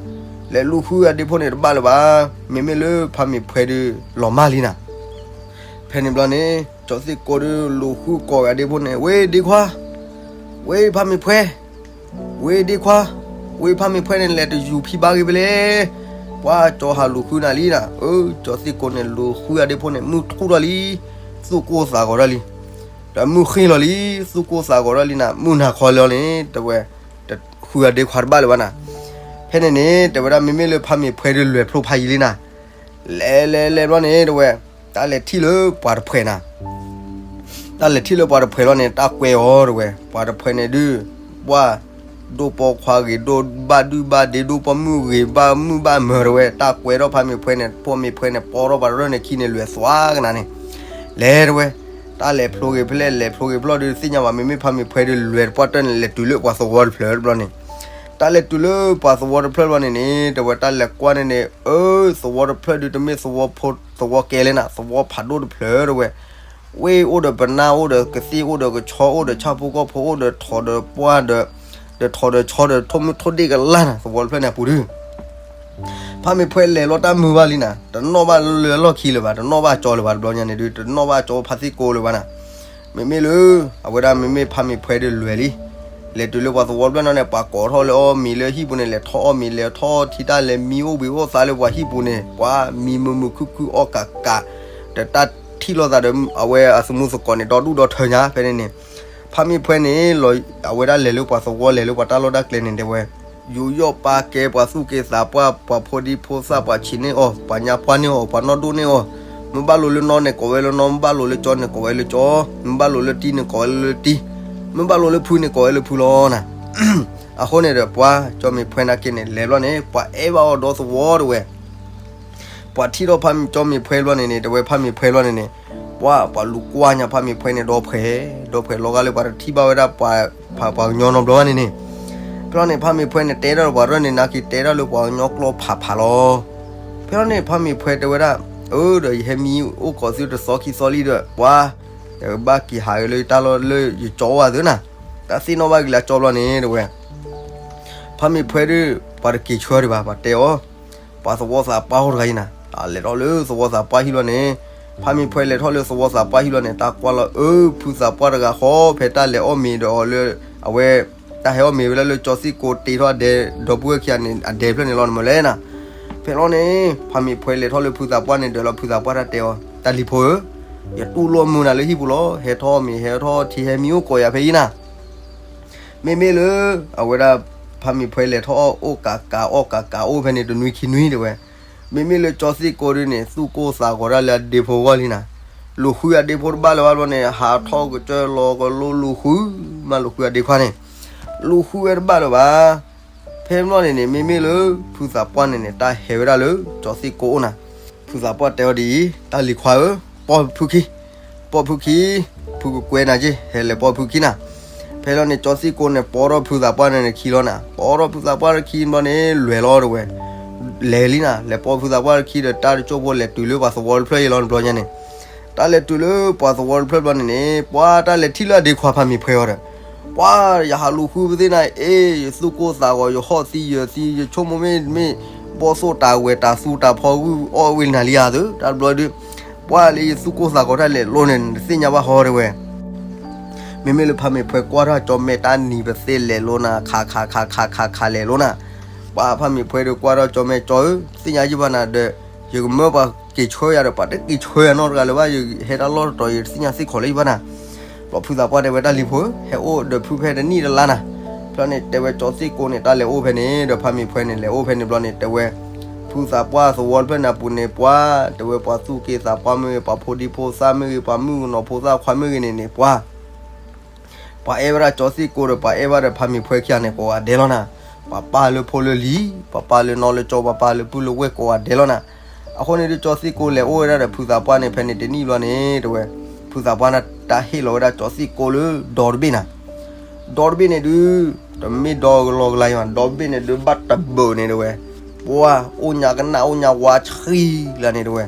လဲၤလူၤဃုအဒ့ဖိန့ၣ်တဘၣ်လၢၤဘၣ်, မ့မ့ၢ်လၢဖါမ့ၤဖှဲဒုး လီၤမၢ်လံနၤ ဖဲန့ၣ်ဘျီန့ၣ် ကၠီသ့ၣ်ကိၣ်ဒုး လူၤဃုကိးဂၤဒ့ဖိန့ၣ် ဝဲဒ့ခွါ, ဝဲဖါမ့ၤဖှဲ, ဝဲဒ့ခွါ, ဝဲဖါမ့ၤဖှဲန့ၣ် လဲၤတယူၤဖံဘါဂ့ၤဖဲလဲၣ်, ပှၤကၠီဟးလူၤဃုနၤလံနၤ, အၢ ကၠီသ့ၣ်ကိၣ်န့ၣ် လူၤဃုအဒ့ဖိန့ၣ် မုၢ်ထူၣ်ထီၣ်လံ, သူၣ်ကိၢ်သးဂီၤထီၣ်လံ, ဒီးမုၢ်ဃ့ၢ်လီၤလံ, သူၣ်ကိၢ်သးဂီၤထီၣ်လံနၤ, မုၢ်နၤခီလီၤန့ၣ် တဝဲ တဃုအဒ့ခွါတဘၣ်လၢၤဘၣ်နၤ, ဖဲန့ၣ်န့ၣ် တဝဲဒၣ်မ့မ့ၢ်လၢဖါမ့ၤဖှဲဒုး လဲၤဖျိဖးယံၤလံနၤ လဲၤလဲၤလဲၤဘျီန့ၣ် တဝဲ တၢ်လဲၤထံၣ်လၢပှၤတဖှဲးနၤ, တၢ်လဲၤထံၣ်လၢပှၤတဖှဲးလီၤန့ၣ် တၢ်ကွဲအီၤတဝဲ ပှၤတဖှဲးန့ၣ်ဒုး ပှၤ ဒိၣ်ပိာ်ခွါဂ့ၤ ဒိၣ်ဘၣ်ဒုၣ်ဘၣ်ဒ့ ဒိၣ်ပိာ်မုၣ်ဂ့ၤ ဘၣ်မုၣ်ဘၣ်မၢၤတဝဲ တၢ်ကွဲထီၣ်ဖါမ့ၤဖှဲန့ၣ် ဖါမ့ၤဖှဲန့ၣ် ပီထီၣ်ပှၤတရၢၢ်န့ၣ်ခံန့ၣ် လဲၤသွါကနၤန့ၣ် လဲၤတဝဲ တၢ်လဲၤဖျိဂ့ၤဖဲလဲၣ် လဲၤဖျိဂ့ၤဖဲလဲၣ်ဒုး သ့ၣ်ညါဘၣ် မ့မ့ၢ်ဖါမ့ၤဖှဲဒုး လဲၤတပှၢ်တၢၢ်န့ၣ် လဲၤတုၤလၢပှၤသဝီတဖျၢၣ်တဘျီန့ၣ် တၢ်လဲၤတုၤလၢပှၤသဝီတဖျၢၣ်ဘျီန့ၣ်န့ၣ် တဝဲတၢ်လဲၤကွၢ်န့ၣ်န့ၣ် အၢ သဝီတဖျၢၣ်ဒုး တမ့ၢ်သဝီဖိ သဝီကဲလဲၣ်နၤ သဝီဖးဒိၣ်တဖျၢၣ်တဝဲ ဝ့ၢ်အိၣ်ဒီးပနၢ်အိၣ်ဒီးကသ့ၣ်အိၣ်ဒီးကဆီအိၣ်ဒီးဆၣ်ဖိကီၢ်ဖိအိၣ်ဒီး ထိးဒီးပှၢ်ဒီး ဒီးထိးဒီးဆီဒီးထိၣ်မုၢ်ထိၣ်ဒ့ၣ်ကလၢ်နၤ သဝီတဖျၢၣ်န့ၣ်အပူၤဒုး ဖါမ့ၤဖှဲလဲၤလီၤတၢ်မုာ်ဘၣ်လံနၤ တနီၣ်ဘၣ်လၢအလီၢ်ခံလၢၤဘၣ် တနီၣ်ဘၣ်ကၠီလၢၤဘၣ် တဘျီညါန့ၣ်ဒုး တနီၣ်ဘၣ်ကၠီဖါသ့ၣ်ကိးလၢၤဘၣ်နၤ မ့မ့ၢ်လၢ အဝဲဒၣ်မ့မ့ၢ်ဖါမ့ၤဖှဲဒုးလဲၤလံ လဲၤတုၤလၢပှၤသဝီတဖျၢၣ်န့ၣ် ပှၤကိးထီၣ်လၢအီၣ်မ့ၤလၢဟံၣ်ပူၤန့ၣ် လဲၤထီၣ်အီၣ်မ့ၤ လဲၤထီၣ်ထံတၢ်လဲၤမံအိၣ်ဘှံးအိၣ်သါလၢပှၤဟံၣ်ပူၤန့ၣ် ပှၤမံမုာ်မုာ်ခုၣ်ခုၣ်အီၣ်ကးကး ဒီးတၢ်ထံၣ်လိာ်သးဒီး အဝဲအသမူသကိးန့ၣ် ဒီဒူၣ်ဒီထၢညါဖဲန့ၣ်န့ၣ် ဖါမ့ၤဖှဲန့ၣ် အဝဲဒၣ်လဲၤလၢပှၤသဝီလဲၤလၢပှၤတၢ်လီၢ်တၢ်ကျဲန့ၣ်တဲဝဲ ယူးယီၣ်ပာ်ကဲပှၤသူၣ်က့သးပှၢ် ပှၤဖိဒံဖိသၣ် ပှၤဆံးန့ၢ်အီၤ ပှၤညါပှၢ်န့ၢ်အီၤ ပှၤနီၢ်ဒိၣ်န့ၢ်အီၤ မ့ၢ်ဘၣ်လိာ်လၢနီၢ်န့ၣ် ကိးဝဲလၢနီၢ် မ့ၢ်ဘၣ်လိာ်လၢကၠီန့ၣ် ကိးဝဲလၢကၠီ မ့ၢ်ဘၣ်လိာ်လၢတံၤန့ၣ် ကိးဝဲလၢတံၤ မ့ၢ်ဘၣ်လိာ်လၢဖုန့ၣ် ကိးဝဲလၢဖုလီၤနၤ အဃိန့ၣ်ဒီး ပှၤကၠီမ့ၤဖှဲနာ်က့န့ၣ် လဲၤဘျီန့ၣ် ပှၤအဲၣ်ဘၣ်အီၤဒီသဝီတဝဲ ပှၤထံၣ်ထီၣ်ဖါမ့ၤကၠီမ့ၤဖှဲဘျီန့ၣ်န့ၣ် တဝဲဖါမ့ၤဖှဲဘျီန့ၣ်န့ၣ် ပှၤ ပှၤလူၤကွၢ်ညါဖါမ့ၤဖှဲန့ၣ်ဒီဖှဲ ဒီဖှဲလီၤဂာ်လၢပှၤတထံၣ်ဘၣ်ဝဲဒၣ်ပှၤ ပှၤကညီနီတဘျီဘၣ်န့ၣ်န့ၣ် ဖဲလီၤန့ၣ် ဖါမ့ၤဖှဲန့ၣ် တဲဒၣ်ဒီးပှၤရဲၣ်န့ၣ် နာ်က့တဲဒၣ်လၢပှၤကညီကျိာ်ဖးဖးလီၤ. ဖဲလီၤန့ၣ် ဖါမ့ၤဖှဲတဲဝဲဒၣ် အၢ ဒီးယဟဲမံအိၣ်ကိးသုတသီခံသီလံဒီး ပှၤ ယကဘၣ်က့ၤဟးဂဲၤလၢတၢ်လီၢ်လၢယကၠီဝဲသုနၤ တၢ်သ့ၣ်နီၣ်ဘၣ်က့ၤလၢကၠီဘျီန့ၣ် တဝဲ ဖါမ့ၤဖှဲဒုး ပှၤတက့ၤဆှၢဒံးဘၣ် ပှၤတဲအီၤ ပှၤသဝီသးပှၢ်အိၣ်တဂၤအံၤနၤ လဲၤထီၣ်လၢသဝီသးပှၢ်ဟံၣ်လီၤန့ၣ် ဖါမ့ၤဖှဲလဲၤထီၣ်လၢသဝီသးပှၢ်ဟံၣ်လီၤန့ၣ် တၢ်ကွၢ်လီၤ အၢ ဖုသးပှၢ်တဂၤဃီ ဖဲတၢ်လဲၤအီၣ်မ့ၤဒီးအီၤလၢ အဝဲ တၢ်ဟဲအီၣ်မ့ၤဝဲဒၣ်လၢကၠီသ့ၣ်ကိးတ့ထီၣ်အဒဲ ဒီပုၢ်ဝဲၢ်ခံဂၤန့ၣ် အဒဲဖျၢၣ်န့ၣ်လီၤနမၢလဲၣ်နၤ ဖဲလီၤန့ၣ် ဖါမ့ၤဖှဲလဲၤထီၣ်လၢဖုသးပှၢ်န့ၣ် ဒၢးလီၤဖုသးပှၢ်တၢ်တဲအီၤ တၢ်လံၤဖိဧၢ ယတူၢ်လိာ်မုာ်နၤလၢဟံၣ်ပူၤလီၤ ဟဲထီၣ်အီၣ်မ့ၤ ဟဲထီၣ်ထံဟဲမံအိၣ်ကိးယၤဖဲအံၤနၤ မ့မ့ၢ်လၢ အဝဲဒၣ် ဖါမ့ၤဖှဲလဲၤထီၣ်အီၣ်အိၣ်ကးကးအီၣ်ကးကးအိၣ်ဖဲန့ၣ် တနွံခံနွံတဲဝဲ မ့မ့ၢ်လၢကၠီသ့ၣ်ကိးဒုန့ၣ် သူၣ်ကိၢ်သးဂီၤဒၣ်လၢအဒ့ဖိဂီၢ်လံနၤ လူၤဃုအဒ့ဖိတဘၣ်လၢၤဘၣ်ဘျီန့ၣ် ဟးထီၣ်ကစၢၢ်လီၤကလိလူၤဃု မးလူၤဃုအဒ့ခွါန့ၣ် လူၤဃုဝဲတဘၣ်လၢၤဘၣ် ဖဲဘျီန့ၣ်န့ၣ် မ့မ့ၢ်လၢ ဖုသးပှၢ်န့ၣ်န့ၣ် တၢ်ဟဲဝဲဒၣ်လၢ ကၠီသ့ၣ်ကိးအိၣ်နၤ ဖုသးပှၢ်တဲအီၤဒ်အံၤ တၢ်လံၤခွါဧၢ ပီၢ်ဖုခံ ပိာ်ဖုခံ, ဖုကကွဲနၤက့, ဟဲလဲၤပိာ်ဖုခံနၤ. ဖဲလီၤန့ၣ် ကၠီသ့ၣ်ကိန့ၣ် ပိာ်ထီၣ်ဖုသးပှၢ်န့ၣ်ခံလီၤနၤ, ပိာ်ထီၣ်ဖုသးပှၢ်တခံဘျီန့ၣ် လဲၤလီၤတဝဲ, လဲၤလံနၤ, လဲၤပိာ်ဖုသးပှၢ်တခံဒီး တၢ်တကၠိၢ်ဖိလဲၤတုၤလၢပှၤသဝီတဖျၢၣ်ယလီၤတဘျီညါန့ၣ်, တၢ်လဲၤတုၤလၢပှၤသဝီတဖျၢၣ်ဘျီန့ၣ်န့ၣ် ပှၤတၢ်လဲၤထံၣ်လၢအဒ့ခွါဖးမံၤဖှဲအီၤဒီး, ပှၤယဟးလူၤဃုပသ့ၣ်နၤ, အ့ ယသူၣ်ကိၢ်သးဂီၤ, ယဟီၣ်သံယၢၤသံ, ယဆိကမိၣ်မ့ၢ်မ့ၢ် ဘီၣ်သိၣ်တၢ်ဝဲၤတၢ်သူတၢ်ဖီဂုၢ်အီၣ်ဝဲနၤလံဧါသၢ, တၢ်တဘျီဒုး ပှၤလၢယသူၣ်ကိၢ်သးဂီၤတၢ်လဲၤလိၤန့ၣ် နတသ့ၣ်ညါဘၣ်ဟီတဝဲ. မ့မ့ၢ်လၢဖးမံၤဖှဲကွၢ်ထီၣ်ကၠီမဲာ်တၢ်နံၤပသ့လဲၤလိၤနၤ, ခးခးခးခးခးခးလဲၤလိၤနၤ. ပှၤဖးမံၤဖှဲဒီးကွၢ်ထီၣ်ကၠီမဲာ်ကၠီဧၢ, သ့ၣ်ညါယဘၣ်နၤဒီး, ယကမၢပှၤက့ၤဆှၢယၤဒီး ပှၤတက့ၤဆှၢယၤနီတဂၤလၢၤဘၣ်, ယဟဲတၢ်လီၢ်တတီၤ ယတသ့ၣ်ညါသ့ၣ်ခီလၢယဘၣ်နၤ. ဘျီဖုသးပှၢ်တဲဝဲတၢ်လံၤဖိဧၢ, ဟဲအိၣ်ဒီးဖုဖဲတနံၣ်တလါနၤ. ဖဲန့ၣ်တဲဝဲကၠီသ့ၣ်ကိန့ၣ် တၢ်လဲၤအိၣ်ဖဲန့ၣ် ဒီးဖးမံၤဖှဲန့ၣ် လဲၤအိၣ်ဖဲန့ၣ်ဘျီန့ၣ် တဲဝဲ ဖုသးပှၢ်သဝီတဖျၢၣ်န့ၣ်အပူၤန့ၣ် ပှၤတဲဝဲပှၤသူၣ်က့သးပှၢ်မ့ၢ်ဂ့ၤ, ပှၤဖိဒံဖိသၣ်မ့ၢ်ဂ့ၤ, ပှၤမုၣ်ကနီၤဖိသၣ်ခွါမ့ၢ်ဂ့ၤန့ၣ်န့ၣ် ပှၤ ပှၤအဲၣ်ဝဲဒၣ်ကၠီသ့ၣ်ကိဒီး ပှၤအဲၣ်ဝဲဒၣ်ဖးမံၤဖှဲခံဂၤန့ၣ် ကိးဂၤဒဲးလီၤနၤ. ပှၤပၢ်လၢဖိလၢလံၤ, ပှၤပၢ်လၢနီၢ်လၢကၠီ, ပှၤပၢ်လၢပုၢ်လၢဝဲၢ်ကိးဂၤဒဲးလီၤနၤ. အဃိန့ၣ်ဒုး ကၠီသ့ၣ်ကိလဲၤအိၣ်ဝဲဒၣ်ဒီးဖုသးပှၢ်န့ၣ် ဖဲန့ၣ်တနံၣ်ဘျီန့ၣ် တဲဝဲ ဖုသးပှၢ်န့ၣ် တၢ်ဟ့ၣ်လီၤဝဲဒၣ်ကၠီသ့ၣ်ကိလၢဒီတဘ့ၣ်နၤ. ဒီတဘ့ၣ်န့ၣ်ဒုး တမ့ၢ်ဒီကလီကလါယၤ, ဒီတဘ့ၣ်န့ၣ်ဒုး ဘၣ်တဘၢၣ်န့ၣ်တဲဝဲ, ပှၤအိၣ်ညါကနၣ်အိၣ်ညါဝါဆှံလၢန့ၣ်တဲဝဲ.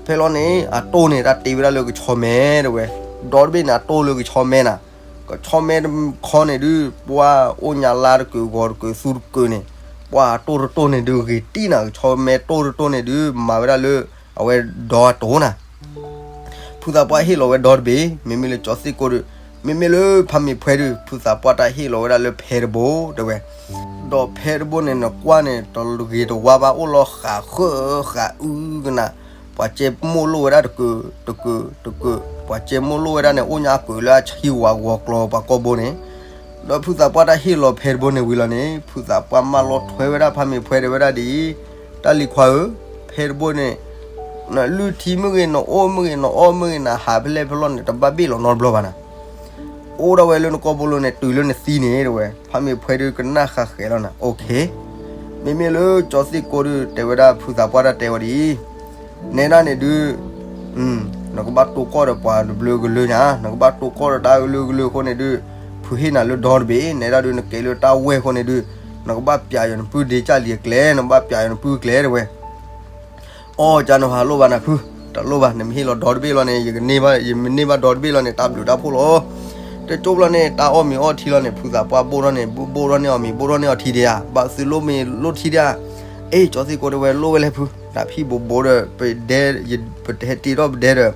ဖဲလီၤန့ၣ် အတိၢ်န့ၣ် တၢ်တ့ဝဲဒၣ်လၢကဆီမဲတဲဝဲ, ဒီတဘ့ၣ်န့ၣ် အတိၢ်လၢကဆီမဲနၤ. ကဆီမဲတခီန့ၣ်ဒုး ပှၤအိၣ်ညါလါတကုာ်ဂီၤတကုာ်သူတကုာ်န့ၣ်, ပှၤအတိၢ်တတိၢ်န့ၣ်ဒုးဂ့ၤတံၢ်နၤ, ကဆီမဲတိၢ်တတိၢ်န့ၣ်ဒုး မၤဝဲဒၣ်လၢ အဝဲဒီအတိၢ်နၤ. ဖုသးပှၢ်ဟ့ၣ်လီၤဝဲဒီတဘ့ၣ်, မ့မ့ၢ်လၢကၠီသ့ၣ်ကိဒီး, မ့မ့ၢ်လၢဖးမံၤဖှဲဒုး ဖုသးပှၢ်တၢ်ဟ့ၣ်လီၤဝဲဒၣ်လၢဖဲတဘိတဲဝဲ. ဒီးဖဲတဘိန့ၣ် နကွၢ်န့ၣ် တဂ့ၤတဝါဘၣ် အိၣ်လီၤဃးဃၢဃးအုကနၤ, ပှၤကဲမိၢ်လိၣ်ဝဲဒၣ်တကုာ်, တကုာ်, တကုာ်, ပှၤကဲမိၢ်လိၣ်ဝဲဒၣ်န့ၣ် အိၣ်ညါအကုာ်လၢအဆံဝးဂီၤကျီၤပှၤကိာ်ဘိန့ၣ်. ဒီးဖုသးပှၢ်တၢ်ဟ့ၣ်လီၤဖဲတဘိန့ၣ်ဝံၤလီၤန့ၣ် ဖုသးပှၢ်မၢလီၤထွဲဝဲဒၣ်ဖးမံၤဖှဲတဲဝဲဒၣ်ဒ်အံၤ, တၢ်လံၤခွါဧၢ, ဖဲတဘိန့ၣ် နလုၢ်ထံမ့ၢ်ဂ့ၤ, နအိၣ်မ့ၢ်ဂ့ၤ, နအီၣ်မ့ၢ်ဂ့ၤ, နဟးဖဲလဲၣ်ဖဲလဲၣ်န့ၣ် တဘၣ်ဘ့ၣ်လီၤနီတဘျီဘၣ်နၤ. အိၣ်ဒၣ်ဝဲလၢနကိာ်ဘိလိၤန့ၣ် တုၤလၢနသံန့ၣ်တဲဝဲ. ဖးမံၤဖှဲဒုးကနၣ်ဃးဃဲလီၤနၤ, အိၣ်ခ့. မ့မ့ၢ်လၢကၠီသ့ၣ်ကိဒုး တဲဝဲဒၣ်ဖုသးပှၢ်တၢ်တဲဝဲဒ်အံၤ, နဲဒၣ်န့ၣ်ဒုး နကဘၣ်တိၢ်ကီၢ်ဒီးပှၤတဘျုးကလုာ်ညါ, နကဘၣ်တိၢ်ကီၢ်ဒီးတၢ်ကလုာ်ကလုာ်အဃိန့ၣ်ဒုး, ဖုဟ့ၣ်နၤလၢဒီတဘ့ၣ်, နဲဒၣ်ဒုးနကဲလၢတၢ်ဝဲၢ်အဃိန့ၣ်ဒုး, နကဘၣ်ပျးယၤနပုၢ်ဒ့ကၢ်လံၤအကျဲ, နကဘၣ်ပျးယၤနပုၢ်ကျဲတဲဝဲ. အီ ကနဟးလိၣ်ဘၣ်နၤဖု, တလိၣ်ဘၣ်, နမ့ၢ်ဟ့ၣ်လီၤဒီတဘ့ၣ်လီၤန့ၣ် ယကန့ၢ်ဘၣ်, ယမ့ၢ်န့ၢ်ဘၣ်ဒီတဘ့ၣ်လီၤန့ၣ် တၢ်ဘျုးတၢ်ဖှိၣ်လီၤ. တကၠိၢ်ဘျီန့ၣ် တၢ်အီၣ်မ့ၤအီထံလီၤန့ၣ် ဖုသးပှၢ်ဘိၣ်ထီၣ်န့ၣ် ဘိၣ်ထီၣ်န့ၢ်အီၣ်မ့ၤ ဘိၣ်ထီၣ်န့ၢ်အီထံဒံးဧါ, ဘၣ်သုလိၣ်မ့ၤလိၣ်ထံဒံးဧါ. အ့ ကၠီသ့ၣ်ကိတဲဝဲလိၣ်ဝဲလဲၣ်ဖု, နဖံၣ်ဘိးဘိးဒီး ပဒဲ, ပဟဲတ့ထီၣ်ပဒဲဒီး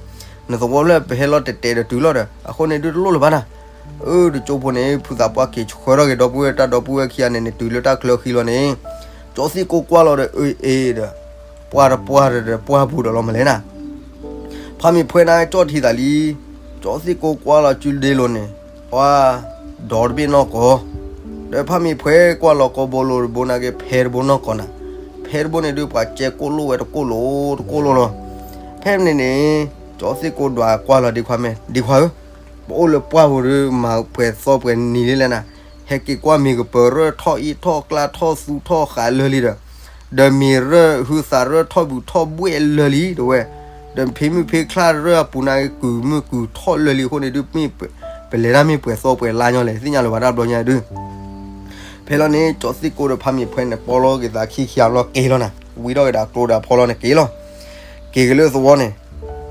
နသဝီဖျၢၣ်ပဟဲလီၤတဲာ်တဲာ်ဒီးတုၤလီၤဒီး အဃိန့ၣ်ဒုးတလိၣ်လၢၤဘၣ်နၤ. အၢ တကၠိၢ်ဖိန့ၣ် ဖုသးပှၢ်က့ၤဆှၢထီၣ်က့ၤဒီပုၢ်ဝဲၢ် တၢ်ဒီပုၢ်ဝဲၢ်ခံဂၤန့ၣ်န့ၣ် တုၤလၢတၢ်ချၢဃံလီၤန့ၣ်, ကၠီသ့ၣ်ကိကွၢ်လီၤဒီး အ့အ့ဒီး ပှၢ်တပှၢ်ဒီးပှၢ်ပူၤဒီးလီၤမလဲၣ်နၤ. ဖးမ့ၤဖှဲနၤကၠီၣ်ထံသးလံ, ကၠီသ့ၣ်ကိကွၢ်လီၤစုဒ့လိၤန့ၣ်, ပှၤဒီတဘ့ၣ်နီၢ်ကီၢ်, ဒီးဖးမ့ၤဖှဲကွၢ်လီၤကိာ်ဘိလိၤတဘိနၤက့ ဖဲတဘိနီၢ်ကီၢ်နၤ. ဖဲတဘိန့ၣ်ဒုး ပှၤကဲကိၣ်လိၣ်ဝဲတကိၣ်လိၤတကိၣ်လိၤလီၤ. ဖဲန့ၣ်န့ၣ် ကၠီသ့ၣ်ကိဒွးကွၢ်လီၤဒ့ခွါမ့ၢ်, ဒ့ခွါဧၢ, ပအိၣ်လၢပှၢ်ပူၤဒုး မၤပှဲၤသီပှဲၤနံၤလံလဲၣ်နၤ. ဟဲက့ၤကွၢ်မ့ၤကပၢၤရၢၢ်ထီၣ်အံၣ်ထီၣ်ကျါထီၣ်သူထီၣ်ဃးလၢာ်လံဒီး, ဒီးမ့ၤရၢၢ်ဟုသးရၢၢ်ထီၣ်ဘုးထီၣ်ဘှဲၣ်လၢာ်လံတဲဝဲ, ဒီးဖံမုၣ်ဖံချၣ်ရၢၢ်အပူၤန့ၣ်ကုၤမုၢ်ကုၤထီၣ်လၢာ်လံအဃိန့ၣ်ဒုး ပလဲၤတၢ်မ့ၢ်ပှဲၤသီပှဲၤလါညီလဲၣ် သ့ၣ်ညါလၢၤဘၣ်တၢ်ဘျီညါဒုး ဖဲလီၤန့ၣ် ကၠီသ့ၣ်ကိဒီးဖးမ့ၤဖှဲန့ၣ် ပီလီၤက့ၤသးခံခံဂၤလီၤက့ၤလီၤနၤ, ဝံထီၣ်က့ၤဒီးကျိဒီးဖီလီၤန့ၣ်က့ၤလီၤ. က့ၤက့ၤလၢသဝီန့ၣ်,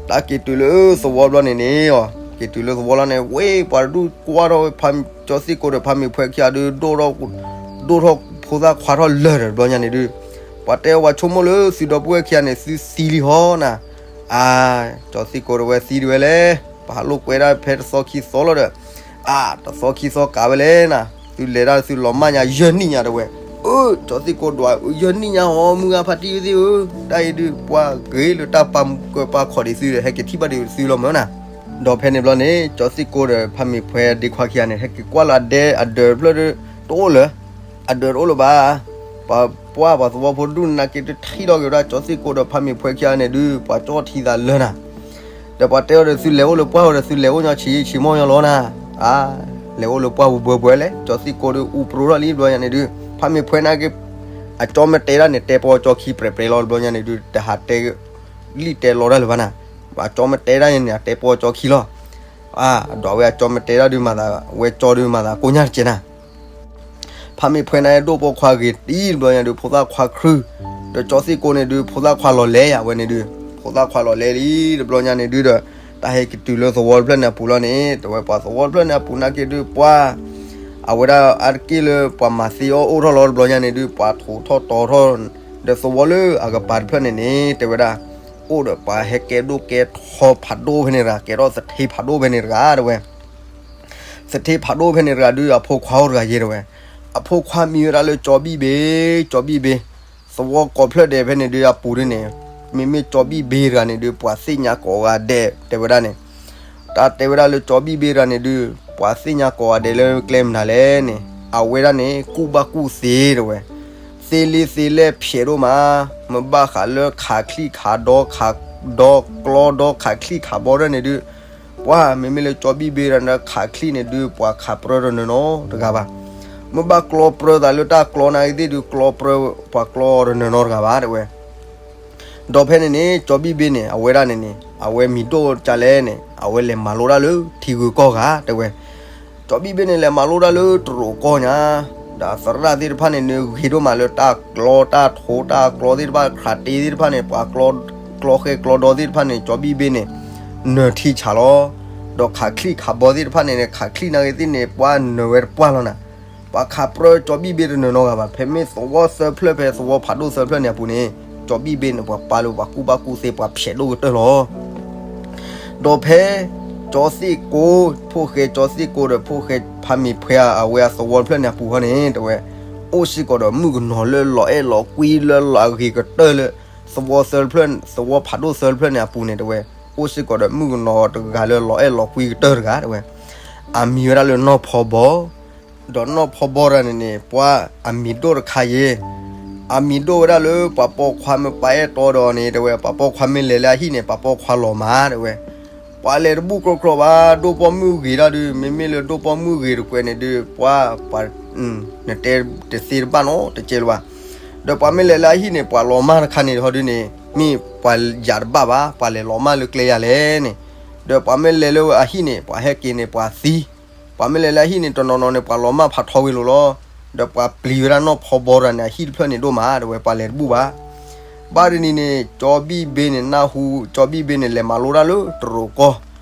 တၢ်က့ၤတုၤလၢသဝီဘျီန့ၣ်န့ၣ်, က့ၤတုၤလၢသဝီလီၤန့ၣ် ဝ့ၢ်ပှၤတဒူၣ်ကွၢ်ထီၣ်ဝဲ ကၠီသ့ၣ်ကိဒီးဖးမ့ၤဖှဲခံဂၤဒုး ဒိၣ်ထီၣ်ဖိသၣ်ခွါထီၣ်လၢာ်ဒီးတဘျီညါန့ၣ်ဒုး, ပှၤတဲဝဲဆိကမိၣ်လၢသုဒီပုၢ်ဝဲၢ်ခံဂၤန့ၣ် သုသံလံဟီနၤ. အါ, ကၠီသ့ၣ်ကိဒီးဝဲသံတဝဲလဲၣ်, ပဟးလိာ်ကွဲဒၣ်ဖဲတသီခံသီလီၤဒီး, အါ, တသီခံသီကးဝဲလဲၣ်နၤ, သုလဲၤဒၣ်သုလီၤမၢ်ညါယဲၢ်နံၣ်ညါတဲဝဲ. အၢ ကၠီသ့ၣ်ကိဒွး ယဲၢ်နံၣ်ညါဟီ မုၢ်ဂၤဖါတံၢ်သ့ၣ်ဧၢ, တၢ်အံၤဒုး ပှၤဂ့ၤလၢတၢ်ပာ်ကၢပာ်ခီၣ်ဒံးသုဒီး ဟဲက့ၤထံၣ်ဘၣ်ဒံးသုလီၤမၢ်နၤ. ဒီးဖဲန့ၣ်ဘျီန့ၣ် ကၠီသ့ၣ်ကိဒီးဖးမ့ၤဖှဲဒ့ခွါခံဂၤန့ၣ် ဟဲက့ၤကွၢ်လီၤအဒဲအဒၢးတဖျၢၣ်ဒုး တအိၣ်လၢၤ, အဒၢးတအိၣ်လၢၤဘၣ်. ပှၤပှၢ်ပှၤသဝီဖိဒူၣ်နၤက့ၤတထံၣ်ထီၣ်က့ၤဝဲဒၣ် ကၠီသ့ၣ်ကိဒီးဖးမ့ၤဖှဲခံဂၤန့ၣ်ဒုး ပှၤကၠီထံသးလၢာ်နၤ. ဒီးပှၤတဲအီၤဒီး သုလဲၤအိၣ်လၢပှၢ်အီၤဒီး သုလဲၤအိၣ်ညီဆံးဆံးမီၢ်ညီလီၤနၤ. အါ, လဲၤအိၣ်လၢပှၢ်ပူၤဘှဲဘှဲလဲၣ်, ကၠီသ့ၣ်ကိဒုး အူပြိထီၣ်လံတဘျီညါန့ၣ်ဒုး ဖးမ့ၤဖှဲနၤက့ၤ အကၠီမ့ၢ်တဲဒၣ်န့ၣ် တဲပီကၠီခံပြဲးပြဲးလီၤတဘျီညါန့ၣ်ဒုး တဟးတဲလံၣ်တဲလီတၢ်လၢၤဘၣ်နၤ. အကၠီမ့ၢ်တဲဒၣ်န့ၣ် အတဲပီကၠီခံလီၤ. အဒီးဝဲအကၠီမ့ၢ်တဲဒၣ်ဒုးမၤသး, ဝဲကၠီဒုးမၤသးကိညၢ်တကဲနၤ. ဖါမ့ၢ်ဖှဲနၤအဲၣ်ဒိၣ်ပိာ်ခွါဂ့ၤ တံၤတဘျီညါဒုး ဖိသၣ်ခွါခရုၣ်, ဒီးကၠီသ့ၣ်ကိန့ၣ်ဒုး ဖိသၣ်ခွါလီၤလဲၤယၤဝဲန့ၣ်ဒုး, ဖိသၣ်ခွါလီၤလဲၤလံတဘျီညါန့ၣ်ဒုးဒီး, တၢ်ဟဲက့ၤတုၤလၢသဝီတဖျၢၣ်န့ၣ်အပူၤလီၤန့ၣ် တဲဝဲပှၤသဝီတဖျၢၣ်န့ၣ်အပူၤနာ်က့ဒုး ပှၤ အဝဲဒၣ်အါတက့ၢ်လၢပှၤမၤသ့အီၣ်အိၣ်ထီၣ်လီၤတဘျီညါန့ၣ်ဒုး ပှၤထိးထီၣ်တီၤထီၣ်, ဒီးသဝီလၢအကပၤတဖျၢၣ်န့ၣ်န့ၣ် တဲဝဲဒၣ်, အိၣ်ဒီးပှၤဟဲကဲဒိၣ်ကဲထီဖးဒိၣ်ဖဲန့ၣ်တဂၤ, ကဲထီၣ်သထ့ဖးဒိၣ်ဖဲန့ၣ်တဂၤ, တဲဝဲ သထ့ဖးဒိၣ်ဖဲန့ၣ်တဂၤဒုး အဖိခွါအိၣ်တဂၤယဲတဲဝဲ, အဖိခွါမံၤဝဲဒၣ်လၢကၠီဘံၣ်ဘ့, ကၠီဘံၣ်ဘ့, သဝီကိးဖျၢၣ်ဒဲးဖဲန့ၣ်ဒုးအပူၤဒုးန့ၣ်, မ့မ့ၢ်ကၠီဘံၣ်ဘ့တဂၤန့ၣ်ဒုး ပှၤသ့ၣ်ညါကိးဂၤဒဲးတဲဝဲဒၣ်န့ၣ်, တၢ်တဲဝဲဒၣ်လၢကၠီဘံၣ်ဘ့တဂၤန့ၣ်ဒုး ပှၤသ့ၣ်ညါကိးဂၤဒဲးလၢကျဲမနုၤလဲၣ်န့ၣ် အဝဲဒၣ်န့ၣ် ကူၣ်ဘၣ်ကူၣ်သ့တဲဝဲ, သ့လံသ့လဲၢ်ဖျဲးဒိၣ်မး, မ့ၢ်ဘၣ်ဃးလၢခးချံၣ်ခးဒီခး, ဒီကျီဒီခးချံၣ်ခးဘီဒၣ်န့ၣ်ဒုး, ပှၤမ့မ့ၢ်လၢကၠီဘံၣ်ဘ့တဂၤန့ၣ် ခးချံၣ်န့ၣ်ဒုး ပှၤခးပြၢတနီၤနီၤတဂၤဘၣ်, မ့ၢ်ဘၣ်ကျီပြၢသးလၢတၢ်ကျီနာ်က့သ့ၣ်ဒုး ကျီပြၢ, ပှၤကျီတနီၤနီၤတဂၤဘၣ်တဲဝဲ ဒီးဖဲန့ၣ်န့ၣ် ကၠီဘံၣ်ဘ့န့ၣ် အဝဲဒၣ်န့ၣ်န့ၣ် အဝဲမံၤဒိၣ်ကလဲၣ်န့ၣ် အဝဲလဲၤမၤလိတၢ်လၢထံဂုၤကီၢ်ဂၤတဲဝဲ, ကၠီဘံၣ်ဘ့န့ၣ် လဲၤမၤလိတၢ်လၢတရူးကီၢ်ညါ, ဒီးသရၣ်သ့ၣ်တဖၣ်န့ၣ် န့ၣ်ဂ့ၤဒိၣ်မးလၢတၢ်ကျီတၢ်ထိးတၢ်ကျီသ့ၣ်တဖၣ် ခးတ့သ့ၣ်တဖၣ်န့ၣ် ပှၤကျီဃဲကျီဒီသ့ၣ်တဖၣ်န့ၣ် ကၠီဘံၣ်ဘ့န့ၣ် နၢၤထံဆးလီၤ, ဒီးခးချံၣ်ခးဘီသ့ၣ်တဖၣ်န့ၣ် ခးချံၣ်နာ်က့သ့ၣ်န့ၣ် ပှၤနၢၤဝဲတပှၢ်လီၤနၤ, ပှၤခးပြၢကၠီဘံၣ်ဘ့တနီၤနီၤဂၤဘၣ်, ဖဲမ့ၢ်သဝီသၢဖျၢၣ်ဖဲသဝီဖးဒိၣ်သၢဖျၢၣ်န့ၣ်အပူၤန့ၣ် ကၠီဘံၣ်ဘ့န့ၣ် ပှၤပာ်လၢပှၤကူၣ်ဘၣ်ကူၣ်သ့ပှၤဖျဲးဒိၣ်ကတၢၢ်လီၤ ဒီးဖဲ ကၠီသ့ၣ်ကိ ဖိၣ်ဃဲကၠီသ့ၣ်ကိဒီးဖိၣ်ဃဲဖါမ့ၢ်ဖှဲအဝဲအသဝီတဖျၢၣ်န့ၣ်အပူၤဃီန့ၣ် တဲဝဲ အိၣ်စ့ၢ်ကီးဒီးမုၣ်ကနီၤလၢလီၤအဲၣ်လီၤကွံလၢလီၤအဂ့ၤကတၢၢ်လၢ သဝီသၢဖျၢၣ် သဝီဖးဒိၣ်သၢဖျၢၣ်န့ၣ်အပူၤန့ၣ် တဲဝဲ အိၣ်စ့ၢ်ကီးဒီးမုၣ်ကနီၤတဂၤလၢလီၤအဲၣ်လီၤကွံကတၢၢ်တဂၤ တဲဝဲ အမံၤဝဲဒၣ်လၢနီၢ်ဖီဘီ ဒီးနီၢ်ဖီဘီတဂၤန့ၣ်န့ၣ် ပှၤအမံၤဒိၣ်တခါယဲ, အမံၤဒိၣ်ဝဲဒၣ်လၢပှၤပိာ်ခွါမ့ၢ်ပာ်အဲၣ်တီဒီးန့ၣ် တဲဝဲ ပှၤပိာ်ခွါမ့ၢ်လဲၤလၢအဟံၣ်န့ၣ် ပှၤပိာ်ခွါလီၤမၢ် တဲဝဲ, ပှၤလဲၤတဘူၣ်ကြီကြီဘၣ် ဒိၣ်ပိာ်မုၣ်ဂ့ၤတၢ်ဒုး မ့မ့ၢ်လၢဒိၣ်ပိာ်မုၣ်ဂ့ၤတကွဲးန့ၣ်ဒုး ပှၤ ပှၤ နတဲတသ့တဘၣ်နီတကဲလၢၤဘၣ်, ဒီးပှၤမ့ၢ်လဲၤလၢအဟံၣ်န့ၣ် ပှၤလီၤမၢ်တခါန့ၣ်ဟီဒုးန့ၣ် မ့ၢ်ပှၤယၤတဘၣ်ဘၣ် ပှၤလဲၤလီၤမၢ်လၢကျဲယၤလဲၣ်န့ၣ်, ဒီးပှၤမ့ၢ်လဲၤလၢအဟံၣ်န့ၣ် ပှၤဟဲက့ၤန့ၣ် ပှၤသံ, ပှၤမ့ၢ်လဲၤလၢအဟံၣ်န့ၣ် တနီၤနီၤန့ၣ် ပှၤလီၤမၢ်ဖးထီဝံၤလိာ်လီၤ, ဒီးပှၤပျံၤဝဲဒၣ်နီၢ်ဖီဘီတဂၤန့ၣ် အဟံၣ်တဖျၢၣ်န့ၣ်ဒိၣ်မး တဲဝဲ ပှၤလဲၤတဘူၣ်ဘၣ် ဘၣ်တနံၤန့ၣ် ကၠီဘံၣ်ဘ့န့ၣ် နၢ်ဟူ ကၠီဘံၣ်ဘ့န့ၣ် လဲၤမၤလိတၢ်လၢတရူးကီၢ်,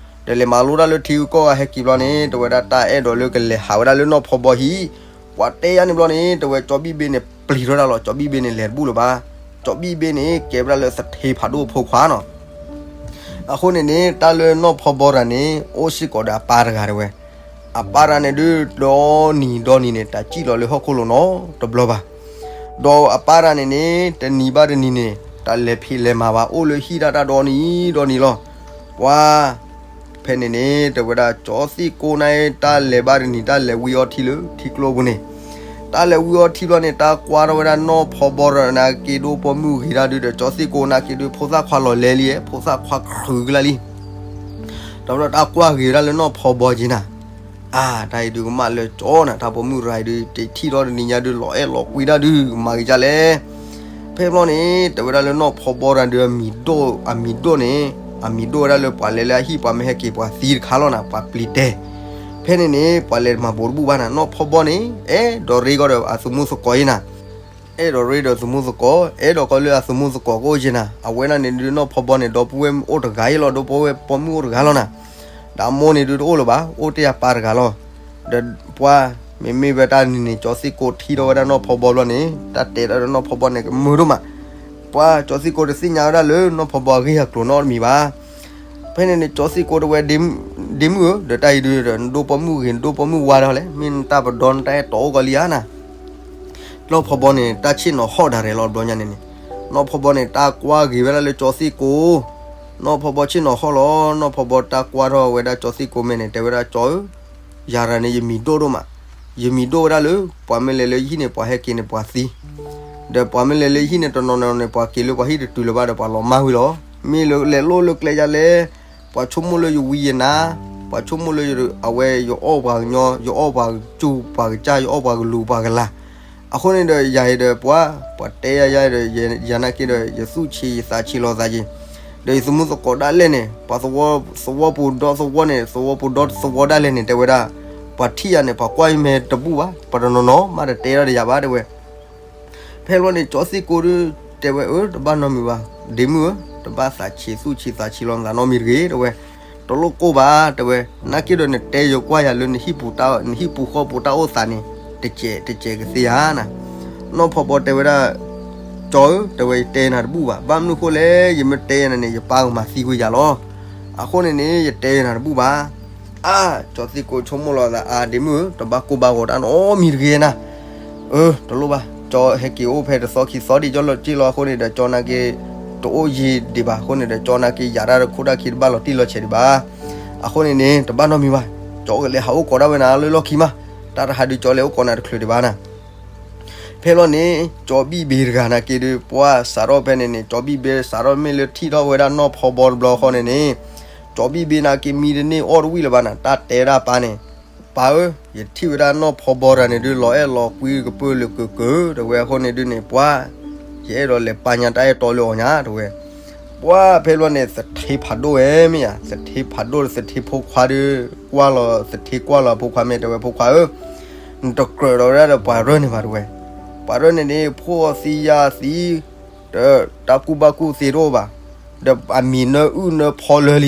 ဒီးလဲၤမၤလိတၢ်လၢထံဂုၤကီၢ်ဂၤဟဲက့ၤဘျီန့ၣ် တဲဝဲဒၣ်တၢ်အဲၣ်ဒိးလၢကလဲၤဟးဝဲဒၣ်လၢနီၢ်ဖီဘီဟံၣ်, ပှၤတဲယါန့ၣ်ဘျီန့ၣ် တဲဝဲကၠီဘံၣ်ဘ့န့ၣ် ပျံၤထီၣ်ဒၣ်လီၤ ကၠီဘံၣ်ဘ့န့ၣ် လဲၤတဘူၣ်လၢၤဘၣ်, ကၠီဘံၣ်ဘ့န့ၣ် ကဲဝဲဒၣ်လၢသထ့ဖးဒိၣ်အဖိခွါနီၤ အဃိန့ၣ်န့ၣ် တၢ်လၢနီၢ်ဖီဘီတဂၤန့ၣ် အိၣ်စ့ၢ်ကီးဒီးအပၢ်တဂၤတဲဝဲ, အပၢ်တဂၤန့ၣ်ဒုး ဒီနံၤဒီနံၤန့ၣ် တၢ်စံၣ်လီၤလၢဟီၣ်ခိၣ်လိၤနီတဘျီဘၣ်, ဒီးအပၢ်တဂၤန့ၣ်န့ၣ် တနံၤဘၣ်တနံၤန့ၣ် တၢ်လဲၤဖံးလဲၤမၤဘၣ် အိၣ်လၢဟံၣ်ဒၣ်တၢ်ဒီနံၤဒီနံၤလီၤ, ပှၤ ဖဲန့ၣ်န့ၣ် တဲဝဲဒၣ် ကၠီသ့ၣ်ကိန့ၣ် တၢ်လဲၤဘၣ်တနံၤ တၢ်လဲၤဝံအီထံလၢထံကျိပူၤန့ၣ်, တၢ်လဲၤဝံအီထံဘျီန့ၣ် တၢ်ကွၢ်ထီၣ်ဝဲဒၣ်နီၢ်ဖီဘီတဂၤန့ၣ်က့ဒိၣ်ပိာ်မုၣ်ဂ့ၤတၢ်ဒုးဒီး ကၠီသ့ၣ်ကိန့ၣ်က့ဒုး ဖိသၣ်ခွါလီၤလဲၤလံ ဖိသၣ်ခွါခရုးကလာ်လံ ဒီးတၢ်ကွၢ်ဂ့ၤဝဲဒၣ်လၢနီၢ်ဖီဘီက့ၤနၤ, အါ တၢ်အံၤဒုးကမၣ်လၢကၠီနၤ တၢ်ပိာ်မုၣ်တဂၤအံၤဒုး တထံၣ်ထီၣ်တနံၤညါဒုး လီၤအဲၣ်လီၤကွံတၢ်ဒုး ကမၤက့ၤဒ်လဲၣ်, ဖဲဘျီန့ၣ် တဲဝဲဒၣ်လၢနီၢ်ဖီဘီတဂၤဒုး အမံၤဒိၣ် အမံၤဒိၣ်န့ၣ် အမံၤဒိၣ်ဝဲဒၣ်လၢပှၤလဲၤလၢအဟံၣ် ပှၤမ့ၢ်ဟဲက့ၤပှၤသံတခါလီၤနၤ ပှၤပျံၤတဲာ်, ဖဲန့ၣ်န့ၣ် ပှၤလဲၤတမၤဘူးတဘူၣ်ဘၣ်နၤ နီၢ်ဖီဘီန့ၣ် အဲၣ်ဒိးရ့ကီၢ်ဒီးအသုးမုၢ်သကိးအံၤနၤ အဲၣ်ဒိးရ့ဒီးသုးမုၢ်သကိး အဲၣ်ဒိးကီၢ်လၢအသုးမုၢ်သကိးကအိၣ်က့ၤနၤ အဝဲဒၣ်န့ၣ်ဒုးနီၢ်ဖီဘီန့ၣ် ဒီပုၢ်ဝဲၢ်အိၣ်တဂၤအံၤလီၤ ဒီပုၢ်ဝဲၢ်ပိာ်မုၣ်အိၣ်တဂၤလီၤနၤ, ဒီးအမိၢ်န့ၣ်ဒုးတအိၣ်လၢၤဘၣ် အိၣ်တ့ၢ်အပၢ်တဂၤလီၤ, ဒီးပှၤ မ့မ့ၢ်ဝဲတၢ်နံၤန့ၣ် ကၠီသ့ၣ်ကိထံၣ်ထီၣ်ဝဲဒၣ်နီၢ်ဖီဘီဘျီန့ၣ် တၢ်တဲဒၣ်ဒီးနီၢ်ဖီဘီန့ၣ် ကမုာ်ဒိၣ်မး, ပှၤကၠီသ့ၣ်ကိတသ့ၣ်ညါဝဲဒၣ်လၢနီၢ်ဖီဘီအဂ့ၢ်အကျိၤနီတမံၤဘၣ် ဖဲန့ၣ်န့ၣ် ကၠီသ့ၣ်ကိတဲဝဲ ဒ့မုၣ်ဧၢ ဒီးတၢ်အံၤဒုးဒီး နဒိၣ်ပိာ်မုၣ်ဂ့ၤ နဒိၣ်ပိာ်မုၣ်ဝါဒီးလဲၣ် မ့ၢ်နတၢ်ပဒီနတၢ်အဲၣ်တီအိၣ်ကီးလံဧါနၤ, နီၢ်ဖီဘီန့ၣ် တၢ်ဆ့ၣ်နီၤဟီၣ်ဒၣ်ရဲၣ်လီၤတဘျီညါန့ၣ်န့ၣ်, နီၢ်ဖီဘီန့ၣ် တၢ်ကွၢ်ဂ့ၤဝဲဒၣ်လၢကၠီသ့ၣ်ကိ, နီၢ်ဖီဘီဆ့ၣ်နီၤဟီၣ်လီၤ နီၢ်ဖီဘီတၢ်ကွၢ်ထီၣ်ဝဲဒၣ်ကၠီသ့ၣ်ကိမဲာ်န့ၣ် တဲဝဲဒၣ်ကၠီဧၢ, ယၤတဂၤန့ၣ် ယမံၤဒိၣ်ဒိၣ်မး, ယမံၤဒိၣ်ဝဲဒၣ်လၢ ပှၤမ့ၢ်လဲၤလၢယဟံၣ်န့ၣ် ပှၤဟဲက့ၤန့ၣ် ပှၤသံ ဒီးပှၤမ့ၢ်လဲၤလၢယဟံၣ်န့ၣ် တနီၤနီၤန့ၣ် ပှၤက့ၤလၢပှၤဟံၣ်တတုၤလၢၤဘၣ်ဒီး ပှၤလီၤမၢ်ဝံၤလီၤ. မ့ၢ်လၢလဲၤလိၣ်လၢကျဲယၤလဲၣ်, ပှၤဆိကမိၣ်လၢယဝံယနါ, ပှၤဆိကမိၣ်လၢယအဝဲ ယအီၣ်ပှၤကညီ, ယအီၣ်ပှၤကစူၢ်ပှၤကစၢ်, ယအီၣ်ပှၤကလူၤပှၤကလၤ. အဃိန့ၣ်ဒီး ယၤအံၤဒီးပှၤ, ပှၤတဲယၤယၤဒီး ယနာ်က့ဒီး ယသူၣ်ဆံးယသးဆံးလီၤသးက့ၤ. ဒီးယသမူသကိးဒၣ်လဲာ်န့ၣ် ပှၤသဝီပူၤဒီသဝီန့ၣ် သဝီပူၤဒီသဝီဒၣ်လဲာ်န့ၣ် တဲဝဲဒၣ်, ပှၤထံၣ်ယၤန့ၣ် ပှၤကွၢ်ယမဲာ်တဘူၣ်ဘၣ်, ပှၤတနီၤနီၤမးတတဲထီၣ်ဒီးယၤဘၣ် တဲဝဲ. ဖဲလီၤန့ၣ် ကၠီသ့ၣ်ကိဒုး တဲဝဲ, အၢ တဘၣ်နီတမံၤဘၣ်, ဒ့မုၣ်ဧၢ, တဘၣ်သးဆံးသူၣ်ဆံးသးဆံးလီၤနသးနီတမံၤတဂ့ၤ တဲဝဲ. တလိၣ်ကိၢ်ဘၣ် တဲဝဲ, နာ်က့ဒီးနတဲယကွၢ်ယၤလၢ နဟံၣ်ပူၤဃီပူၤတၢ်အိၣ်သးန့ၣ် တစဲးတစဲးကသ့ဧါနၤ. နီၢ်ဖီဘီတဲဝဲဒၣ်, ကၠီဧၢ, တဲဝဲ ယတဲနၤတဘူၣ်ဘၣ်, ဘၣ်မနုၤဃိလဲၣ်, ယမ့ၢ်တဲနၤန့ၣ် ယပၢ်ကမၤသံကွံာ်ယၤလီၤ. အဃိန့ၣ်န့ၣ် ယတဲနၤတဘူၣ်ဘၣ်. အါ, ကၠီသ့ၣ်ကိဆိကမိၣ်လီၤသး, အါ ဒ့မုၣ်ဧၢ, တဘၣ်ကိၢ်ဘၣ်ဂီၤတၢ်နီတမံၤတဂ့ၤနၤ. အၢ တလိၣ်ဘၣ်, ကၠီဟဲက့ၤအိၣ်ဖဲတသီခံသီဒံး ကၠီလီၤတံၢ်လီၤ အဃိန့ၣ်ဒီး ကၠီနာ်က့ တအိၣ်ယံာ်ဒံးဘၣ်, အဃိန့ၣ်ဒီး ကၠီနာ်က့ ယၤတၢ်တခိၣ်တၢ်ခံတဘၣ်လီၤတံၢ်လီၤဆဲးဒံးဘၣ်. အဃိန့ၣ်န့ၣ် တဘၣ်နီတမံၤဘၣ်, ကၠီကလဲၤဟးအိၣ်ကိးဒၣ်ဝဲနၤလၢလီၢ်ခံမး, တၢ်တဟါဒုးကၠီလဲၤအိၣ်ကိးနၤတချုးဒံးဘၣ်နၤ. ဖဲလီၤန့ၣ် ကၠီဘံၣ်ဘ့တဂၤနာ်က့ဒုး ပှၤစးထီၣ်ဖဲန့ၣ်န့ၣ် ကၠီဘံၣ်ဘ့စးထီၣ်မ့ၢ်လၢထံၣ်ထီၣ်ဝဲဒၣ်နီၢ်ဖီဘီတဘျီဃီန့ၣ်န့ၣ် ကၠီဘံၣ်ဘ့နာ်က့မံတန့ၢ်အီၣ်တဝံၣ်လၢၤဘၣ်နၤ, တၢ်တဲဒၣ်ပၢ်န့ၣ်, ပၢ်ဧၢ, ယထံၣ်ဝဲဒၣ်နီၢ်ဖီဘီတဂၤန့ၣ်ဒုး လီၤအဲၣ်လီၤကွံကပၢၢ်လၢကကၢၤ တဲဝဲ, အဃိန့ၣ်ဒုးန့ၣ် ပှၤ ယအဲၣ်ဒိးလဲၤပာ်ညါတၢ်အဲၣ်တီလၢအီၤညါ တဲဝဲ. ပှၤဖဲလီၤန့ၣ် သထ့ဖးဒိၣ်ဝဲမ့ၢ်ဧါ, သထ့ဖးဒိၣ်ဒီးသထ့ဖိခွါဒုး ကွၢ်လီၤ သထ့ကွၢ်လီၤဖိခွါမ့ၢ် တဲဝဲ ဖိခွါဧၢ, နတကြၢးဒီးဝဲဒၣ်ဒီးပှၤရၢၢ်န့ၣ်ဘၣ် တဲဝဲ. ပှၤရၢၢ်န့ၣ်န့ၣ် ဖိသံယာ်သံ ဒီးတၢ်ကူၣ်ဘၣ်ကူၣ်သ့တအိၣ်ဘၣ်, ဒီးအမံၤနၢအုၣ်နၢဖီလၢာ်လံ.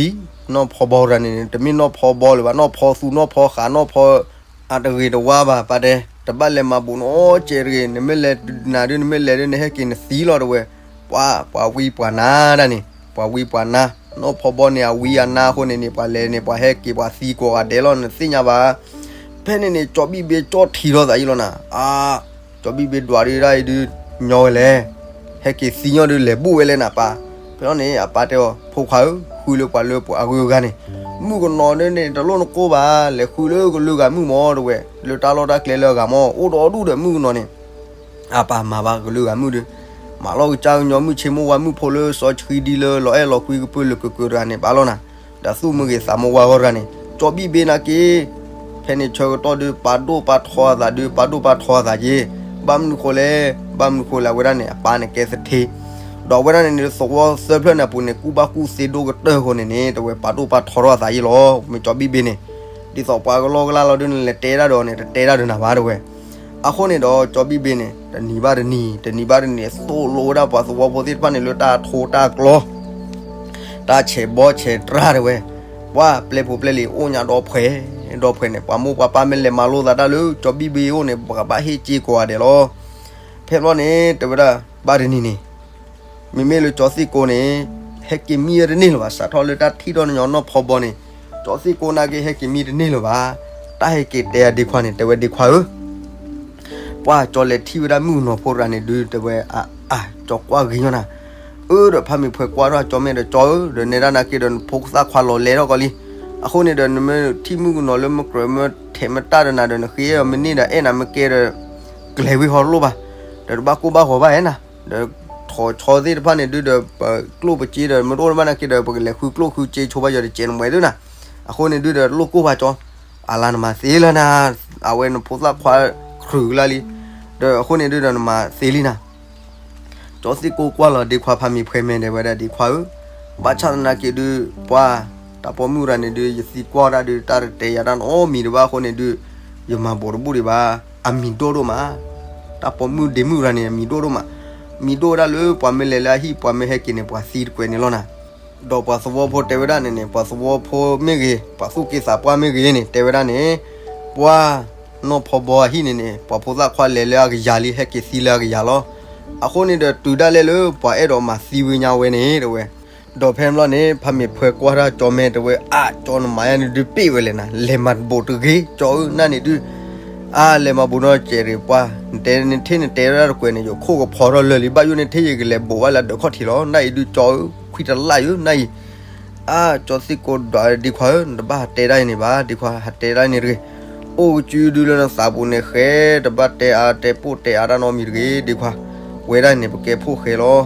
နီၢ်ဖီဘီတဂၤန့ၣ်န့ၣ် တမ့ၢ်နီၢ်ဖီဘီလၢၤဘၣ်, နီၢ်ဖီသူ နီၢ်ဖီဃး နီၢ်ဖီ အတဂ့ၤတဝါဘၣ် ပၢ်တဲ, တဘၣ်လဲၤမၤဘူးနီတစဲးတဂ့ၤ, နမ့ၢ်လဲၤနၤဒုး နမ့ၢ်လဲၤဒုး နဟဲက့ၤနသံလီၤ တဲဝဲ. ပှၤ ပှၤဝံပှၤနါဒၣ်န့ၣ် ပှၤဝံပှၤနါ, နီၢ်ဖီဘီန့ၣ် အဝံအနါအဃိန့ၣ်န့ၣ် ပှၤလဲၤန့ၣ် ပှၤဟဲက့ၤပှၤသံကိးဂၤဒဲးလီၤ နသ့ၣ်ညါဘၣ်. ဖဲန့ၣ်န့ၣ် ကၠီဘံၣ်ဘ့ကၠီထံၣ်ထီၣ်သးယံလီၤနၤ, အါ ကၠီဘံၣ်ဘ့ဒွးဒုးဒၣ်အံၤဒုး ညီဝဲလဲၣ်, ဟဲက့ၤသံညီဒုး လဲၤဘူးဝဲလဲၣ်နၤပၢ်. ဖဲလီၤန့ၣ် အပၢ်တဲအီၤ ဖိခွါဧၢ, ဃုလၢပှၤလၢပှၤအဂုၤအဂၤန့ၣ်, မုၣ်ကနီၤဒုးန့ၣ် တလိၣ်နကိၢ်ဘၣ်, လဲၤဃုလၢကလုာ်ဂၤမုၣ်မၢ် တဲဝဲ, လၢတၢ်လီၢ်တၢ်ကျဲလၢအဂၤမၢ် အိၣ်ဒီးဒူၣ်ဒီးမုၣ်ကနီၤန့ၣ် အပၢ်မၤဘၣ်ကလုာ်ဂၤမုၣ်ဒီး မၤလီၤကစၢ်ကညီမုၣ်ဆ့မိၢ်ဝါမုၣ်ဖိလၢစီဆှံဒ်လၢလီၤအဲၣ်လီၤကွံကပၢၢ်လၢကကၢၤတဂၤန့ၣ် ဘၣ်လီၤနၤ, ဒီးသူၣ်မုၢ်ဂ့ၤသးမုၢ်ဝါဂီၢ်တဂၤန့ၣ် ကၠီဘံၣ်ဘ့နာ်က့ ဖဲန့ၣ်ဆၢကတီၢ်ဒုး ပာ်ဒိၣ်ပာ်ထီအသးဒုး ပာ်ဒိၣ်ပာ်ထီအသးက့, ဘၣ်မနုၤဃိလဲၣ်, ဘၣ်မနုၤဃိလဲၣ် အဝဲဒၣ်န့ၣ် အပၢ်န့ၣ်ကဲသထ့, ဒီးအဝဲဒၣ်န့ၣ် သဝီသၢဖျၢၣ်န့ၣ်အပူၤန့ၣ် ကူၣ်ဘၣ်ကူၣ်သ့ဒိၣ်ကတၢၢ်အဃိန့ၣ်န့ၣ် တဲဝဲ ပာ်ဒိၣ်ပာ်ထီထီၣ်အသးယံလီၤ, မ့ၢ်ကၠီဘံၣ်ဘ့န့ၣ်, ဒ်သိးပှၤကလီကလီလီၤဒုးန့ၣ် လဲၤတဲဒၣ်ဒီးန့ၣ် တတဲဒၣ်ဒီးနၤဘၣ် တဲဝဲ. အဃိန့ၣ်ဒီး ကၠီဘံၣ်ဘ့န့ၣ် တနံၤဘၣ်တနံၤ တနံၤဘၣ်တနံၤ သိၣ်လိဝဲဒၣ်ပှၤသဝီဖိသ့ၣ်တဖၣ်န့ၣ် လၢတၢ်ထိတၢ်ကျီ တၢ်ဆဲးဘီဆဲးတြၢ် တဲဝဲ, ပှၤပျဲၢ်ဖိပျဲၢ်လံၤအိၣ်ညါဒီဖှဲး, ဒီဖှဲးန့ၣ် ပှၤမိၢ်ပှၤပၢ်မ့ၢ်လဲၤမၤလိသးတၢ်လၢကၠီဘံၣ်ဘ့အအိၣ်န့ၣ် ပှၤဘၣ်ဟ့ၣ်စ့ကိးဂၤဒဲးလီၤ. ဖဲဘျီန့ၣ် တဲဝဲဒၣ် ဘၣ်တနံၤန့ၣ် မ့မ့ၢ်လၢကၠီသ့ၣ်ကိန့ၣ် ဟဲက့ၤမံတန့ၢ်လၢၤဘၣ်, စးထီၣ်လၢတၢ်ထံၣ်ထီၣ်ညီနီၢ်ဖီဘီန့ၣ် ကၠီသ့ၣ်ကိနာ်က့ ဟဲက့ၤမံတန့ၢ်လၢၤဘၣ်. တၢ်ဟဲက့ၤတဲအဒ့ခွါန့ၣ် တဲဝဲဒ့ခွါဧၢ, ပှၤကၠီလဲၤထံၣ်ဝဲဒၣ်မုၣ်ကနီၤဖိတဂၤန့ၣ်ဒုး တဲဝဲ အါ ကၠီကွၢ်ဂ့ၤညီနၤ, အၢ ဒီးဖါမံၤဖှဲးကွၢ်ထီၣ်ကၠီမ့ၢ်ဒီး ကၠီဧၢ ဒီးနဲဒၣ်နာ်က့ဒီး နဖိသၣ်ခွါလီၤလဲၤထီၣ်ကီးလံ, အဃိန့ၣ်ဒီး နမ့ၢ်ထံၣ်မုၣ်ကနီၤလၢမကြၢးမ့ၢ်ထဲးမ့ၢ်တၢ်ဒီးနၤဒီး နဃ့အဲၣ်အီၤမ့ၢ်န့ၢ်ဒီး အဲၣ်နၤမ့ၢ်ကဲဒီး ကလဲၤဝံၤဟီလိၣ်ဘၣ်, ဒီးတဘၣ်ကိၢ်ဘၣ်ဂီၤဘၣ်အဲၣ်နၤ, ဒီးထိးဆီသ့ၣ်တဖၣ်န့ၣ်ဒုးဒီး ပကျိၣ်ပစ့ဒီး မ့ၢ်တအိၣ်ဘၣ်နာ်က့ဒီး ပကလဲၤဃုကျိၣ်ဃုစ့ဆိဘၣ်ယီၤတစဲးနမှဲဒုးနၤ, အဃိန့ၣ်ဒုးဒီး တလိၣ်ကိၢ်ဘၣ်ကၠီ, အလါနမၤသ့လၢနၤ, အဝဲနဖိသၣ်ခွါ ချုးကလါလံ, ဒီးအဃိန့ၣ်ဒုးဒီးနမၤသ့လံနၤ ကၠီသ့ၣ်ကိကွၢ်လီၤဒ့ခွါဖါမံၤဖှဲးမဲာ်ဒီးဝဲဒၣ်ဒ့ခွါဧၢ, ဘၣ်ဆၣ်သနာ်က့ဒုး ပှၤ တၢ်ပိာ်မုၣ်တဂၤန့ၣ်ဒုး ယသံကွၢ်တၢ်ဒုး တၢ်တတဲယၤတၢ်နီတမံၤဒံးဘၣ်အဃိန့ၣ်ဒုး ယမၤဘူးတဘူၣ်ဒံးဘၣ်, အမံၤဒိၣ်ဒိၣ်မး, တၢ်ပိာ်မုၣ်ဒ့မုၣ်တဂၤန့ၣ် အမံၤဒိၣ်ဒိၣ်မး, မံၤဒိၣ်ဝဲဒၣ်လၢပှၤမ့ၢ်လဲၤလၢအဟံၣ်ပှၤမ့ၢ်ဟဲက့ၤန့ၣ် ပှၤသံတကွဲးန့ၣ်လီၤနၤ, ဒီးပှၤသဝီဖိတဲဝဲဒၣ်န့ၣ်န့ၣ် ပှၤသဝီဖိမ့ၢ်ဂ့ၤ ပှၤသူၣ်က့သးပှၢ်မ့ၢ်ဂ့ၤန့ၣ် တဲဝဲဒၣ်န့ၣ် ပှၤ နီၢ်ဖီဘီအဟံၣ်န့ၣ်န့ၣ် ပှၤဖိသၣ်ခွါလဲၤလၢအကယၤလံ ဟဲက့ၤသံလၢအကယၤလီၤ. အဃိန့ၣ်ဒီးတုၤဒၣ်လဲာ်လၢပှၤအဲၣ်ဒိးမၤသံဝဲညါဝဲန့ၣ် တဲဝဲ, ဒီးဖဲန့ၣ်ဘျီန့ၣ် ဖါမ့ၤဖှဲးကွၢ်တၢ်ကၠီမဲာ်တဲဝဲ အါ ကၠီနမၤယါန့ၣ်ဒုးပ့ၢ်ဝဲလဲၣ်နၤ လဲၤမၤတဘူးတဂ့ၤ ကၠီဧၢ နၤန့ၣ်ဒုး အါ လဲၤမၤဘူးနီတစဲးတဂ့ၤ ပှၤ နတဲနထံၣ်နတဲဝဲဒၣ်တကွဲးန့ၣ် ယခိၣ်ကဖီထီၣ်လၢာ်လံ ဘၣ်ယိၣ်န့ၣ်ထံၣ်ယကလဲၤဘူးဘၣ်လၢဒၢးခီၣ်ထံးလီၤ နၤအံၤဒုးကၠီဧၢ ခွံတလၢ်ယိၤ နၤအံၤ အါ ကၠီသ့ၣ်ကိးဒွး ဒ့ခွါဧၢ နတဘၣ်ဟးတဲဒၣ်အံၤန့ၣ်ဘၣ် ဒ့ခွါ ဟးတဲဒၣ်အံၤန့ၣ်တဂ့ၤ. အိၣ်ကစုဒုလၢနသးပူၤန့ၣ် ဃဲ တဘၣ်တဲအါတဲပိၢ်တဲအါတၢ်နီတမံၤတဂ့ၤ ဒ့ခွါ. ဝဲဒၣ်န့ၣ် ပကဲဖိၣ်ဃဲလီၤ.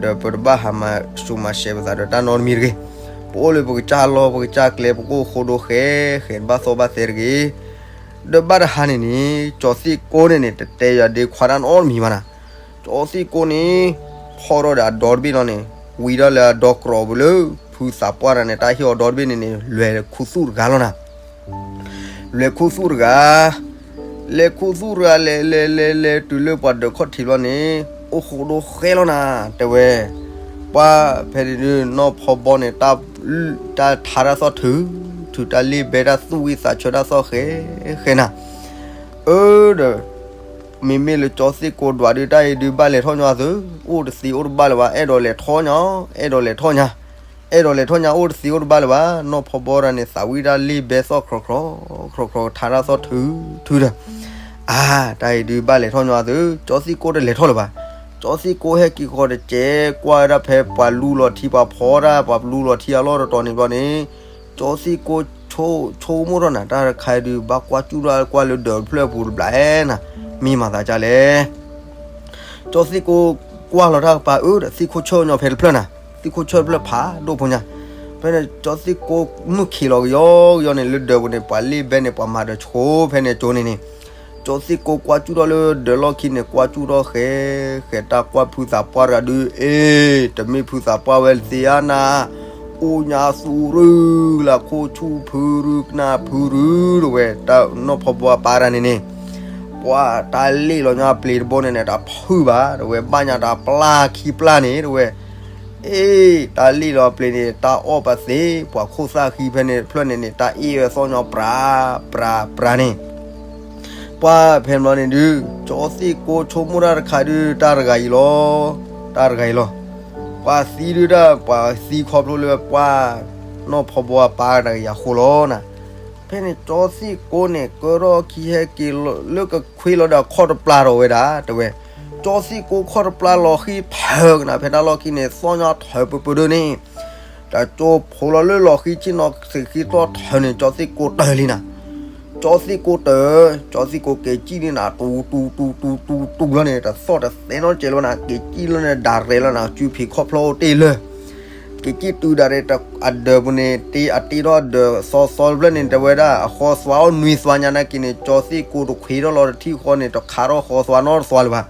ဒီးပတဘၣ်ဟးမၤဆူးမၤဆဲးပသးဒီးတၢ်နီတမံၤတဂ့ၤ. ပအိၣ်လၢပကစၢ်လီၢ် ပကစၢ်ကျဲ ပကအိၣ်ဃိဒိဃဲ ဃဲ တဘၣ်သီၣ်ဘၣ်သဲတဂ့ၤ. ဒီးဘၣ်တဟါန့ၣ်န့ၣ် ကၠီသ့ၣ်ကိန့ၣ်န့ၣ် တတဲယၤဒ့ခွါတၢ်နီတမံၤဘၣ်နၤ. ကၠီသ့ၣ်ကိန့ၣ် ဖီၣ်ထီၣ်ဒီးအဒီတဘ့ၣ်လီၤန့ၣ် ဝံၤဒီးလၢအဒီကရီပူၤလၢ ဖုသးပှၢ်တဂၤန့ၣ် တၢ်ဟ့ၣ်အီၤဒီတဘ့ၣ်န့ၣ်န့ၣ် လဲၤခူသူၣ်တဂၤလီၤနၤ. လဲၤခူသူၣ်တဂၤ, လဲၤခူသူၣ်တဂၤ လဲၤလဲၤလဲၤလဲၤတုၤလၢပှၤဒၢးခီၣ်ထံးဘျီန့ၣ် အိၣ်ဃိဒိဃဲလီၤနၤ တဲဝဲ. ပှၢ်ဖဲန့ၣ်ဒုး နီၢ်ဖီဘီန့ၣ် တၢ်ထါတၢ်သီၣ်ထုး, ထုးတၢ်လ့ၣ်ဘဲတၢ်သူၣ်ဝံသးဆၢတၢ်သီၣ်ဃဲဃဲနၤ. အၢဒီး မ့မ့ၢ်လၢကၠီသ့ၣ်ကိဒွးဒုး တၢ်အံၤဒုးဘၣ်လဲၤထီၣ်ညီသု, အိၣ်တသ့အိၣ်တဘၣ်လၢၤဘၣ်, အဲၣ်ဒိးလဲၤထီၣ်ညါ, အဲၣ်ဒိးလဲၤထီၣ်ညါ, အဲၣ်ဒိးလဲၤထီၣ်ညါ အိၣ်တသ့အိၣ်တဘၣ်လၢၤဘၣ်. နီၢ်ဖီဘီတဂၤန့ၣ် သးဝံၣ်တၢ်လ့ၣ်ဘဲသီၣ်ခြီၤခြီၤ, ခြီၤခြီၤ ထါတၢ်သီၣ်ထုးထုးဒီး အါ, တၢ်အံၤဒုးဘၣ်လဲၤထီၣ်ညီသု, ကၠီသ့ၣ်ကိတလဲၤထီၣ်လၢၤဘၣ်. ကၠီသ့ၣ်ကိဟဲက့ၤဃီတကဲး ကွၢ်ဝဲဒၣ်ဖဲပှၤလူလီၤထံ ပှၤဖီတၢ် ပှၤလူလီၤထံအလီၢ်တတီၤန့ၣ်ဘျီန့ၣ် ကၠီသ့ၣ်ကိ ဆိကမိၣ်ထီၣ်နၤ တၢ်တခါအံၤဒုး ဘၣ်ကွၢ်ကၠူၣ်ထီၣ်ကွၢ်လၢဒၢးတဖျၢၣ်အပူၤတဘျီနၤ, မ့ၢ်မၤသးဒ်လဲၣ်. ကၠီသ့ၣ်ကိကွၢ်လီၤတၢ်ကပၤအၢဒီး သ့ၣ်ခိၣ်ဆၢညီဖဲတဖျၢၣ်နၤ, သ့ၣ်ခိၣ်ဆၢတဖျၢၣ်ဖးဒိၣ်ဖိညါ. ဖဲန့ၣ် ကၠီသ့ၣ်ကိမုၢ်ခံးလီၤကယီကယီန့ၣ် လၢဒၢးပူၤန့ၣ် ပှၤလ့ၣ်ဘဲန့ၣ် ပှၤမၤဒီးဆိဖဲန့ၣ်ကၠိန့ၣ်န့ၣ် ကၠီသ့ၣ်ကိကွၢ်ကၠူၣ်ထီၣ်လၢဒၢးလီၢ်ခံန့ၣ် ကွၢ်ကၠူၣ်ထီၣ်ဃဲဃဲ တၢ်ကွၢ်ဖုသးပှၢ်တဂၤဒုး အ့ တမ့ၢ်ဖုသးပှၢ်ဝဲသ့ဧါနၤ, အိၣ်ညါသူၣ်ရုၢ်လၢခိၣ်ဆူၣ် ဖုရုၢ်ကနၣ်ဖုရုၢ်တဝဲ တၢ်နီၢ်ဖီဘီအပၢ်တဂၤန့ၣ်န့ၣ် ပှၤတၢ်လ့ၣ်လီၤညါပျ့ၤတဘိန့ၣ်န့ၣ် တၢ်ဖုၣ်ဘၣ်တဝဲ ဘၣ်ညါတၢ်ပျၢ်ခံပျၢ်န့ၣ်တဝဲ အ့ တၢ်လ့ၣ်လီၤပျ့ၤန့ၣ် တၢ်အီၣ်ပသ့ ပှၤခိၣ်သၣ်ဃံဖဲန့ၣ်တဖျၢၣ်န့ၣ်န့ၣ် တၢ်အ့ၣ်ဝဲသီၣ်ညီပြး ပြး ပြးန့ၣ် ပှၢ်ဖဲန့ၣ်ဘျီန့ၣ်ဒုး ကၠီသ့ၣ်ကိဆိကမိၣ်တၢ်တခါဒုး တၢ်တဂၤအံၤလီၤ, တၢ်တဂၤအံၤလီၤ. ပှၤသံဒုးဒၣ် ပှၤသံခီဖျိလၢပှၢ် နီၢ်ဖီဘီအပၢ်တဂၤအံၤအဃိလီၤနၤ. ဖဲန့ၣ်ကၠီသ့ၣ်ကိန့ၣ် ကၢထီၣ်ခံဟဲက့ၤလၢကခွ့လီၤဒီးခီၣ်တပျၢ်ထီၣ်ဝဲဒၣ် တဝဲ ကၠီသ့ၣ်ကိခီၣ်တပျၢ်လီၤဃံထၢကနၤ ဖဲတၢ်လီၢ်ခံန့ၣ် သီၣ်ညီထၢပၢၢ်ပၢၢ်ဒုးန့ၣ် တၢ်ကၠိဖိလီၤလၢလီၤဃံဆ့ၣ်နီၤသ့ၣ်ဃံသီၣ်ထၢန့ၣ် ကၠီသ့ၣ်ကိတၢၢ်လံနၤ. ကၠီသ့ၣ်ကိတၢၢ် ကၠီသ့ၣ်ကိက့ၤကံၣ်န့ၢ်နၤ တူတူတူတူတူလီၤန့ၣ် တသီၣ်တသဲနီတစဲးလီၤနၤ က့ၤကံၣ်လီၤန့ၣ် ဒၣ်ရဲၣ်လီၤနၤ စုဖံးခီၣ်ဖျီအိၣ်တ့ၢ်လၢ က့ၤကံၣ်တုၤဒၣ်ရဲၣ် အဒၢးပူၤန့ၣ် တ့အတ့ထီၣ်ဒၢးသီသီတဖျၢၣ်န့ၣ် တဲဝဲဒၣ် အဃီသွါအိၣ်နွံသွါညါနာ်က့န့ၣ် ကၠီသ့ၣ်ကိတခွ့ထီၣ်လီၤတထံၣ်ဃီန့ၣ် တခးထီၣ်ဃီသွါနီတသွါလၢၤဘၣ်.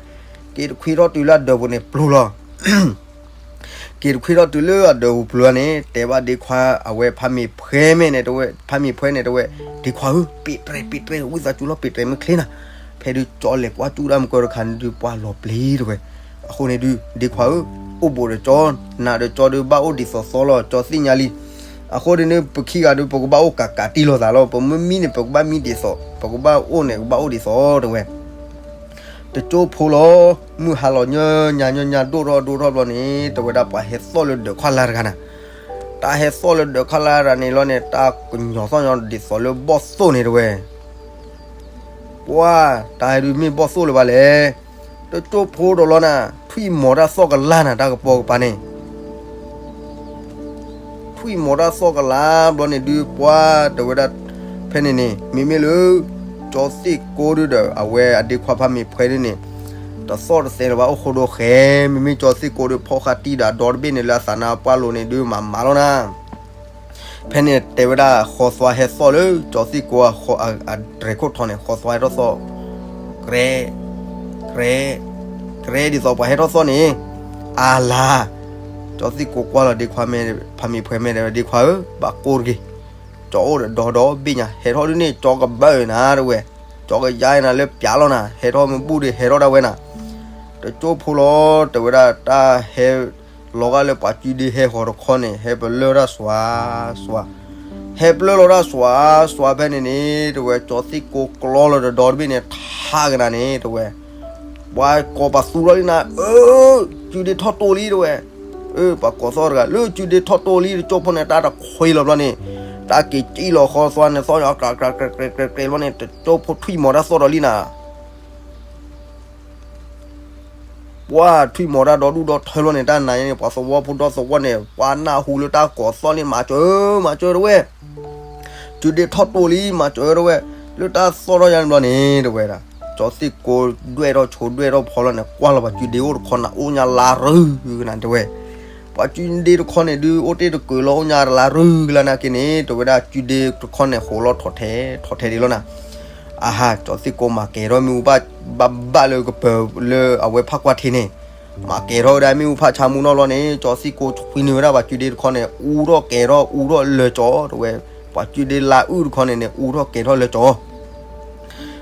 က့ၤတခွ့ထီၣ်တုၤလၢအဒၢးပူၤန့ၣ် ပျိလီၤ က့ၤတခွ့ထီၣ်တုၤလၢအဒၢးပူၤပျိလီၤန့ၣ် တဲဘၣ်ဒ့ခွါအဝဲဖးမ့ၢ်ဖှဲမ့ၢ်န့ၣ်တဝဲ ဖးမ့ၢ်ဖှဲန့ၣ်တဝဲ ဒ့ခွါဧၢ ပ့းတြဲၤ ပ့းတြဲၤ ဝံသးစူၤလီၤ ပ့းတြဲၤမ့ၢ်ချ့နၤ. ဖဲဒုးကၠီလဲၤကွၢ်ကၠူၣ်တၢ်မုၢ်ကီတခါန့ၣ်ဒုး ပှၢ်လီၤပျံၤတဝဲ. အဃိန့ၣ်ဒုး ဒ့ခွါဧၢ အိၣ်ဘူးဒီးကၠီ နၤဒီးကၠီဒုး ဘၣ်အိၣ်ဒ်သိးသီလီၤ ကၠီသ့ၣ်ညါလံ. အဃိန့ၣ်ဒုး ပခံဂၤဒုး ပကဘၣ်အိၣ်ကးကးတံၢ်လိာ်သးလီၤ ပမ့ၢ်မံန့ၣ် ပကဘၣ်မံဒ်သိး ပကဘၣ်အိၣ်န့ၣ် ကဘၣ်အိၣ်ဒ်သိးတဝဲ တကၠိဖိလီၤ. မုၢ်ဟါလီၤညါညါညါညါ ဒိၣ်ထီၣ်ဒိၣ်ထီၣ်ဘျီန့ၣ် တဝဲဒၣ်ပှၤဟဲသီၣ်လၢဒၢးခီၣ်လါတဂၤနၤ. တၢ်ဟဲသီၣ်လၢဒၢးခီၣ်လါတဂၤန့ၣ်လီၤန့ၣ် တၢ်ကညီၤသီၣ်ညီဒ်သိးလၢဘီၣ်သိၣ်န့ၣ်တဝဲ ပှၢ် တၢ်ဟဲဒုးမ့ၢ်ဘီၣ်သိၣ်လၢၤဘၣ်လဲၣ်. တကၠိဖိဒီးလီၤနၤ ထွံၣ်မီၤတၢ်သီၣ်ကလါနၤ တၢ်ကပီၤကပၤန့ၣ် ထွံၣ်မီၤတၢ်သီၣ်ကလါဘျီန့ၣ်ဒုး ပှၢ်တဝဲဒၣ် ဖဲန့ၣ်န့ၣ် မ့မ့ၢ်လၢ ကၠီသ့ၣ်ကိဒုးဒီး အဝဲအဒ့ခွါဖးမ့ၢ်ဖှဲဒုးန့ၣ် တသီၣ်တသဲလၢၤဘၣ် အိၣ်ဃိဒိဃဲ. မ့မ့ၢ်ကၠီသ့ၣ်ကိဒုး ဖီၣ်ဃာ်တံၢ်ဒီးအဒီတဘ့ၣ်န့ၣ် လၢအသးနါပှၢ်လိၤန့ၣ်ဒုး မၤမၤလီၤနၤ ဖဲန့ၣ်တဲဝဲဒၣ် ဃီသွါဟဲသီၣ်လၢ ကၠီသ့ၣ်ကိအတြဲၤခိၣ်ထီန့ၣ် ဃီသွါဟဲထီၣ်သီၣ် ကြဲ ကြဲ ကြဲ ဒ်သိးပှၤဟဲထီၣ်သီၣ်န့ၣ် အါလါ ကၠီသ့ၣ်ကိကွၢ်လီၤဒ့ခွါမ့ၢ် ဖးမ့ၢ်ဖှဲမ့ၢ်တဲဝဲ ဒ့ခွါဧၢ ဘၣ်ကိၢ်တဂ့ၤ. ကၠီအိၣ်ဒီးဒီဒီဘ့ၣ်ညါ ဟဲထီၣ်ဒုးန့ၣ် ကၠီကဘၢနၤတဝဲ ကၠီကယါနၤလၢပျးလီၤနၤ ဟဲထီၣ်မ့ၢ်ဘူၣ်ဒီး ဟဲထီၣ်ဒၣ်ဝဲနၤ. တကၠိဖိလီၤ တဝဲဒၣ်တၢ်ဟဲ လီၤဂာ်လၢပှၤစုဒ့ဟဲဃီၤတခီန့ၣ် ဟဲပလၢၢ်တၢ်စွါ စွါ ဟဲပလၢၢ်လီၤတၢ်စွါ စွါဖဲန့ၣ်န့ၣ် တဝဲကၠီသ့ၣ်ကိကျီလီၤဒီဒီတဘ့ၣ်န့ၣ် ထါကနၤန့ၣ် တဝဲ ပှၤကိးပှၤသူထီၣ်လံနၤ အၢ စုဒ့ထီၣ်တိၢ်လံတဝဲ အၢ ပှၤကိးသီၣ်တဂၤ လၢစုဒ့ထီၣ်တိၢ်လံ တကၠိဖိန့ၣ် တၢ်တခွ့လီၤဘျီန့ၣ် တၢ်က့ၤကံၣ်လီၤဃီသွါန့ၣ် သီၣ်ညီ ကြဲ ကြဲ ကြဲ ကြဲ ဘျီန့ၣ် တကၠိဖိထွံၣ်မီၤတၢ်သီၣ်ဒီးလံနၤ ပှၢ်ထွံၣ်မီၤတၢ်ဒီဒူၣ်ဒီထၢဘျီန့ၣ် တၢ်နၤန့ၣ် ပှၤသဝီဖိဒီသဝီန့ၣ် ပှၤနၢ်ဟူလၢတၢ်ကိးသီၣ်လံ မၤစၢၤ မၤစၢၤတဝဲ စုဒ့ထီၣ်တိၢ်လံ မၤစၢၤတဝဲ လၢတၢ်သီၣ်ထီၣ်ယါန့ၣ်ဘျီန့ၣ် တဝဲဒၣ် ကၠီသ့ၣ်ကိဒွဲၣ်ထီၣ်ဆိဒွဲၣ်ထီၣ်ဖီလီၤန့ၣ် ကွၢ်လီၤပှၤစုဒ့အိၣ်တခီနၤ အိၣ်ညါလါရုၢ်ကနၤတဝဲ ပှၤစုဒ့တခီန့ၣ်ဒုး အိၣ်တ့ၢ်တကၢၤလီၤ အိၣ်ညါလါရုၢ်ကလါနာ်က့န့ၣ် တဝဲဒၣ်စုဒ့တခီန့ၣ် ဃိးလီၤထီၣ်ထဲ ထီၣ်ထဲဒံးလီၤနၤ အဟါ ကၠီသ့ၣ်ကိမၤကဲၤထီၣ်မ့ၣ်အူဘၣ် ဘၣ်ဘၣ်လၢကပၢၤလၢအဝဲဖးကွၢ်ထံးန့ၣ် မၤကဲၤထီၣ်ဝဲဒၣ်မ့ၣ်အူဖးဆါမူနီၢ်လီၤန့ၣ် ကၠီသ့ၣ်ကိကွံနုာ်ဝဲဒၣ်ပှၤကုဒ့တခီန့ၣ် အူထီၣ်ကဲၤထီၣ်အူထီၣ်လၢာ်ကၠီ တဲဝဲ, ပှၤကုဒ့လါအုၣ်တခီန့ၣ်န့ၣ် အူထီၣ်ကဲၤထီၣ်လၢာ်ကၠီ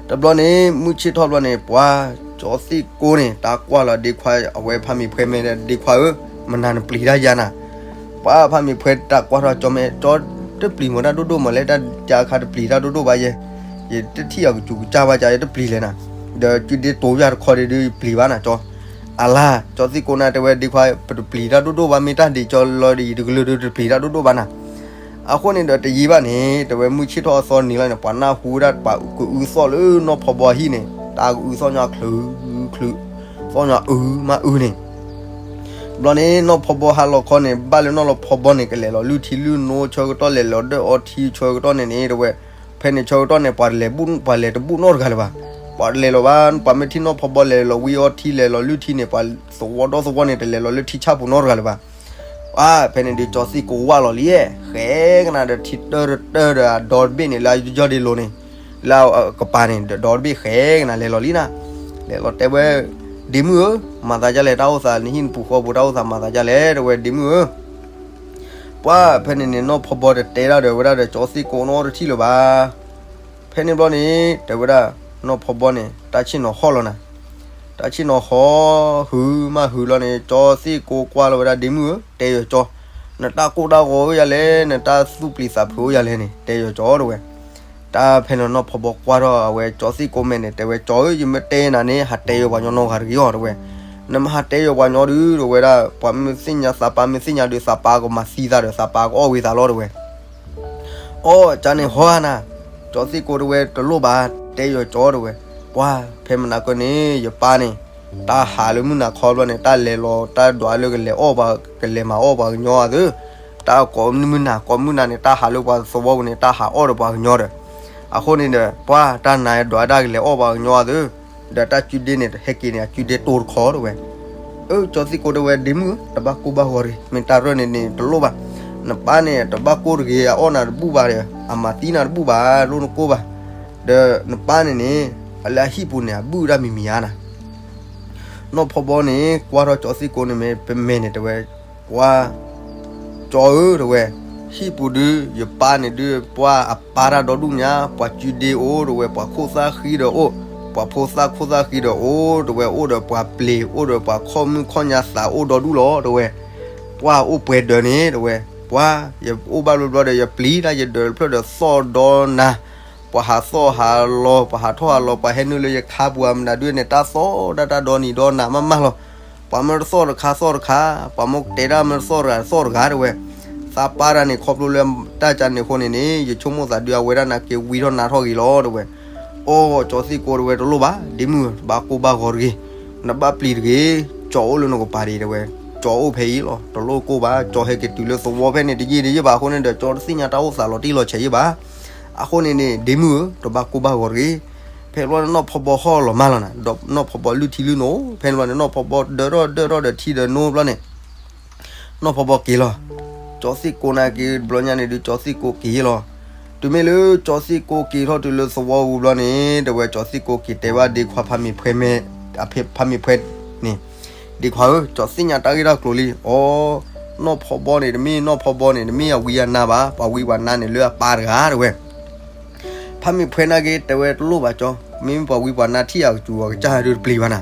တဘျီန့ၣ် မုၢ်ဆ့ၣ်ထီၣ်ဘျီန့ၣ် ပှၤကၠီသ့ၣ်ကိန့ၣ် တၢ်ကွၢ်လီၤဒ့ခွါ အဝဲဖးမံၤဖှဲမဲ ဒ့ခွါဧၢ, မနၤနပျံၤတၢ်ယၤနၤ, ပှၤဖးမံၤဖှဲတၢ်ကွၢ်ထီၣ်ကၠီမဲ ကၠီတပျံၤမတၢ်ဒိၣ်ဒိၣ်မးလဲၣ်, တၢ်ကါခါတပျံၤတၢ်ဒိၣ်ဒိၣ်ဘၣ်ယဲ, ယတထံၣ်အီၤကစူၤကစၢ်ဘၣ်ကါ ယတပျံၤလဲၣ်နၤ, ဒီးကုဒ့တိၤယၤတခီဒ့ဒုးယပျံၤဘၣ်နၤကၠီ, အလါ ကၠီသ့ၣ်ကိနၤ တဲဝဲဒ့ခွါ ပတပျံၤတၢ်ဒိၣ်ဒိၣ်ဘၣ် မ့ၢ်တၢ်ဒ့ကၠီလီၤဒီးယတကလုာ်ဒုးတပျံၤတၢ်ဒိၣ်ဒိၣ်ဘၣ်နၤ အဃိန့ၣ်ဒီးတယံာ်ဘၣ်န့ၣ် တဲဝဲမုၢ်ဆ့ၣ်ထီၣ်အသီနံၤလီၤန့ၣ် ပှၤနၢ်ဟူဝဲဒၣ်ပှၤကအုသီၣ်လၢနီၢ်ဖီဘီအဟံၣ်န့ၣ် တၢ်ကအုသီၣ်ညီချုးချုး, သီၣ်ညီအုမးအုန့ၣ်, ဘျီန့ၣ် နီၢ်ဖီဘီဟးလီၤခီန့ၣ် ဘၣ်လၢနီၢ်လီၤဖီဘီန့ၣ် ကလဲၤလီၤလုၢ်ထံလုၢ်နိဆၢကတီၢ် လဲၤလီၤဒၢၣ်အီထံဆၢကတီၢ်န့ၣ်န့ၣ် တဲဝဲ, ဖဲန့ၣ်ဆၢကတီၢ်န့ၣ် ပှၤလဲၤဘူၣ် ပှၤလဲၤတဘူၣ်နီတဂၤလၢၤဘၣ်, ပှၤလဲၤလီၤဘၣ် ပှၤမ့ၢ်ထံၣ်နီၢ်ဖီဘီလဲၤလီၤဝံၤအီထံလဲၤလီၤလုၢ်ထံန့ၣ် ပှၤသဝီဒီသဝီန့ၣ် တလဲၤလီၤလၢထံဆၣ်ပူၤနီတဂၤလၢၤဘၣ် အါ ဖဲန့ၣ်ဒုးကၠီသ့ၣ်ကိဝၢ်လီၤလံ, ဃဲကနၤဒီးထံတၢတတၢဒီးအဒီတဘ့ၣ်န့ၣ် လၢအယီၢ်ဒ့လိၤန့ၣ်, လၢအကပၤန့ၣ် ဒီတဘ့ၣ်ဃဲကနၤလဲၤလီၤလံနၤ, လဲၤလီၤတဲဝဲ, ဒ့မုၣ်ဧၢ, မၤသးဒ်လဲၣ်တၢ်အိၣ်သး နဟံၣ်နပူၤဃီပူၤတၢ်အိၣ်သးမၤသးဒ်လဲၣ် တဲဝဲဒ့မုၣ်ဧၢ, ပှၤဖဲန့ၣ်န့ၣ် နီၢ်ဖီဘီတတဲဒၣ်ဒီးဝဲဒၣ်ဒီးကၠီသ့ၣ်ကိနီတထံၣ်လၢၤဘၣ် ဖဲန့ၣ်ဘျီန့ၣ် တဲဝဲဒၣ်, နီၢ်ဖီဘီန့ၣ် တၢ်ဆ့ၣ်နီၤဟီၣ်လီၤနၤ, တၢ်ဆ့ၣ်နီၤဟီၣ် ဟုမးဟုလီၤန့ၣ် ကၠီသ့ၣ်ကိကွၢ်လီၤဝဲဒၣ်ဒ့မုၣ်ဧၢ, တဲယီၤကၠီ, နတၢ်ကိၢ်တၢ်ဂီၤအိၣ်ယၤလဲၣ်, နတၢ်သူၣ်ပျံၤသးဖုးအိၣ်ယၤလဲၣ်န့ၣ် တဲယီၤကၠီတဲဝဲ, တၢ်ဖဲန့ၣ်နီၢ်ဖီဘီကွၢ်ထီၣ်အဝဲကၠီသ့ၣ်ကိမဲာ်န့ၣ် တဲဝဲကၠီဧၢ, ယမ့ၢ်တဲနၤန့ၣ် ဟးတဲယီၤပှၤညီနီတဂၤတဂ့ၤအီၤတဲဝဲ, နမ့ၢ်ဟးတဲယီၤပှၤညီဒုး တဲဝဲဒၣ် ပှၤမ့ၢ်သ့ၣ်ညါသးပာ်မ့ၢ်သ့ၣ်ညါဒုး သးပာ်ကအီၣ်ဝံၤသးလီၤတဲဝဲ အီၣ်ကန့ၣ်ဟီဧါနၤ, ကၠီသ့ၣ်ကိတဲဝဲတလိၣ်ဘၣ်, တဲယီၤကၠီတဲဝဲ, ပှၤဖဲမနၤကၢန့ၣ် ယပၢ်န့ၣ် တၢ်ဟးလၢမုၢ်နၤခီဘျီန့ၣ် တၢ်လဲၤလီၤတၢ်ဒွးလၢကလဲၤအီၣ်ပှၤ ကလဲၤမၤအီၣ်ပှၤကညီအသိး, တၢ်ကိးမုၢ်နၤကိးမုၢ်နၤန့ၣ် တၢ်ဟးလၢပှၤသဝီပူၤန့ၣ် တၢ်ဟးအီၣ်ဒီးပှၤကညီဒီး, အဃိန့ၣ်ဒီး ပှၤတၢ်နၤဒွးတၢ်ကလဲၤအီၣ်ပှၤကညီအသိး, ဒီးတၢ်ကုဒ့န့ၣ် ဟဲက့ၤန့ၣ် အကုဒ့တိၤတခီတဲဝဲ အၢ ကၠီသ့ၣ်ကိတဲဝဲ ဒ့မုၣ်ဧၢ, တဘၣ်ကိၢ်ဘၣ်ဂီၤတဂ့ၤ, မ့ၢ်တၢ်ရၢၢ်န့ၣ်န့ၣ် တလိၣ်ဘၣ်, နပၢ်န့ၣ် တဘၣ်ကိၢ်တဂ့ၤ, အအီၣ်နၤတဘူၣ်ဘၣ်ဒီး အမၤသံနၤတဘူၣ်ဘၣ်, လိၣ်နကိၢ်ဘၣ်, ဒီးနပၢ်န့ၣ်န့ၣ် အလၢအဟံၣ်ပူၤန့ၣ် အဘုၣ်ဒၣ်မံၤမံၤဧါနၤ နီၢ်ဖီဘီန့ၣ် ကွၢ်ထီၣ်ကၠီသ့ၣ်ကိန့ၣ်မ့ၢ်ပမဲာ်န့ၣ်တဲဝဲ, ပှၤ ကၠီဧၢတဲဝဲ, ဟံၣ်ပူၤဒုး ယပၢ်န့ၣ်ဒုး ပှၤအပၢ်တၢ်ဒီဒူၣ်ညါ, ပှၤကုဒ့အိၣ်တဲဝဲ, ပှၤခိၣ်သၣ်ဃံဒီးအိၣ်, ပှၤဖိသၣ်ခိၣ်သၣ်ဃံဒီးအိၣ်တဲဝဲ, အိၣ်ဒီးပှၤပျ့ၤ, အိၣ်ဒီးပှၤခီၣ်မုၣ်ခီၣ်ညါသးအိၣ်ဒီဒူၣ်လီၤတဲဝဲ, ပှၤအိၣ်ပှဲၤဒၢးန့ၣ်တဲဝဲ, ပှၤ ယအိၣ်ဘၣ်ဘျီဘျီဒီး ယပျံၤတၢ်ယဒၢးတဖျၢၣ်ဒီးသီၣ်ဒီနၤ ပှၤဟးသီၣ်ဟးလီၤ, ပှၤဟးထီၣ်ဟးလီၤ, ပှၤဟဲနုာ်လၢယခါပူၤမနုၤဒုးန့ၣ် တၢ်သီၣ်ဒၣ်တၢ်ဒီနံၤဒီနၤမးမးလီၤ. ပှၤမ့ၢ်တသီၣ်တခါသီၣ်တခါ, ပှၤမ့ၢ်တဲဒၣ်မ့ၢ်တသီၣ်တဂၤသီၣ်တဂၤတဲဝဲ. သးပၢ်တၢ်န့ၣ် ခီဖျိလၢတၢ်ကန့ၣ်အဃိန့ၣ်န့ၣ် ယဆိကမိၣ်သးဒုးအဝဲဒၣ်နၤက့ၤဝံထီၣ်နါထီၣ်ဂ့ၤလီၤတဲဝဲ. အိၣ်ကၠီသ့ၣ်ကိတဲဝဲတလိၣ်ဘၣ်, ဒ့မုၣ်ဧၢ, တဘၣ်ကိၢ်ဘၣ်ဂီၤတဂ့ၤ, နဘၣ်ပျံၤတဂ့ၤ, ကၠီအိၣ်လၢနကပၤဒံးတဲဝဲ. ကၠီအိၣ်ဖဲအံၤလီၤ, တလိၣ်ကိၢ်ဘၣ်, ကၠီဟဲက့ၤတုၤလၢသဝီဖဲန့ၣ်တယံာ်တယံာ်ဘၣ်အဃိန့ၣ်ဒီး ကၠီတသ့ၣ်ညါတၢ်အိၣ်သးလီၤတံၢ်လီၤဆဲးယံာ်ဘၣ်. အဃိန့ၣ်န့ၣ် ဒ့မုၣ်ဧၢ, တဘၣ်ကိၢ်ဘၣ်ဂီၤတဂ့ၤ. ဖဲဘျီန့ၣ်နီၢ်ဖီဘီဟီၣ်လီၤမးလီၤနၤ, ဒီးနီၢ်ဖီဘီလုၢ်ထံလုၢ်နိ, ဖဲန့ၣ်ဘျီန့ၣ် နီၢ်ဖီဘီဒၢထီၣ်ဒၢထီၣ်ဒီးထံဒီးနိဘျီန့ၣ် နီၢ်ဖီဘီက့ၤလီၤ. ကၠီသ့ၣ်ကိနၤက့ၤတဘျီညါန့ၣ်ဒုး ကၠီသ့ၣ်ကိက့ၤလီၤ. တုၤမ့ၢ်လၢကၠီသ့ၣ်ကိက့ၤထီၣ်တုၤလၢသဝီပူၤဘျီန့ၣ် တဲဝဲကၠီသ့ၣ်ကိက့ၤတဲဘၣ်ဒ့ခွါဖးမ့ၢ်ဖှဲမဲ, အဖဲဖးမ့ၢ်ဖှဲန့ၣ်, ဒ့ခွါဧၢ, ကၠီသ့ၣ်ညါတၢ်ဂ့ၢ်တၢ်ကျိၤလံ. အိ နီၢ်ဖီဘီန့ၣ် တမ့ၢ်နီၢ်ဖီဘီန့ၣ် တမ့ၢ်အဝံအနါဘၣ်, ပှၤဝံပှၤနါန့ၣ်လၢအပၢ်တဂၤတဲဝဲ. ဖးမ့ၢ်ဖှဲနၤက့ၤတဲဝဲတလိၣ်ဘၣ်ကၠီ, မ့မ့ၢ်ပှၤဝံပှၤနါထံၣ်အကစူၤအကစၢ်ဒုးတပျံၤဘၣ်နၤ.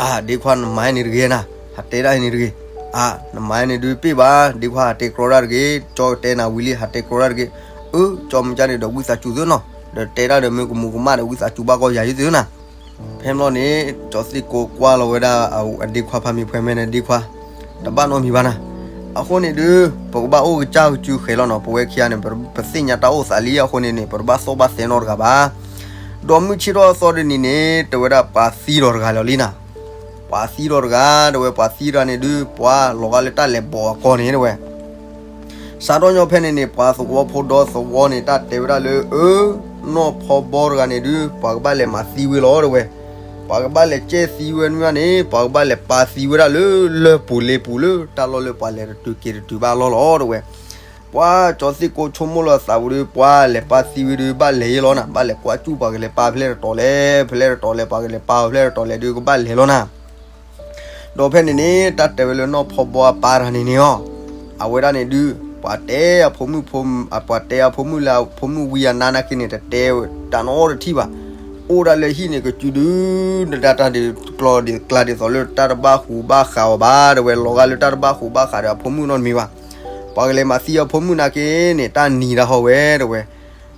အါ ဒ့ခွါနမၤန့ၣ်တဂ့ၤနၤ, ဟးတဲဒၣ်န့ၣ်တဂ့ၤ. အါ နမၤန့ၣ်ဒုးပ့ၢ်ဘၣ်, ဒ့ခွါဟးတဲကြီတၢ်တဂ့ၤ, ကၠီကတဲနၤဝံၤလံ ဟးတဲကြီတၢ်တဂ့ၤ. အၢ ကၠီမ့ၢ်ကန့ၣ်ဒီးဝံသးစူၤသ့နီၤ, ဒီးတဲဒၣ်ဒီးမ့ၢ်ကမူးကမၣ်ဒီးဝံသးစူၤဘၣ်ကီယၤယုသ့နီၤ. ဖဲဘျီန့ၣ် ကၠီသ့ၣ်ကိကွၢ်လီၤဝဲဒၣ်အဒ့ခွါဖးမ့ၢ်ဖှဲမဲန့ၣ် ဒ့ခွါ တဘၣ်နီတမံၤဘၣ်နၤ. အဃိန့ၣ်ဒုး ပကဘၣ်အိၣ်ကစၢ်ကစုဃဲၤလီၤနီၤ, ပဝဲခံဂၤန့ၣ် ပသ့ၣ်ညါတၢ်အိၣ်သးလံအဃိန့ၣ်န့ၣ် ပတဘၣ်သီၣ်ဘၣ်သဲနီတဂၤဘၣ်. ဒီးမုၢ်ဆ့ၣ်ထီၣ်အသီတနံၤန့ၣ် တဲဝဲဒၣ်ပှၤသံဒီးတဂၤလီၤလံနၤ. ပှၤသံဒီးတဂၤ, တဲဝဲပှၤသံတဂၤန့ၣ်ဒုး ပှၤလီၤဂာ်လၢတၢ်လဲၤဘီအကီၢ်န့ၣ်တဲဝဲ. စးထီၣ်ညီဖဲန့ၣ်န့ၣ် ပှၤသဝီဖိဒီသဝီန့ၣ် တၢ်တဲဝဲဒၣ်လၢ အၢ နီၢ်ဖီဘီတဂၤန့ၣ်ဒုး ပှၤကဘၣ်လဲၤမၤသံဝဲလီၤတဲဝဲ. ပှၤကဘၣ်လဲၤကဲသံဝဲန့ၣ်န့ၣ် ပှၤကဘၣ်လဲၤပာ်သံဝဲဒၣ်လၢလၢၢ်ပူၤလ့ပူၤလၢတၢ်လီၢ်လၢပှၤလဲၤတတုၤက့ၤတတုၤဘၣ်လီၢ်လီၤတဲဝဲ. ပှၤကၠီသ့ၣ်ကိဆိကမိၣ်လီၤသးဝံၤဒီး ပှၤလဲၤပာ်သံဝဲဒုး ဘၣ်လဲၤယဲလီၤနၤ, ဘၣ်လဲၤကွၢ်စူၣ်ပှၤကလဲၤပာ်ဖဲလဲၣ်တတီၤလဲၣ်, ဖဲလဲၣ်တတီၤလဲၣ် ပှၤကလဲၤပာ်ဖဲလဲၣ်တတီၤလဲၣ်ဒုး ကဘၣ်လဲၤလီၤနၤ. ဒီးဖဲန့ၣ်န့ၣ် တၢ်တဲဝဲလၢနီၢ်ဖီဘီအပၢ်တဂၤန့ၣ်န့ၣ်အီၤ, အဝဲဒၣ်န့ၣ်ဒုး ပှၤတဲအဖိမုၣ်ဖိ ပှၤတဲအဖိမုၣ်လၢအဖိမုၣ်ဝံအနါနာ်က့န့ၣ် တတဲတၢ်နီတထံၣ်ဘၣ်. အိၣ်ဒၣ်လၢဟံၣ်န့ၣ်ကစုဒု နဒၣ်တၢ်ဒုးကျီဒုးကျါဒ်သိးလၢတၢ်တဘၣ်ဟူးဘၣ်ဃးအီၤဘၣ် တဲဝဲ လီၤဂာ်လၢတၢ်တဘၣ်ဟူးဘၣ်ဃးဒီးအဖိမုၣ်နီတမံၤဘၣ်. ပှၤကလဲၤမၤသံအဖိမုၣ်နာ်က့န့ၣ် တၢ်နံၤတၢ်ဟီဝဲ တဲဝဲ.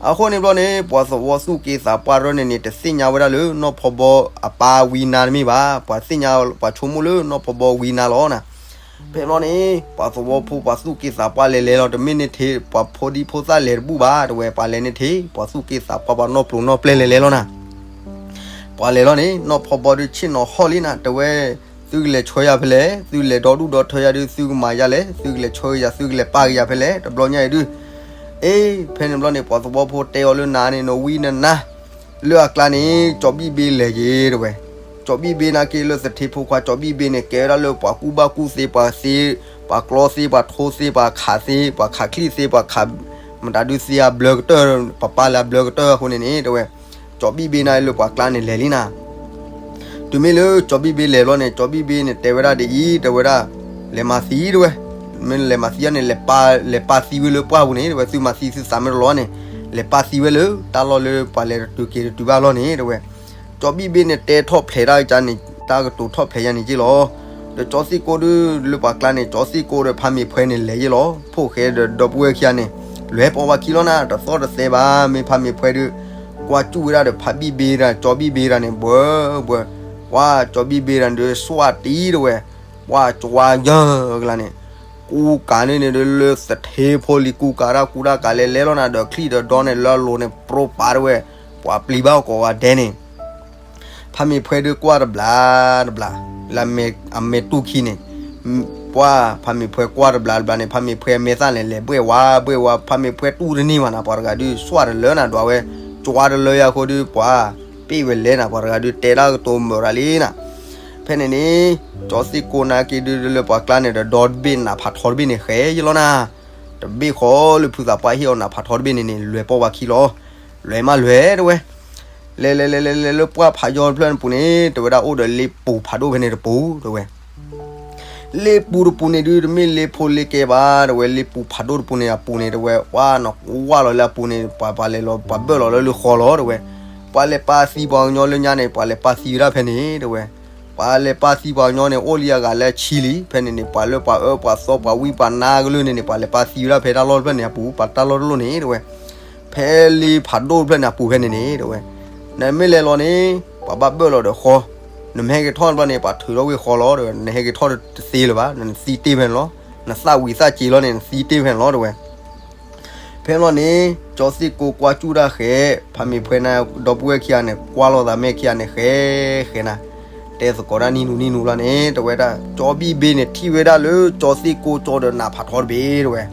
အဃိန့ၣ်ဘျီန့ၣ် ပှၤသဝီသူၣ်က့သးပှၢ်တဖၣ်န့ၣ်န့ၣ် တသ့ၣ်ညါဝဲဒၣ်လၢနီၢ်ဖီဘီအပၢ်ဝံနါတမ့ၢ်ဘၣ်. ပှၤသ့ၣ်ညါ ပှၤဆိကမိၣ်လၢနီၢ်ဖီဘီဝံနါလီၤနၤ. ဖဲဘျီန့ၣ် ပှၤသဝီဖိပှၤသူၣ်က့သးပှၢ်လဲၤလဲၤလီၤ တမ့ၢ်န့ၣ်ထဲ ပှၤဖိဒံဖိသၣ်လဲၤတဘူၣ်ဘၣ် တဲဝဲ ပှၤလဲၤန့ၣ်ထဲ ပှၤသူၣ်က့သးပှၢ်ပှၤနီၢ်ပျိၤနီၢ်ပျဲၢ်လဲၤလဲၤလီၤနၤ. ပှၤလဲၤလီၤန့ၣ် နီၢ်ဖီဘီဒုးဆ့ၣ်နီၤဟီၣ်လံနၤ တဲဝဲ, သုကလဲၤဆှၢယၤဖဲလဲၣ်, သုလဲၤဒီဒူၣ်ဒီထၢယၤဒုး သုကမၤယၤလဲၣ်, သုကလဲၤဆှၢယၤသုကလဲၤပာ်ကယၤဖဲလဲၣ် တဘျီညါအံၤဒုး. အ့ ဖဲန့ၣ်ဘျီန့ၣ် ပှၤသဝီဖိတဲအီၤလၢနၤန့ၣ် နဝံနနါ လၢအကျါန့ၣ် ကၠီဘံၣ်ဘ့လဲၤက့ၤ တဲဝဲ. ကၠီဘံၣ်ဘ့နာ်က့လၢသထ့ဖိခွါ ကၠီဘံၣ်ဘ့န့ၣ် ကဲဝဲဒၣ်လၢပှၤကူၣ်ဘၣ်ကူၣ်သ့ ပှၤသ့ ပှၤကျီသ့ ပှၤထိသ့ ပှ�းသ့ ပှၤခးချံသ့ ပှ�း မတၤဒုးသ့အဘျၢကတၢၢ် ပပာ်လၢအဘျၢကတၢၢ်အဃိန့ၣ်န့ၣ် တဲဝဲ. ကၠီဘံၣ်ဘ့နၤလၢပှၤကျါန့ၣ်လဲၤလံနၤ. တုၤမ့ၢ်လၢကၠီဘံၣ်ဘ့လဲၤဘျီန့ၣ် ကၠီဘံၣ်ဘ့န့ၣ်တဲဝဲဒၣ်ဒ်အံၤ တဲဝဲဒၣ်, လဲၤမၤသံ တဲဝဲ. မ့ၢ်လဲၤမၤသံန့ၣ် လဲၤပာ်သံဝဲလၢပှၢ်ပူၤန့ၣ် တဲဝဲ, သုမၤသံသုသးမ့ၢ်တလီၤန့ၣ် လဲၤပာ်သံဝဲလၢတၢ်လီၢ်လၢပှၤလဲၤတတုၤက့ၤတတုၤဘၣ်လီၢ်န့ၣ် တဲဝဲ. ကၠီဘံၣ်ဘ့န့ၣ်တဲထီၣ်ဖျဲးတၢ်ကန့ၣ် တၢ်ကတိၤထီၣ်ဖျဲးယါန့ၣ်က့လီၤ. ဒီးကၠီသ့ၣ်ကိၣ်ဒုးလၢပှၤကျါန့ၣ် ကၠီသ့ၣ်ကိၣ်ဒီးဖးမ့ၤဖှဲန့ၣ်လဲၤယ့ၣ်လီၤ. ဖိၣ်ဃဲဒီးဒီပုၢ်ဝဲၢ်ခံဂၤန့ၣ် လဲၤပိာ်ဝဲခံလီၤနၤ တသီၣ်တသဲဘၣ်. မ့ၢ်ဖးမ့ၤဖှဲဒုး ကွၢ်စူၣ်ဝဲဒၣ်ဒီးဖးဘံၣ်ဘ့တၢ် ကၠီဘံၣ်ဘ့တၢ်န့ၣ် ဘှၢဘှၢ, ပှၤကၠီဘံၣ်ဘ့တၢ်န့ၣ်ဒုး စွၣ်တံၢ် တဲဝဲ, ပှၤကၠီယၢကလါန့ၣ် ကူကၤန့ၣ်န့ၣ်ဒုးလၢသထ့ဖိလံၤ ကူကၤတၢ်ကူတၢ်ကၤလဲၤလဲၤလီၤနၤ ဒီးချံၣ်ဒီးဒီန့ၣ် လၢအလိၤန့ၣ် ပြိပာ် တဲဝဲ, ပှၤပျံၤဘၣ်အီၤကိးဂၤဒဲးန့ၣ် ဖးမ့ၤဖှဲဒုးကွၢ်တဘျီတဘျီ လၢအမဲာ်တူၢ်ခံန့ၣ်, ပှၤဖးမ့ၤဖှဲကွၢ်တဘျီတဘျီန့ၣ် ဖးမ့ၤဖှဲအမဲာ်သၣ်န့ၣ် လဲၤဘှဲၣ်ဝါဘှဲၣ်ဝါ ဖးမ့ၤဖှဲတူၢ်တန့ၢ်ဘၣ်နၤ ပှၤတဂၤဒုး စွၣ်တလၢနၤ ဒွးဝဲ, ကၠီတလၢယါအဃိဒုး ပှၤပ့ၢ်ဝဲလဲၣ်နၤ ပှၤတဂၤဒုး တဲတၢ်ကတိၤမုာ်ရၤလံနၤ. ဖဲန့ၣ်န့ၣ် ကၠီသ့ၣ်ကိၣ်နာ်က့ဒုးလၢပှၤကျါန့ၣ်ဒီး ဒီတဘ့ၣ်နးဖးထီတဘ့ၣ်န့ၣ် ဃဲယလီၤနၤ တဘ့ၣ်ဃီလၢဖုသးပှၢ်ဟ့ၣ်အီၤနးဖးထီတဘ့ၣ်န့ၣ်န့ၣ် လဲၤပိာ်ဝဲခံလီၤ. လဲၤမးလဲၤ တဲဝဲ, လဲၤလဲၤလဲၤလဲၤလဲၤလၢပှၢ်ဖးယီၤတဖျၢၣ်န့ၣ်ပူၤန့ၣ် တဲဝဲဒၣ်အိၣ်ဒီးလ့ပူၤဖးဒိၣ်ဖဲန့ၣ်တပူၤ တဲဝဲ. လ့ပူၤတပူၤန့ၣ်ဒုး တမ့ၢ်လ့ဖိလ့ကဲဘၣ် တဲဝဲ, လ့ပူၤဖးဒိၣ်တပူၤန့ၣ်အပူၤန့ၣ် တဲဝဲ, ပှၤနကွၢ်လီၤလၢအပူၤန့ၣ် ပှၤပှၤလဲၤလီၤ ပှၤဘၢၣ်လီၤလၢလၢဃီလီၤ တဲဝဲ. ပှၤလဲၤပာ်သံပှၤကညီလၢညါန့ၣ် ပှၤလဲၤပာ်သံဝဲဒၣ်ဖဲန့ၣ် တဲဝဲ. ပှၤလဲၤပာ်သံပှၤကညီန့ၣ် အိၣ်လံအဂၤလၢအဆံလံ. ဖဲန့ၣ်န့ၣ် ပှၤလၢပှၤအၢပှၤသီပှၤဝံပှၤနါကလုာ်န့ၣ်န့ၣ် ပှၤလဲၤပာ်သံဝဲဒၣ်ဖဲတၢ်လီၢ်တဖျၢၣ်န့ၣ်အပူၤ ပှၤတၢ်လီၢ်တလီၢ်န့ၣ် တဲဝဲ. ဖဲလ့ဖးဒိၣ်တဖျၢၣ်န့ၣ်အပူၤဖဲန့ၣ်န့ၣ် တဲဝဲ. နမ့ၢ်လဲၤလီၤန့ၣ် ပှၤဘၣ်ဘၢၣ်လီၤဒီးဃီ, နမ့ၢ်ဟဲက့ၤထီၣ်တဘျီန့ၣ် ပှၤထုးထီၣ်ဝ့ၢ်ဃီလီၤ တဲဝဲ, နဟဲက့ၤထီၣ်တသ့လၢၤဘၣ် နသံတ့ၢ်ဖဲန့ၣ်လီၤ. နသးဝံၤသးစ့ၤလီၤန့ၣ် နသံတ့ၢ်ဖဲန့ၣ်လီၤ တဲဝဲ. ဖဲန့ၣ်လီၤန့ၣ် ကၠီသ့ၣ်ကိၣ်ကွၢ်စူၣ်တၢ်ဃဲး ဖးမ့ၤဖှဲန့ၣ် ဒီပုၢ်ဝဲၢ်ခံဂၤန့ၣ် ကွၢ်လိာ်သးမဲာ်ခံဂၤန့ၣ် ဃဲဃဲနၤ, တဲသကိးတၢ်နံၤနူၤနံၤနူၤလီၤန့ၣ် တဲဝဲဒၣ် ကၠီဘံၣ်ဘ့န့ၣ် ထံၣ်ဝဲဒၣ်လၢကၠီသ့ၣ်ကိၣ်ကၠီဒီးနးဖးထီတဘ့ၣ် တဲဝဲ.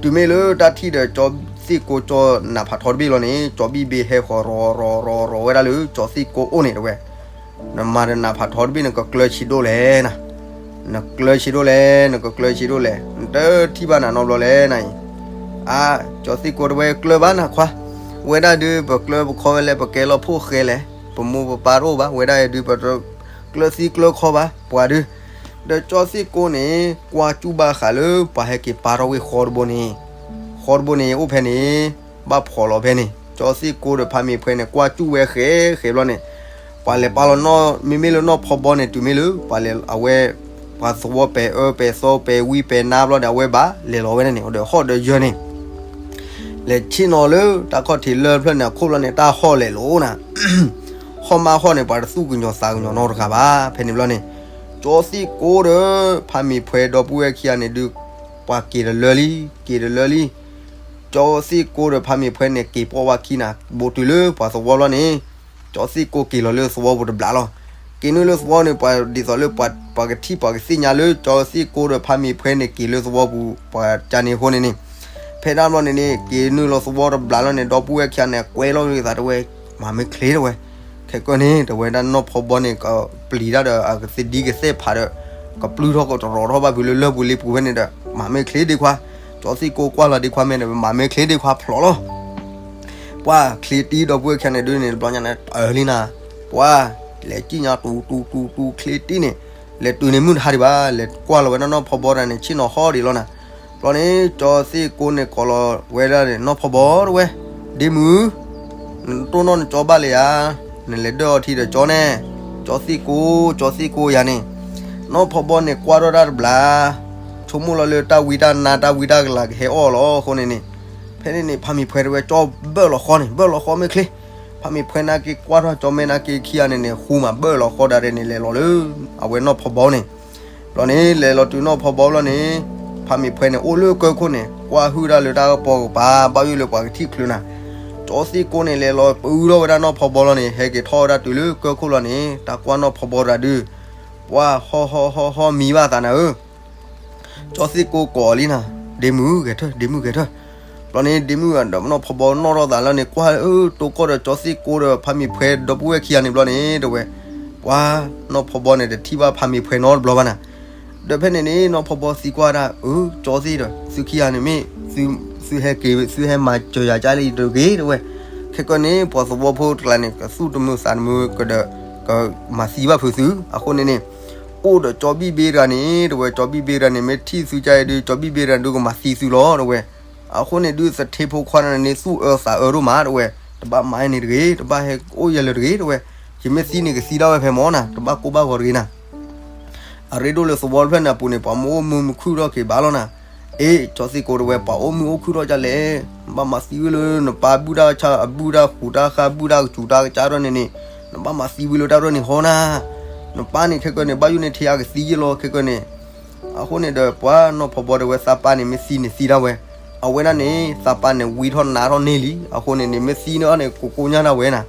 တုၤမ့ၢ်လၢတၢ်ထံၣ်ဒီးကၠီသ့ၣ်ကိၣ်ကၠီနးဖးထီတဘ့ၣ်လီၤန့ၣ် ကၠီဘံၣ်ဘ့ဟဲဃီၤရီၤရီၤရီၤရီၤဝဲဒၣ်လၢကၠီသ့ၣ်ကိၣ်အိၣ်န့ၣ် တဲဝဲ. နမၤဒီးနးဖးထီတဘ့ၣ် နကကျၢဆံးဒိၣ်လဲၣ်နၤ, နကျၢဆံးဒိၣ်လဲၣ် နကကျၢဆံးဒိၣ်လဲၣ် နတထံၣ်ဘၣ်နၤနီတဘျီလဲၣ်နၤအံၤ. အါ ကၠီသ့ၣ်ကိၣ်တဲဝဲ ကျၢဘၣ်နၤခွါ, ဝဲဒၣ်ဒုး ပကျၢပခီဝဲလဲၣ် ပကဲလီၤဖိၣ်ဃဲလဲၣ်, ပမိၢ်ပပၢ်တအိၣ်ဘၣ်, ဝဲဒၣ်အံၤဒုး ပတကျၢသံကျၢခီဘၣ် ပှၤဒုး. ဒီးကၠီသ့ၣ်ကိၣ်န့ၣ် ကွၢ်စူၣ်ဘၣ်ဃးလၢပှၤဟဲက့ၤပာ်ထီၣ်ဝ့ၢ်ဃီတဘိန့ၣ်, ဃီတဘိန့ၣ်အိၣ်ဖဲန့ၣ် ဘၣ်ဖှီၣ်လီၤဖဲန့ၣ် ကၠီသ့ၣ်ကိၣ်ဒီးဖးမ့ၤဖှဲန့ၣ် ကွၢ်စူၣ်ဝဲဃဲဃဲဘျီန့ၣ် ပှၤလဲၤပာ်လီၤနီၢ် မ့မ့ၢ်လၢနီၢ်ဖီဘီန့ၣ် တုၤမ့ၢ်လၢ ပှၤလဲၤအဝဲ ပှၤသဝီပဲၤအၢပဲၤသီပဲၤဝံပဲၤနါဘျီဒီး အဝဲဘၣ်လဲၤလီၤဝဲဒၣ်န့ၣ် ဒီးဟီၣ်ဒီးယၢၤန့ၣ် လဲၤဆ့ၣ်နီၤလၢတၢ်ခီၣ်ထံးလၢဖျၢၣ်န့ၣ်အခိၣ်ဘျီန့ၣ် တၢ်ဟီၣ်လဲၤလိာ်နၤ, ဟီၣ်မးဟီၣ်န့ၣ် ပှၤတသူၣ်ကညီၤသးကညီၤနီတဂၤဘၣ်. ဖဲန့ၣ်ဘျီန့ၣ် ကၠီသ့ၣ်ကိၣ်ဒီး ဖးမ့ၤဖှဲဒီပုၢ်ဝဲၢ်ခံဂၤန့ၣ်ဒုး ပှၤက့ၤတလၢလံ, က့ၤတလၢလံ. ကၠီသ့ၣ်ကိၣ်ဒီးဖးမ့ၤဖှဲန့ၣ် က့ၤပိာ်ဝဲခံနၤ ဘူးတုၤလၢပှၤသဝီဘျီန့ၣ် ကၠီသ့ၣ်ကိၣ်က့ၤလီၤလၢသဝီပူၤတဘျီလီၤ. က့ၤနုာ်လၢသဝီန့ၣ် ပှၤဒ်သိးလၢပှၤကထံၣ်ပှၤကသ့ၣ်ညါလၢ ကၠီသ့ၣ်ကိၣ်ဒီးဖးမ့ၤဖှဲန့ၣ် က့ၤလၢသဝီပူၤ ပှၤကန့ၣ်အဃိန့ၣ်န့ၣ် ဖဲဒၣ်ဘျီန့ၣ်န့ၣ် က့ၤနုာ်လီၤသဝီတဘျီလီၤန့ၣ် ဒီပုၢ်ဝဲၢ်ခံဂၤန့ၣ် ကွဲလီၤသးတဲဝဲ မၤမ့ၢ်ချ့တဲဝဲ. ခဲကၢန့ၣ် တဲဝဲဒၣ်နီၢ်ဖီဘီန့ၣ် ကပျံၤတၢ်ဒီးအကသဒံကသဲၣ်ဖးဒီး ကပျုၢ်ထီၣ်ကတရီၤထီၣ်ဘၣ်ဖုးလၢလၢၢ်ပူၤလ့ပူၤဖဲန့ၣ်ဒီး မၤမ့ၢ်ချ့ဒ့ခွါ, ကၠီသ့ၣ်ကိၣ်ကွၢ်လီၤဒ့ခွါမ့ၢ်ဒီး မၤမ့ၢ်ချ့ဒ့ခွါဖျိးလီၤ. ပှၤချ့တံၢ်ဒီပုၢ်ဝဲၢ်ခံဂၤန့ၣ်ဒုးန့ၣ် တဘျီညါန့ၣ် တၢၢ်လံနၤ, ပှၤလဲၤကံၣ်ညါတူတူတူတူချ့တံၢ်န့ၣ်, လဲၤတုၤန့ၣ်မုၢ်တဟါဒံးဘၣ်, လဲၤကွၢ်လီၤဝဲဒၣ်နီၢ်ဖီဘီတဂၤန့ၣ် ဆ့ၣ်နီၤဟီၣ်ဒံးလီၤနၤ. ဘျီန့ၣ် ကၠီသ့ၣ်ကိန့ၣ်ကိးလီၤဝဲဒၣ်န့ၣ် နီၢ်ဖီဘီတဝဲ, ဒ့မုၣ်, နတိၢ်နီၣ်နကၠီဘၣ်လၢယၤ, နလဲၤဒၢၣ်အီထံဒီးကၠီန့ၣ်, ကၠီသ့ၣ်ကိ, ကၠီသ့ၣ်ကိယၤန့ၣ်, နီၢ်ဖီဘီန့ၣ်ကွၢ်ထီၣ်တၢ်တဘျီ, ဆိကမိၣ်လီၤလၢတၢ်ဝံတၢ်နါ တၢ်ဝံတၢ်ကလၤကဟဲအီၣ်လီၤအဃိန့ၣ်န့ၣ်, ဖဲန့ၣ်န့ၣ် ဖးမံၤဖှဲးတဝဲ ကၠီဘၢၣ်လီၤဃီန့ၣ် ဘၢၣ်လီၤဃီမ့ၢ်ချ့, ဖးမံၤဖှဲးနာ်က့ကွၢ်ထီၣ်ကၠီမဲာ်နာ်က့ခံဂၤန့ၣ်န့ၣ် ဃူမးဘၢၣ်လီၤဃီဒၣ်ဒဲးန့ၣ် လဲၤလီၤလၢအဝဲနီၢ်ဖီဘီန့ၣ် ဘျီန့ၣ် လဲၤလီၤတုၤနီၢ်ဖီဘီဘျီန့ၣ်, ဖးမံၤဖှဲးန့ၣ် အိၣ်လၢကၢၢ်ခိၣ်န့ၣ် ကွၢ်ဟုၣ်တၢ်လၢတၢ်ကပီၤကပၤ ဘၣ်ယိၣ်လၢပှၤကထံၣ်ချုးနၤ, ကၠီသ့ၣ်ကိန့ၣ် လဲၤလီၤပအုထီၣ်ဝဲဒၣ်နီၢ်ဖီဘီလီၤန့ၣ် ဟဲက့ၤထီၣ်ဝဲဒၣ်တုၤလၢကၢၢ်ခိၣ်လီၤန့ၣ် တၢ်ကွၢ်နီၢ်ဖီဘီတဂၤဒုး, ပှၤဟီၣ်ဟီၣ်ဟီၣ်ဟီၣ်မံဘၣ်သးနၤဧၢ ကၠီသ့ၣ်ကိကိးအီၤလံနၤ, ဒ့မုၣ်ဂဲၤထၢၣ် ဒ့မုၣ်ဂဲၤထၢၣ်, ဘျီန့ၣ် ဒ့မုၣ်ဒီးနီၢ်ဖီဘီနီၣ်ထီၣ်သးလီၤန့ၣ် ကွၢ်အၢတိကိၢ်ဒီးကၠီသ့ၣ်ကိဒီးဖးမံၤဖှဲးဒီပုၢ်ဝဲၢ်ခံဂၤန့ၣ်ဘျီန့ၣ် တဝဲ, ပှၤနီၢ်ဖီဘီန့ၣ် တထံၣ်ဘၣ်ဖးမံၤဖှဲးနီတဘျီဘၣ်နၤ, ဒီးဖဲန့ၣ်န့ၣ် နီၢ်ဖီဘီသံကွၢ်ဒၣ် အၢ ကၠီသ့ၣ်ဒီး သုခံဂၤန့ၣ်မ့ၢ် သုဟဲက့ၤ သုဟဲမၤစၢၤယၤကၢ်လၢယတဂ့ၤ တဝဲ, ခဲကၢန့ၣ် ပှၤသဝီဖိတကျါန့ၣ် ကသူၣ်တမုာ်သးတမုာ်ကဒီး ကမၤသံဘၣ်ဖုးသု အဃိန့ၣ်န့ၣ် အိၣ်ဒီးကၠီဘံၣ်ဘ့တဂၤန့ၣ် တဝဲ ကၠီဘံၣ်ဘ့တဂၤန့ၣ် မ့ၢ်ထံၣ်သုကၢ်အံၤဒုး ကၠီဘံၣ်ဘ့တဂၤဒုးကမၤသံသုလီၤ တဝဲ, အဃိန့ၣ်ဒုး သထ့ဖိခွါန့ၣ်န့ၣ် သူၣ်အၢသးအၢဒိၣ်မး တဝဲ, တဘၣ်မၤအီၤန့ၣ်တဂ့ၤ တဘၣ်ဟဲအိၣ်ယဲလၢၤတဂ့ၤ တဝဲ, ယမ့ၢ်သံန့ၣ် ကသံဒၣ်ဝဲဖဲမၢ်နၤ တဘၣ်ကိၢ်ဘၣ်ဂီၤတဂ့ၤနၤ အရ့ဒိၣ်လၢသဝီတဖျၢၣ်န့ၣ်အပူၤန့ၣ် ပှၤမ့ၢ်အိၣ်မုာ်မုာ်ခုၣ်ထီၣ်က့ၤဘၣ်လီၤနၤ, အ့ ကၠီသ့ၣ်ကိတဝဲ ပှၤအိၣ်မုာ်အိၣ်ခုၣ်ထီၣ်ကၢ်လဲၣ်, နဘၣ်မၤသံဝဲလၢနပၢ်ဘုၣ်တၢ်ဆၣ် အဘုၣ်တၢ်ဃူတၢ်ဃၢ် ဘုၣ်တၢ်ကစူၤတၢ်ကစၢ်ထီၣ်န့ၣ်န့ၣ်, နဘၣ်မၤသံဝဲလၢတၢ်ထီၣ်န့ၣ်ဃီနၤ, နပၢ်န့ၣ်ခဲကၢန့ၣ် ဘၣ်ယိၣ်န့ၢ်ထဲအကသံယ့ၢ်လီၤခဲကၢန့ၣ် အဃိန့ၣ်ဒီး ပှၤနီၢ်ဖီဘီတဝဲသးပၢ်န့ၣ် မ့ၢ်သံန့ၣ်သံဒၣ်ဝဲ, အဝဲဒၣ်န့ၣ် သးပၢ်န့ၣ်ဝံထီၣ်နါထီၣ်န့ၢ်လံ, အဃိန့ၣ်န့ၣ် မ့ၢ်သံန့ၣ်အီၤန့ၣ် ကိးကိးညါဒၣ်ဝဲနၤ,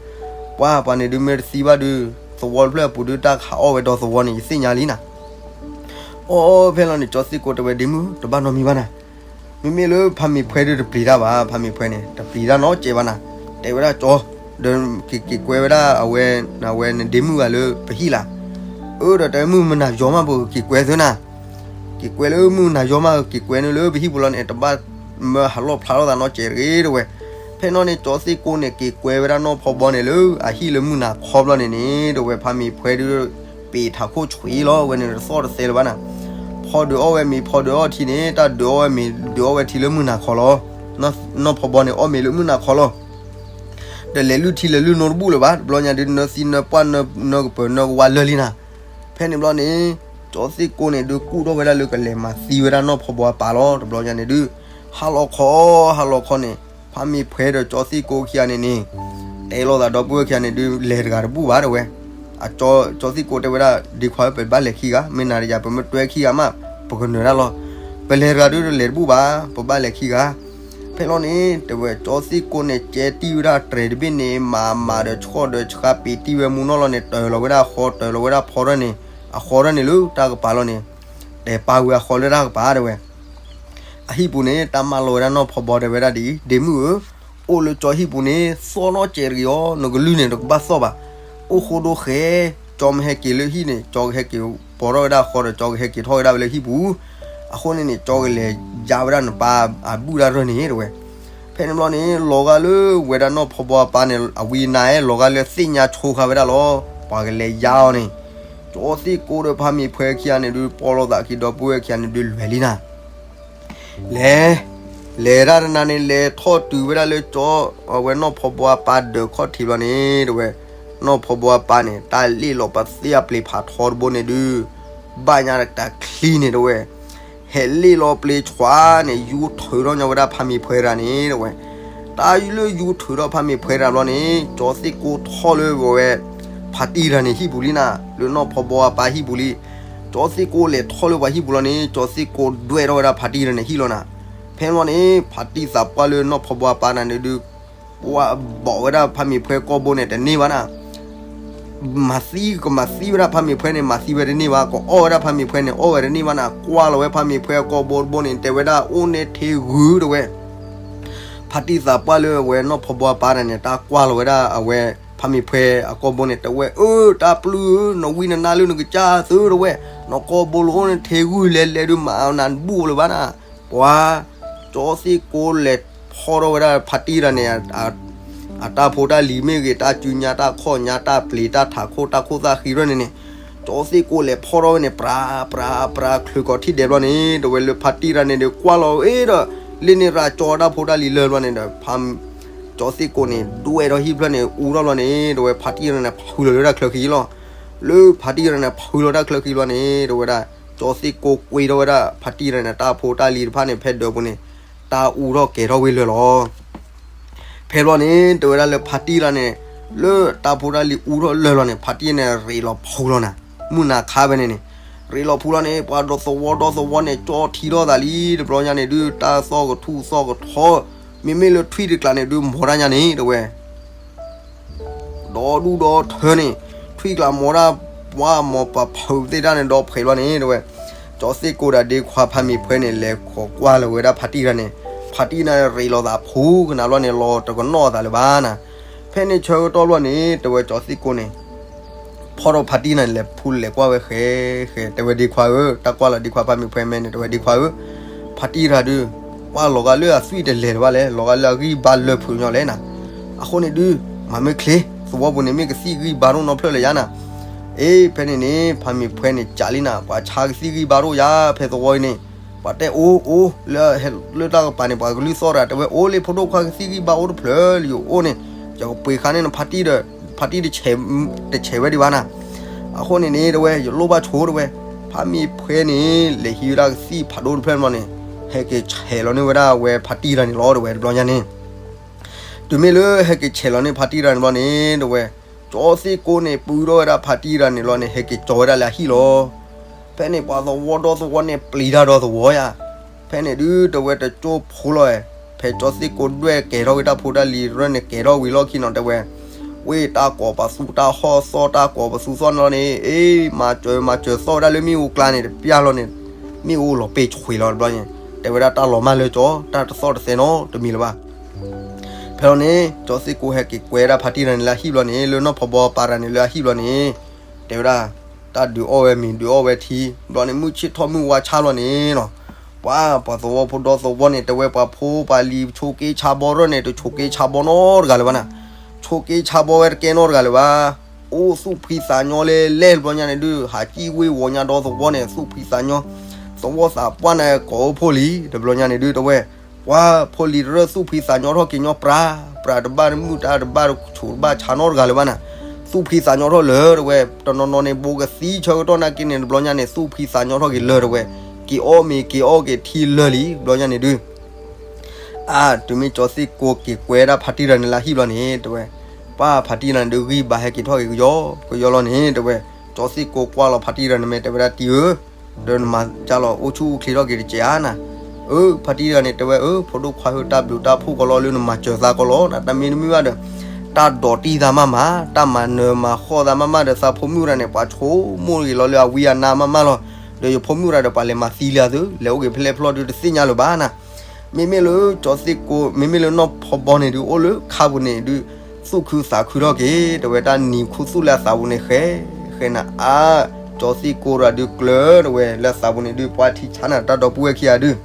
ပှၤပှၤန့ၣ်ဒုးမ့ၢ်တသံဘၣ်ဒုး သဝီတဖျၢၣ်အပူၤဒုး တၢ်ခးအီၣ်ဝဲဒီးသဝီန့ၣ် ယသ့ၣ်ညါလံနၤ အီၣ်ဖဲလီၤန့ၣ် ကၠီသ့ၣ်ကိတဝဲဒ့မုၣ် တဘၣ်နီတမံၤဘၣ်နၤ, မ့မ့ၢ်လၢဖးမံၤဖှဲဒုးတပျံၤတၢ်ဘၣ်, ဖးမံၤဖှဲန့ၣ် တပျံၤတၢ်နီတစဲးဘၣ်နၤ, တဲဝဲဒၣ်ကၠီ, ဒီးက့ၤက့ၤကွဲဝဲဒၣ်အဝဲ, အဝဲနဒ့မုၣ်ဂၤလၢပဟံၣ်လၢ်, အၢ ဒီးတဲမုၢ်မနုၤယီၤမး ပက့ၤကွဲသုနၤ, က့ၤကွဲလၢမုၢ်နၤယီၤမး က့ၤကွဲန့ၣ်လၢပဟံၣ်ပူၤလီၤန့ၣ် တဘၣ်မၢဟးလီၣ်ဖျါထီၣ်သးနီတစဲးတဂ့ၤတဝဲ, ဖဲနီၣ်န့ၣ် ကၠီသ့ၣ်ကိန့ၣ် က့ၤကွဲဝဲဒၣ်နီၢ်ဖီဘီန့ၣ်လၢအဟံၣ်လၢမုၢ်နၤခီဘျီန့ၣ်န့ၣ် တဝဲဖးမံၤဖှဲဒုး ပ့ၤထးခိၣ်ဆွံလီၤ, ဝဲန့ၣ်တသီၣ်တသဲလၢၤဘၣ်နၤ, ဖီဒုးအီၣ်ဝဲမ့ၤ ဖီဒုးအီၣ်ထံန့ၣ် တၢ်ဒုးအီၣ်ဝဲမ့ၤ ဒုးအီၣ်ဝဲထံလၢမုၢ်နၤခီလီၤ, နီၢ်ဖီဘီန့ၣ် အီၣ်မ့ၤလၢမုၢ်နၤခီလီၤ, ဒီးလဲၤလုၢ်ထံလဲၤလုၢ်နိတဘူၣ်လၢၤဘၣ်, တဘျီညါဒုး နၢသံနၢပှၢ်နၢကပၢၤနၢကဝါလၢာ်လံနၤ, ဖဲန့ၣ်ဘျီန့ၣ် ကၠီသ့ၣ်ကိန့ၣ်ဒုး ကူၣ်ထီၣ်ဝဲဒၣ်လၢကလဲၤမၤသံဝဲဒၣ်နီၢ်ဖီဘီအပၢ်လီၤ, တဘျီညါန့ၣ်ဒုး ဟါလီၤခီ, ဟါလီၤခီန့ၣ် ဖးမံၤဖှဲဒီးကၠီသ့ၣ်ကိခံဂၤန့ၣ်န့ၣ် တဲလိာ်သးဒီပုၢ်ဝဲၢ်ခံဂၤန့ၣ်ဒုး လဲၤတဂၤတဘူၣ်ဘၣ်တဝဲ, အကၠီသ့ၣ်ကိတဲဝဲဒၣ် ဒ့ခွါဧၢ ပဘၣ်လဲၤခံဂၤ, မ့ၢ်နၤဒီးယၤ ပမ့ၢ်တွဲခံဂၤမး ပကနၢၤဒၣ်လီၤ, ပလဲၤတဂၤဒုး လဲၤတဘူၣ်ဘၣ်, ပဘၣ်လဲၤခံဂၤ, ဖဲလီၤန့ၣ် တဝဲကၠီသ့ၣ်ကိန့ၣ် ကဲတံၢ်ဝဲဒၣ်တြဲၤတဘ့ၣ်န့ၣ် မၤမၤဒီးဆှီၣ်ဒီးဆှါပ့ၤတံၢ်ဝဲမူနီၢ်လီၤန့ၣ် တၢၤလီၤဝဲဒၣ်အဃီ တၢၤလီၤဝဲဒၣ်ဖီထီၣ်န့ၣ်, အဃီထီၣ်န့ၣ်လၢတၢ်ကပၤလီၤန့ၣ်, တဲပာ်ဝဲအဃီလၢတၢ်ကပၤတဝဲ အဟံၣ်ပူၤန့ၣ် တၢ်မၢလီၤဝဲဒၣ်နီၢ်ဖီဘီတဲဝဲဒၣ်ဒ်အံၤ, ဒ့မုၣ်ဧၢ, အိၣ်လၢကၠီဟံၣ်ပူၤန့ၣ် သီၣ်နီၢ်စဲးတဂ့ၤအီၤ, နကလုၢ်န့ၣ် တကဘၣ်သီၣ်ဘၣ်, အိၣ်ဃိဒိဃဲ, ကၠီမ့ၢ်ဟဲက့ၤလၢဟံၣ်န့ၣ် ကၠီကဟဲက့ၤပိာ်ထီၣ်ဝဲဒၣ်အဃီဒီး ကၠီကဟဲက့ၤထီၣ်ဝဲဒၣ်ဝဲလၢဟံၣ်ပူၤ, အဃိန့ၣ်န့ၣ် ကၠီကလဲၤယါဝဲဒၣ်နပၢ်အဘုၣ်တၢ်ရၢၢ်န့ၣ်တဝဲ ဖဲန့ၣ်ဘျီန့ၣ် လီၤဂာ်လၢဝဲဒၣ်နီၢ်ဖီဘီအပၢ်န့ၣ် အဝံနါအဲၣ်လီၤဂာ်လၢသ့ၣ်ညါဆိဃာ်ဝဲဒၣ်လီၤ, ပှၤကလဲၤယါအီၤန့ၣ်, ကၠီသ့ၣ်ကိဒီးဖးမံၤဖှဲခံဂၤန့ၣ်ဒုး ပိာ်လိာ်သးခံဒီပုၢ်ဝဲၢ်ခံဂၤန့ၣ်ဒုး လဲၤလံနၤ လဲၤ, လဲၤတၢ်တနၤန့ၣ် လဲၤထီၣ်တုၤဝဲဒၣ်လၢကၠီ, အဝဲနီၢ်ဖီဘီအပၢ်ဒၢးခီၣ်ထံးဘျီန့ၣ် တဝဲ, နီၢ်ဖီဘီအပၢ်န့ၣ် တၢ်လ့ၣ်လီၤပသ့ၣ်အပျ့ၤဖးထီတဘိန့ၣ်ဒုး ဘၣ်ညါတၢ်ချံန့ၣ်တဝဲ ဟဲလ့ၣ်လီၤပျ့ၤဆွးန့ၣ် ယူထုးထီၣ်ညီဝဲဒၣ်ဖးမံၤဖှဲတဂၤန့ၣ်တဝဲ, တၢ်လၢယူထုးထီၣ်ဖးမံၤဖှဲတဂၤဘျီန့ၣ် ကၠီသ့ၣ်ကိထီၣ်လၢဝဲ ဖးတံၢ်တဂၤန့ၣ်ဟံၣ်ပူၤလံနၤ, လၢနီၢ်ဖီဘီအပၢ်ဟံၣ်ပူၤလံ, ကၠီသ့ၣ်ကိလဲၤထီၣ်လၢပှၤဟံၣ်ပူၤလီၤန့ၣ် ကၠီသ့ၣ်ကိဒွဲၣ်ထီၣ်ဝဲဒၣ်ဖးတံၢ်တဂၤန့ၣ်ဟံၣ်လီၤနၤ, ဖဲန့ၣ်ဘျီန့ၣ် ဖးတံၢ်သးပှၢ်လၢနီၢ်ဖီဘီအပၢ်နၤန့ၣ်ဒုး ပှၤဘိးဝဲဒၣ်ဖးမံၤဖှဲကိာ်ဘိန့ၣ် တန့ၢ်ဘၣ်နၤ မၤသံ ကမၤသံဝဲဒၣ်ဖးမံၤဖှဲန့ၣ် မၤသံဝဲတန့ၢ်ဘၣ်, ကအီၣ်ဝဲဒၣ်ဖးမံၤဖှဲန့ၣ် အီၣ်ဝဲတန့ၢ်ဘၣ်နၤ, ကွၢ်လီၤဝဲဖးမံၤဖှဲအကိာ်ဘိတဘိန့ၣ် တဲဝဲဒၣ်အိၣ်န့ၣ်ထံဂုၤတဝဲ, ဖးတံၢ်သးပှၢ်လၢအဝဲနီၢ်ဖီဘီအပၢ်တဂၤန့ၣ် တၢ်ကွၢ်လီၤဝဲဒၣ်အဝဲ ဖးမံၤဖှဲအကိာ်ဘိန့ၣ် တဲဝဲ အၢ တၢ်ပျုၢ်ဧၢ, နဝံနနါလၢနကစၢ်သုတဝဲ, နကိာ်ဘိလၢအိၣ်န့ၣ်ထံဂုၤလဲၤလဲၤဒုးမၤနၤတဘူၣ်လၢၤဘၣ်နၤ, ပှၤ ကၠီသ့ၣ်ကိလဲၤဖီၣ်ထီၣ်ဝဲဒၣ်ဖးတံၢ်တဂၤန့ၣ် အတၢ်ဖိတၢ်လံၤမ့ၢ်ဂ့ၤ, တၢ်စုညါတၢ်ခီၣ်ညါ တၢ်ပျ့ၤတၢ်ထးခိၣ် တၢ်ခိၣ်သၣ်ဃံထီၣ်န့ၣ်န့ၣ်, ကၠီသ့ၣ်ကိၢ်လဲၤဖီၣ်ထီၣ်ဝဲန့ၣ် ပြးပြးပြး ချုးကီးထံၣ်ဒဲးဘျီန့ၣ် တဝဲလၢဖါတံၢ်ရၤန့ၣ်ဒီးကွၢ်လီၤအ့ဒီး လ့န့ၢ်ရၤကၠီတၢ်ဖိတၢ်လံၤလၢာ်ဘျီန့ၣ်ဒီး ဖါ ကၠီသ့ၣ်ကိၢ်န့ၣ် ဒွဲၣ်ထီၣ်ဟံၣ်ဖျၢၣ်န့ၣ် အူထီၣ်ဘျီန့ၣ် တဝဲဖါတံၢ်ရၤန့ၣ် ဖုးလီၤလၢတၢ်ချၢဃံလီၤ. လၢဖါတံၢ်ရၤန့ၣ် ဖုးလီၤတၢ်ချၢဃံဘျီန့ၣ် တဝဲဒၣ် ကၠီသ့ၣ်ကိၢ်ကွံထီၣ်ဝဲဒၣ် ဖါတံၢ်ရၤန့ၣ် တၢ်ဖိတၢ်လံၤတဖၣ်န့ၣ် ဖဲဒၢးပူၤန့ၣ် တၢ်အူထီၣ်ကဲၤထီၣ်ဝဲလၢာ်လီၤ. ဖဲဘျီန့ၣ် တဝဲဒၣ်လၢဖါတံၢ်ရၤန့ၣ် လၢတၢ်ဖိတၢ်လံၤအူထီၣ်လၢာ်လီၤန့ၣ် ဖါတံၢ်န့ၣ် ရ့းလီၤဖုးလီၤနၤ, မုၢ်နၤခါဖဲန့ၣ်န့ၣ် ရ့းလီၤဖုးလီၤန့ၣ် ပှၤဒီးသဝီဒီသဝီန့ၣ် ကၠီထံထီၣ်သးလံ တဘျီညါန့ၣ်ဒုး တၢ်သီၣ်ကထူၣ်သီၣ်ကထီ မ့မ့ၢ်လၢထွံၣ်တကျးန့ၣ်ဒုး မီၤတၢ်ညါန့ၣ် တဝဲ ဒီဒူၣ်ဒီထၢန့ၣ် ထွံၣ်ကျးမီၤတၢ် ပှၤမီၤပာ်ဖုးသ့ၣ်တၢ်န့ၣ် ဒီဖှဲးဘျီန့ၣ် တဝဲ ကၠီသ့ၣ်ကိၢ်ဒီးဒ့ခွါဖါမံၤဖှဲန့ၣ် လဲၤခိးကွၢ်လီၤဝဲဒၣ်ဖါတံၢ်ရၤန့ၣ် ဖါတံၢ်ရၤန့ၣ် ရ့းလီၤသးဖုးကနၣ်ဘျီန့ၣ် လီၤတကနီၣ်သးလၢၤဘၣ်နၤ. ဖဲန့ၣ်ဆၢကတီၢ်ဘျီန့ၣ် တဝဲကၠီသ့ၣ်ကိၢ်န့ၣ် ဖီၣ်ထီၣ်ဖါတံၢ်ရၤန့ၣ် လဲၤဖုးလဲၤကွၢ်ဝဲဃဲ ဃဲ တဝဲဒ့ခွါဧၢ, တၢ်ကွၢ်လီၤဒ့ခွါဖါမံၤဖှဲမဲန့ၣ် တဝဲဒ့ခွါဧၢ, ဖါတံၢ်ရၤဒုး ပှၤလီၤဂာ်လၢအသွံၣ်တလဲၤလၢၤဘၣ်လဲၣ်, လီၤဂာ်လၢအဂံၢ်ဘါလၢဖုးညီလဲၣ်နၤ. အဃိန့ၣ်ဒုး မၤမ့ၢ်ချ့ သဝီပူၤန့ၣ် မ့ၢ်ကသံၣ်ဂံၢ်ဘါတအိၣ်နီတဖျၢၣ်လၢၤယါနၤ. အ့ ဖဲန့ၣ်န့ၣ် ဖါမံၤဖှဲန့ၣ် ကးလံနၤ ပှၤဆါကသံၣ်ဂံၢ်ဘါတအိၣ်ယါ ဖဲသဝီအံၤန့ၣ် ပှၤတဲအိၣ်အိၣ် လၢ လၢတၢ်ကပၤန့ၣ် ပှၤကလုၢ်သီၣ်တဂၤ တဝဲအိၣ်လၢဖိဒိၣ်ခွါကသံၣ်ဂံၢ်ဘါအိၣ်တဖျၢၣ်လၢယအိၣ်န့ၣ် ယကပှ့ၤဃါန့ၢ်နဖါတံၢ်ဒီး ဖါတံၢ်တဆဲးဝဲဒံးဘၣ်နၤ. အဃိန့ၣ်န့ၣ် တဝဲ ယလိၣ်ဘၣ်ဆိတဝဲ ဖါမံၤဖှဲန့ၣ် လဲၤဟံးဝဲဒၣ်ကသံၣ်ဖးဒိၣ်တဖျၢၣ်န့ၣ်ဘျီန့ၣ် ဟဲက့ၤဆဲးလီၤန့ၢ်ဝဲဒၣ်ဝဲဖါတံၢ်ရၤန့ၣ်လီၤ တဝဲတဘျီညါန့ၣ် တုၤမ့ၢ်လၢဟဲက့ၤဆဲးလီၤန့ၢ်ဖါတံၢ်ရၤန့ၣ်ဘျီန့ၣ် တဝဲ ကၠီသ့ၣ်ကိၢ်န့ၣ် ပုၢ်ထီၣ်ဝဲဒၣ်ဖါတံၢ်ရၤန့ၣ်လီၤန့ၣ် ဟဲက့ၤကၠီဝဲဒၣ်လၢအဟံၣ်လီၤ. ဖဲန့ၣ်ပှၤသဝီဒီသဝီန့ၣ် ပျံၤတၢ်ဒီသဝီယါ. ဖဲန့ၣ်ဒုး တဝဲတကၠိဖိလီၤ, ဖဲကၠီသ့ၣ်ကိၢ်ဒွဲၣ်ကဲၤထီၣ်ဝဲတၢ်ဖိတၢ်လံၤရၢၢ်န့ၣ် ကဲၤထီၣ်ဝံၤလီၢ်ခံနီၤ တဝဲ ဝ့ၢ်တၢ်ကိးပသူတၢ်ဟီၣ်သီၣ် တၢ်ကိးပသူသီၣ်န့ၣ်လီၤန့ၣ် အ့ မၤစၢၤမၤစၢၤသီၣ်ဝဲဒၣ်လၢမ့ၣ်အူကျါန့ၣ် တပျၢ်လီၤန့ၣ် မ့ၣ်အူလီၤပ့ၢ်ဆွံလီၤတဘျီန့ၣ် တဲဝဲဒၣ်တၢ်လီၤမၢ်လၢကၠီ တၢ်တသီၣ်တသဲနီတမံၤလၢၤဘၣ်. ဖဲလီၤန့ၣ် ကၠီသ့ၣ်ကိၢ်ဟဲက့ၤကွဲဒၣ်ဖါတံၢ်ရၤန့ၣ်လၢအဟံၣ်ဘျီန့ၣ် လၢနီၢ်ဖီဘီပၤရၤန့ၣ်လၢအဟံၣ်ဘျီန့ၣ် တဲဝဲဒၣ် တၢ်ဒုးအီၣ်ဝဲမ့ၤဒုးအီၣ်ဝဲထံ ဘျီန့ၣ် မုၢ်ဆ့ၣ်ထီၣ်မုၢ်ဝါဆါလီၤန့ၣ်နီၤ ပှၤ ပှၤသဝီဖိဒီသဝီန့ၣ် တဲဝဲပှၤဖိပှၤလံၤ ဆိးက့ဆါဘီရၢၢ်န့ၣ် တဆိးက့ဆါဘီနီတဂၤလၢၤဘၣ်နၤ, ဆိးက့ဆါဘီဝဲတကဲနီတဂၤလၢၤဘၣ်. အိၣ်သူၣ်ဖှံသးညီလၢလဲၣ်တဘျီညါန့ၣ်ဒုး ဟးကံၣ်ဝ့ၢ်ဝီၤညါဒီသဝီန့ၣ် သူၣ်ဖှံသးညီ သဝီသးပှၢ်န့ၣ် ကိးအိၣ်ဖိလံၤ တဘျီညါန့ၣ်ဒုး တဲဝဲ ပှၤဖိလံၤတရၢၢ်သူၣ်ဖှံသးညီထီၣ်က့ၤညီပြး ပြးတဘၣ်မုၢ်တၢ်တဘၣ်တဆိးတဘၣ်ဆါနီတဂၤလၢၤဘၣ်နၤ, သူၣ်ဖှံသးညီထီၣ်လၢၤတဝဲ တနီၤနီၤန့ၣ် ဘိကသံဆၢကတီၢ်နာ်က့န့ၣ် တဘျီညါန့ၣ် သူၣ်ဖှံသးညီထီၣ်က့ၤလၢၤတဝဲ က့ၤအီၣ်မ့ၤက့ၤအီၣ်က့ၤထံလၢၤလံ တဘျီညါန့ၣ်ဒုး အါ တုၤမ့ၢ်ကၠီသ့ၣ်ကိၢ်က့ၤကွဲဒၣ်ဖါတံၢ်ရၤန့ၣ်လၢအဟံၣ်ဘျီန့ၣ် တဝဲ ပှၤဖါတံၢ်ရၤန့ၣ်ဒုး ဂံၢ်ဘါဟဲက့ၤထီၣ်က့ၤကယီကယီလီၤန့ၣ် တဝဲ ကၠီသ့ၣ်ကိၢ်ကွၢ်လီၤဖါတံၢ်ရၤန့ၣ်မ့ၢ် တဲဝဲဒၣ်တံၤဧၢ ဒီးနမၤကၢ်လီၤအိၣ်ဆူၣ်အိၣ်ချ့ထီၣ်က့ၤတကဲးဧါနၤ, အၢ ဖါတံၢ်တဂၤန့ၣ် တဲဝဲ အၢ ဖိဒိၣ်ခွါဧၢ တၢ်ဘျုးတၢ်ဖှိၣ်ကီးလီၤလၢနမၤစၢၤသးကီးလီၤနၤ တၢ်မ့ၢ်တမ့ၢ်ဘၣ်ဒီး တၢ်ဒိးတံၢ်သးမးမး တၢ်မၤနၢၤမၤဃီၣ်သးမးမးဒီး သးဖိမုၣ်တဂၤန့ၣ် ပှၤဆိကမိၣ်ဂ့ၤလီၤလၢအဝံအနါမးမးလီၤ, ဒီးယဖိမုၣ်တဂၤဒီး ပှၤလဲၤမၤသံလံအသိး လဲၤအိၣ်က့ၤဖဲလဲၣ်ဖဲလဲၣ်ဒုးတသ့ၣ်ညါလၢၤဘၣ်နၤ, မ့မ့ၢ်လၢကၠီသ့ၣ်ကိၢ် မ့မ့ၢ်လၢနီၢ်ဖီဘီန့ၣ်ဒုး အိၣ်လၢခါပူၤန့ၣ်ဒုး သူၣ်ခုသးခုထီၣ်က့ၤ တဲဝဲတၢ်နံၤခူသူၣ်လၢအသးပူၤန့ၣ် ဃဲ ဃဲနၤ အါ ကၠီသ့ၣ်ကိၢ်တဂၤဒုးကျၢၤ တဲဝဲလၢအသးပူၤန့ၣ်ဒုး ပှၤထံဆါနၤတၢ်ဒီပုၢ်ဝဲၢ်ခံဂၤဒုး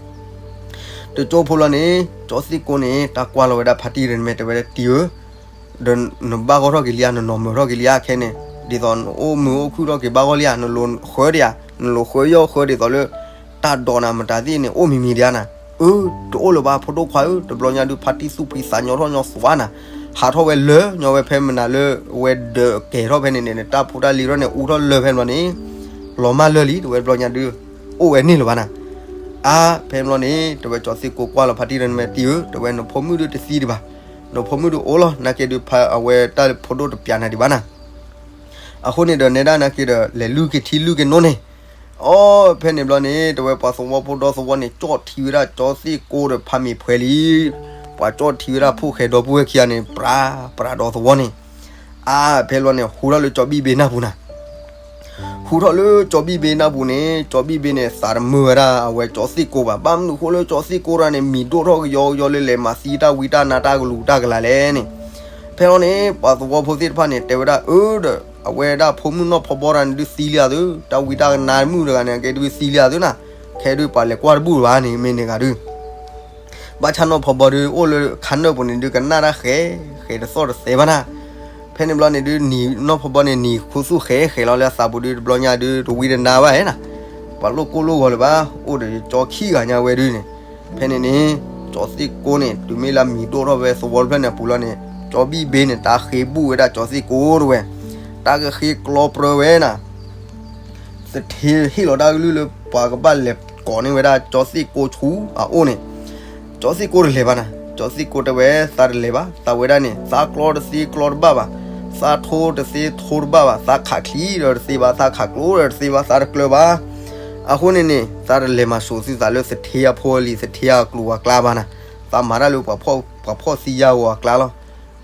တကၠိဖိလီၤန့ၣ် ကၠီသ့ၣ်ကိၢ်န့ၣ် တၢ်ကွၢ်လီၤဝဲဒၣ်ဖါတံၢ်ရၤန့ၣ်မ့ၢ် တဲဝဲဒၣ်တံၤဧၢ ဒီးနဘၣ်ဂီၢ်ထီၣ်က့ၤလံဧါ နနီၢ်မုာ်ထီၣ်က့ၤလံဧါ ခဲန့ၣ် ဒ်သိးနအိၣ်မုာ်အိၣ်ခုၣ်ထီၣ်က့ၤဘၣ်ဂီၢ်လံဧါ နလိၤဃၢဒံးဧါ နလိၤဃၢယီၢ်ဃၢဒ်သိးလၢ တၢ်ဒိးနၤမတၤသ့ၣ်န့ၣ် အိၣ်မံၤမံၤဒံးဧါနၤ, အၢ တအိၣ်လၢၤဘၣ် ဖိဒိၣ်ခွါဧၢ တဘျီညါဒုး ဖါတံၢ်သူၣ်ဖှံသးညီထီၣ်ညီသွါနၤ, ဟးထီၣ်ဝဲလၢာ်ညီဝဲဖဲမနုၤလၢ ဝဲဒၢးကဲၤထီၣ်ဖဲန့ၣ်န့ၣ် တၢ်ဖိတၢ်လံၤထီၣ်န့ၣ် အူထီၣ်လၢာ်ဖဲန့ၣ်ဘျီန့ၣ် လီၤမၢ်လၢာ်လံ တဝဲတဘျီညါဒုး အိၣ်ဝဲန့ၣ်လၢၤဘၣ်နၤ အါ ဖဲန့ၣ်ဘျီန့ၣ် တဝဲကၠီသ့ၣ်ကိၢ်ကွၢ်လီၤဖါတံၢ်ရၤန့ၣ်မ့ၢ် တံၤဧၢ တဝဲနဖိမုၣ်ဒုးတသံဒံးဘၣ်, နဖိမုၣ်ဒုးအိၣ်လီၤ နာ်က့ဒုး အဝဲတၢ်ဖိဒိၣ်တပျးနၤဒံးဘၣ်နၤ, အဃိန့ၣ်ဒီးနဲဒၣ်နာ်က့ဒီး လဲၤလုၢ်က့ၤထံလုၢ်က့ၤနိန့ၣ်, အိ ဖဲန့ၣ်ဘျီန့ၣ် တဝဲပှၤသဝီဖိဒီသဝီန့ၣ် ကၠီၣ်ထံဝဲဒၣ်ကၠီသ့ၣ်ကိၢ်ဒီးဖါမ့ၤဖှဲလံ, ပှၤကၠီၣ်ထံဝဲဒၣ်ဖိၣ်ဃဲဒီပုၢ်ဝဲၢ်ခံဂၤန့ၣ် ပြးပြးဒီသဝီန့ၣ်, အါ ဖဲလီၤန့ၣ် ဟူထီၣ်လၢကၠီဘံၣ်ဘ့နၢ်ပူၤနၤ ဟူထီၣ်လၢကၠီဘံၣ်ဘ့နၢ်ပူၤန့ၣ် ကၠီဘံၣ်ဘ့န့ၣ် သးတမုာ်ဝဲဒၣ်အဝဲကၠီသ့ၣ်ကိၢ်ဘၣ်, ဘၣ်မနုၤဃိလၢကၠီသ့ၣ်ကိၢ်တဂၤန့ၣ် မံၤဒိၣ်ထီၣ်ကယီကယီလၢလဲၤမၤသံတၢ်ဝံတၢ်နါတၢ်ကလုာ်တၢ်ကလၤလဲၣ်န့ၣ်, ဖဲလီၤန့ၣ် ပှၤသဝီဖိသ့ၣ်တဖၣ်န့ၣ် တဲဝဲဒၣ်အၢဒီး အဝဲဒၣ်ဖိမုၣ်နီၢ်ဖီဘီတဂၤန့ၣ်ဒုးသံလံအသိး, တၢ်ဝံတၢ်နါမုၣ်တဂၤန့ၣ် ကဲဒုးသံလံအသိးနၤ, ခဲဒုးပှၤလဲၤကွၢ်တဘူၣ်ဘၣ်န့ၣ် မ့ၢ်န့ၣ်ဂၤဒုး ဘၣ်ဆၣ်နီၢ်ဖီဘီဒုး အိၣ်လၢခါနၢၣ်ပူၤန့ၣ်ဒုး ကနၣ်တၢ်ဃဲ ဃဲတသီၣ်တသဲဘၣ်နၤ, ဖဲ ဖဲန့ၣ်ဘျီန့ၣ်ဒုး နီၢ်ဖီဘီန့ၣ် နံၤခူသူၣ်ဃဲဃဲလီၤလၢအသးပူၤဒုး တဘျီညါဒုး တဝံတနါဘၣ်ဧါနၤ, ပှၤလိၣ်ကိၢ်လိၣ်ဂီၤလၢၤဘၣ်, အိၣ်ဒီးကၠီခံဂၤညါဝဲဒုးန့ၣ်, ဖဲန့ၣ်န့ၣ် ကၠီသ့ၣ်ကိန့ၣ် တုၤမ့ၢ်လၢမံၤဒိၣ်ထီၣ်ဝဲသဝီတဖျၢၣ်န့ၣ်အပူၤလီၤန့ၣ် ကၠီဘံၣ်ဘ့န့ၣ် တၢ်ဃ့ဘူၣ်ဝဲဒၣ်ကၠီသ့ၣ်ကိတဝဲ, တၢ်ကဃ့ကျီပြၢဝဲနၤ သထ့ဟ့ၣ်လီၤတၢ်ကလုၢ်လၢပှၤကဘၣ်လဲၤကိးန့ၢ်ဝဲဒၣ်ကၠီသ့ၣ်ကိဆူအအိၣ်န့ၣ်, ကၠီသ့ၣ်ကိတလဲၤဘၣ်နၤ, ကၠီသ့ၣ်ကိတဲဝဲ သးတလဲၤဘၣ်, သးဝဲဒၣ်န့ၣ် သးကျီတသ့ကျီတဘၣ်ဘၣ်, သးထိတသ့ထိတဘၣ်ဘၣ်, သးခးချံဒီးတသ့ဘၣ်, သးခးကျိဒီးတသ့ဘၣ်, သးတကျၢၤဘၣ်. အဃိန့ၣ်န့ၣ် သးတလဲၤမၤစိာ်သုသးလၢသထ့အဖိအလံၤ သထ့အကျိၤအကျါဘၣ်နၤ, သးမၤတၢ်လၢပှၤဖှီၣ်သံယာ်ဂီၤအကျါလီၤ.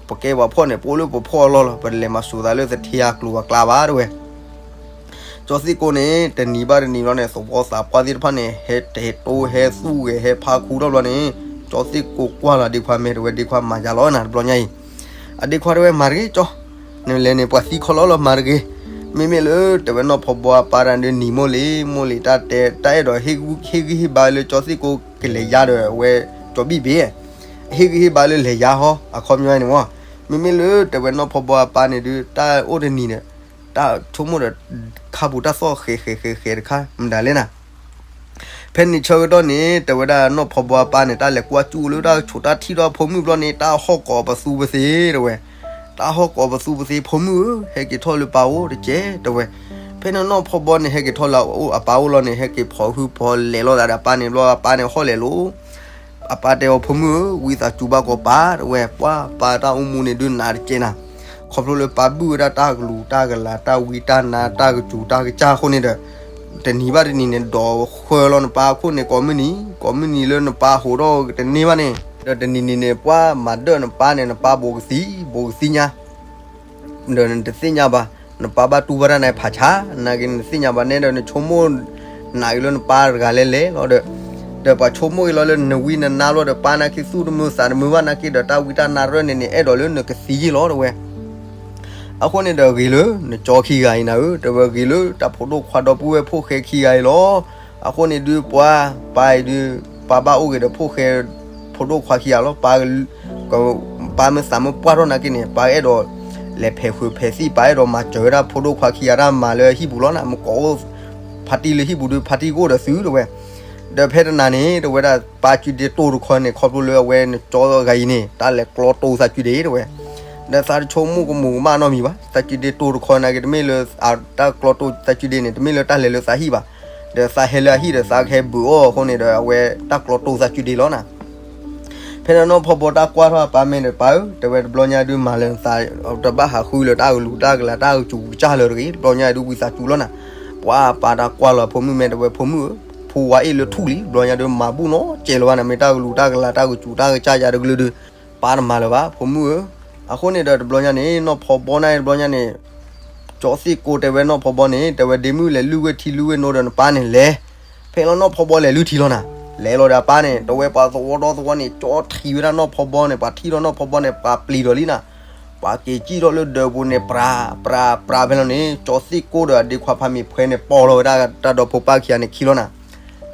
ပကဲပှၤဖှီၣ်န့ၣ် ပအိၣ်လၢပဖှီၣ်အလီၢ်လီၤ, ပတလဲၤမၤစိာ်သးလၢသထ့အကျိၤအကျါဘၣ်တဝဲ ကၠီသ့ၣ်ကိန့ၣ် တနံၤဘၣ်တနံၤလီၤန့ၣ် သဝီသးပှၢ်သ့ၣ်တဖၣ်န့ၣ် ဟဲတဲာ်တိဟဲသူၣ်ဂဲၤဟဲဖးခူထီၣ်ဘျီန့ၣ်, ကၠီသ့ၣ်ကိကွၢ်လီၤဒ့ခွါမဲာ်တဝဲ ဒ့ခွါမၤယါလီၤနၤ တဘျီညါအံၤ, အဒ့ခွါတဝဲမၤတဂ့ၤကၠီ, နလဲၤန့ၣ် ပှၤသံခီလီၤလီၤမၤတဂ့ၤ, မ့မ့ၢ်လၢတဲဝဲနီၢ်ဖီဘီအပၢ်တၢ်ဒုးနံၤမိၢ်လံ မိၢ်လံတၢ်တဲ တၢ်အဲၣ်ဒိးဟ့ၣ်ဂံၢ်ဟ့ၣ်ဘါလၢကၠီသ့ၣ်ကိကလဲၤယါဒီးအဝဲ ကၠီဘံၣ်ဘ့ၣ် ဟ့ၣ်ဂံၢ်ဟ့ၣ်ဘါလၢလဲၤယါဟီ အခီပညီန့ၣ်မ့ၢ်, မ့မ့ၢ်လၢတဲဝဲနီၢ်ဖီဘီအပၢ်န့ၣ်ဒုး တၢ်အိၣ်တနံၤန့ၣ် တၢ်ဆိကမိၣ်ဒီး ခါပူၤတၢ်သီၣ်ဃဲၤဃဲၤဃဲၤဃဲၤတခါ မတၤလဲၣ်နၤ, ဖဲန့ၣ်ဆၢကတီၢ်န့ၣ် တဲဝဲဒၣ်နီၢ်ဖီဘီအပၢ်န့ၣ် တၢ်လဲၤကွၢ်ကၠူၣ်လၢတၢ်ကဆိးတၢ်ထံၣ်ဒီးဖိမုၣ်ဘျီန့ၣ် တၢ်ဟီၣ်ကိးပသူပသ့တဝဲ, တၢ်ဟီၣ်ကိးပသူပသ့ ဖိမုၣ်ဧၢ ဟဲက့ၤထီၣ်လၢပၢ်အိၣ်တကဲတဝဲ, ဖဲန့ၣ်နီၢ်ဖီဘီန့ၣ် ဟဲက့ၤထီၣ်လၢအပၢ်အိၣ်လီၤန့ၣ် ဟဲက့ၤဖိးဟုဖိးလဲၤလီၤသးဒီးအပၢ်န့ၣ်ဘျီ အပၢ်န့ၣ်ဟီၣ်လဲၤလိၤ အပၢ်တဲအီၤ ဖိမုၣ်ဧၢ ဝံသးစူၤဘၣ်ကီးပၢ်တဝဲ ပှၢ်ပၢ်တၢ်အိၣ်မူန့ၣ်ဒုးနးတကဲနၤ, ခီဖျိလၢပၢ်ဘုၣ်ဝဲဒၣ်တၢ်ကလူၤတၢ်ကလၤ တၢ်ဝံတၢ်နါ တၢ်ကစူၤတၢ်ကစၢ်အဃိန့ၣ်ဒီး တနံၤဘၣ်တနံၤန့ၣ် ဒိးဃၢလီၤနပၢ်အခိၣ်န့ၣ် ကိးမုၢ်နံၤ ကိးမုၢ်နံၤလၢနပၢ်ဟးထီၣ်တန့ၢ်ဘၣ်န့ၣ် ဒီးတနံၤနံၤန့ၣ် ပှၢ်မၤဒၢၣ်နပၢ်န့ၣ် နပၢ်ဘူးကသံ ဘူးကသံညါ ဒီးနတသ့ၣ်ညါဘၣ်, နပၢ်ဘၣ်တူၢ်ဘၣ်တၢ်န့ၣ်ဖးဆါ, နာ်က့နတသ့ၣ်ညါဘၣ်န့ၣ်ဒီး နဆိကမိၣ်နာ်က့ၤလၢနပၢ်တဂၤလဲၤလဲၤလီၤဒီး, ဒီးပှၤဆိကမိၣ်အံၤလီၤလၢနဝံနနါလီၤဒီး ပၢ်နာ်က့ၤသူၣ်တမုာ်သးတမုာ်ဘၣ်နာ်က့ၤဒီး တၢ်ဝံတၢ်နါရၢၢ်န့ၣ်န့ၣ် အဲၣ်ဒိးလၢနကသံယ့ၢ်လီၤတဝဲ. အဃိန့ၣ်ဒီးဂ့ၤလၢနကၠီခံဂၤအံၤနၤဧၢ, တဲဝဲဂ့ၤလၢတၢ်ဖိဒိၣ်ခွါဒီပုၢ်ဝဲၢ်ဖိၣ်ဃဲခံဂၤအံၤလီၤ. အဃိန့ၣ်ဒုးပှၤ ပၢ်အံၤဒုး ပၢ်ဘၣ်အိၣ်ဂ့ၤဒီးဖိၣ်ဃဲ ဖိဒိၣ်ခွါခံဂၤလီၤ. ပၢ်မ့ၢ်သးမ့ၢ်ပှၢ်ထီၣ်နာ်က့န့ၣ် ပၢ်အဲၣ်ဒိး လဲၤဖဲးဃုာ်ဖဲးသံၣ် ပၢ်အဲၣ်ဒိးမၤစၢၤဝဲဒၣ်ဖိဒိၣ်ခွါခံဂၤတၢ်မၤလၢဟံၣ်ပူၤလီၤနၤ. မ့ၢ်ကိးအိၣ်ဖါတံၢ်လၢဟံၣ်ပူၤဒုး ဖါတံၢ်ကအိၣ်ဒီးသုတဝဲ. ဒီးဖဲတနၤန့ၣ် တဝဲဒၣ်ပၢ်ကုဒ့တိၢ်တခီန့ၣ် ခီဖျိလၢအဝဲနကၠီဂၤအံၤန့ၣ် တၢ်လဲၤကျီတိၢ်သးကုဒ့တဝဲ ဒီးသးတဆိကမိၣ်ကမူၤကမၣ်နီတမံၤဘၣ်. သးကုဒ့တိၢ်တခီနာ်က့ တမ့ၢ်လၢ တၢ်ကျီတိၢ်သးကုဒ့န့ၣ် တမ့ၢ်လၢတၢ်လဲၤလၢသးဟံၣ်ဘၣ်. ဒီးသးဟဲလၢအဟံၣ်ဒီးသးကဟဲဘုးအီၣ်အဃိန့ၣ်ဒီး အဝဲတၢ်ကျီတိၢ်သးကုဒ့လီၤနၤ. ဖဲန့ၣ်နီၢ်ဖီဘီတၢ်ကွၢ်ထီၣ်အပၢ်မဲာ်ဒီး ပၢ်ဧၢ တဲဝဲတဘျီညါဒုးမၤလၢၤသး တဘၣ်ဟးဃုလၢၤတၢ်ကလူၤတၢ်ကလၤတၢ်ကစူၤကစၢ်လၢၤတဂ့ၤ. တဘျီညါဒုးဝံသးစူၤလီၤနၤ. ပှၤပၢ်တၢ်ကွၢ်လီၤဖိမုၣ်မဲာ်တဲဝဲ ဖိမုၣ်ဧၢ ဖိဝါအ့ၣ်လၢထူၣ်လံ တဘျီညါဒုးမၤဘူၣ်နီတစဲးလၢၤဘၣ်နၤ. မ့ၢ်တၢ်ကလူၤတၢ်ကလၤတၢ်ကစူၤတၢ်ကစၢ်ယၤတကလုာ်ဒုး ပၢ်တမၤလၢၤဘၣ် ဖိမုၣ်ဧၢ. အဃိန့ၣ်ဒီးတဘျီညါန့ၣ် နီၢ်ဖီဘီန့ၣ်တဘျီညါန့ၣ် ကၠီသ့ၣ်ကိတဲဝဲနီၢ်ဖီဘီန့ၣ် တဲဝဲဒ့မုၣ်လဲၤလုၢ်ဝဲထံလုၢ်ဝဲနိဒီးနပၢ်န့ၣ်လဲၤ. ဖဲလီၤနီၢ်ဖီဘီလဲၤလုၢ်ထံလီၤနၤ. လဲၤလီၤဒီးအပၢ်န့ၣ် တဝဲပှၤသဝီဒီသဝီန့ၣ် ကၠီထံၣ်ဝဲဒၣ်နီၢ်ဖီဘီန့ၣ် ပှၤထံၣ်ထီၣ်နီၢ်ဖီဘီန့ၣ် ပှၤပျံၤဒီးလံနၤ. ပှၤက့ၤစံၣ်ထီၣ်လၢဒၢးပူၤန့ၣ် ပြၤပြၤပြၤဖဲလီၤန့ၣ် ကၠီသ့ၣ်ကိဒီးအဒ့ခွါဖါမံၤဖှဲန့ၣ် ပိာ်လီၤဝဲဒၣ်တၢ်ဒီဖိပၢ်ခံဂၤန့ၣ်ခံလီၤနၤ.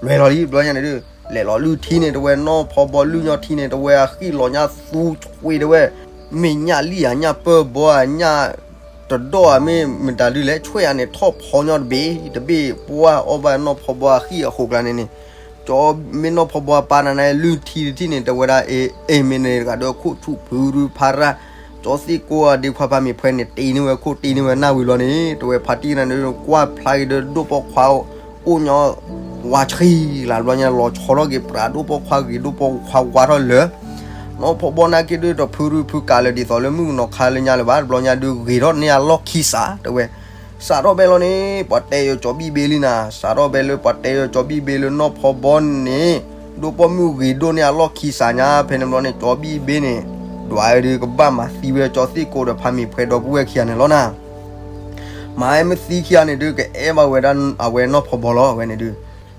လဲၤလီၤလံ တဘျီညါန့ၣ်ဒုး လဲၤလီၤလုၢ်ထံန့ၣ် တဝဲအဃံၣ်လီၤညါသူဆွ့တဲဝဲ မ့ၢ်ညၣ်လံၣ်ဧါ ညၣ်ပၢၢ်ဘီဧါ ညၣ်တဒီၣ်ဧါ မ့ၢ်မတၤဒုးလဲၣ် ဆွဲးဧါန့ၣ် ထီၣ်ဖီညီတဘ့ၣ်တဘ့ၣ် ပှၢ်အီၣ်ဘၣ်နီၢ်ဖီဘီအဃံၣ်အဃိးကျါန့ၣ်န့ၣ် ကၠီမ့ၢ်နီၢ်ဖီဘီအပၢ်နၤန့ၣ် လုၢ်ထံတထံၣ်န့ၣ် တဲဝဲဒၣ် အ့ အ့ မ့ၢ်န့ၣ်တဂၤဒီးခိၣ်ဆူၣ်ဖုရူဖးရၣ် ကၠီသ့ၣ်ကိအဒ့ခွါဖါမံၤဖှဲန့ၣ် တ့န့ၢ်ဝဲခိၣ်တ့န့ၢ်ဝဲနၢ်ဝံၤလီၤန့ၣ် တဝဲဖါတံၢ်နၤန့ၣ် ကွၢ်ဖျါက့ၤဒီးဒိၣ်ပိာ်ခွါ အိၣ်ညီ ဝါဆှံလၢ်ဘျီညါ လီၤဆီထီၣ်က့ၤပြးဒိၣ်ပိာ်ခွါဂ့ၤ ဒိၣ်ပိာ်ခွါဝါထီၣ်လၢာ် နီၢ်ဖီဘီနာ်က့ဒုးတဖုရူဖုကးလၢာ်ဒ်သိးလၢမုၣ်ကနီၤခါလၢညါလၢၤဘၣ် တဘျီညါဒုးဂ့ၤထီၣ်န့ၢ်အလီၢ်ခံစး တဝဲ စးထီၣ်ဖဲလီၤန့ၣ် ပှၤတဲယီၤကၠီဘံၣ်ဘ့လံနၤ စးထီၣ်ဖဲလၢပှၤတဲယီၤကၠီဘံၣ်ဘ့လၢနီၢ်ဖီဘီန့ၣ် ဒိၣ်ပိာ်မုၣ်ဂ့ၤဒိၣ်န့ၢ်အလီၢ်ခံစးညါ ဖဲန့ၣ်ဘျီန့ၣ် ကၠီဘံၣ်ဘ့န့ၣ် ဒွးဒုးကဘၣ်မၤသံဝဲကၠီသ့ၣ်ကိဒီးဖါမံၤဖှဲဒီပုၢ်ဝဲၢ်ခံဂၤန့ၣ်လီၤနၤ မၤမ့ၢ်သံခံဂၤန့ၣ်ဒုး ကအဲၣ်ဘၣ်ဝဲဒၣ်အဝဲနီၢ်ဖီဘီလီၤ အဝဲန့ၣ်ဒုး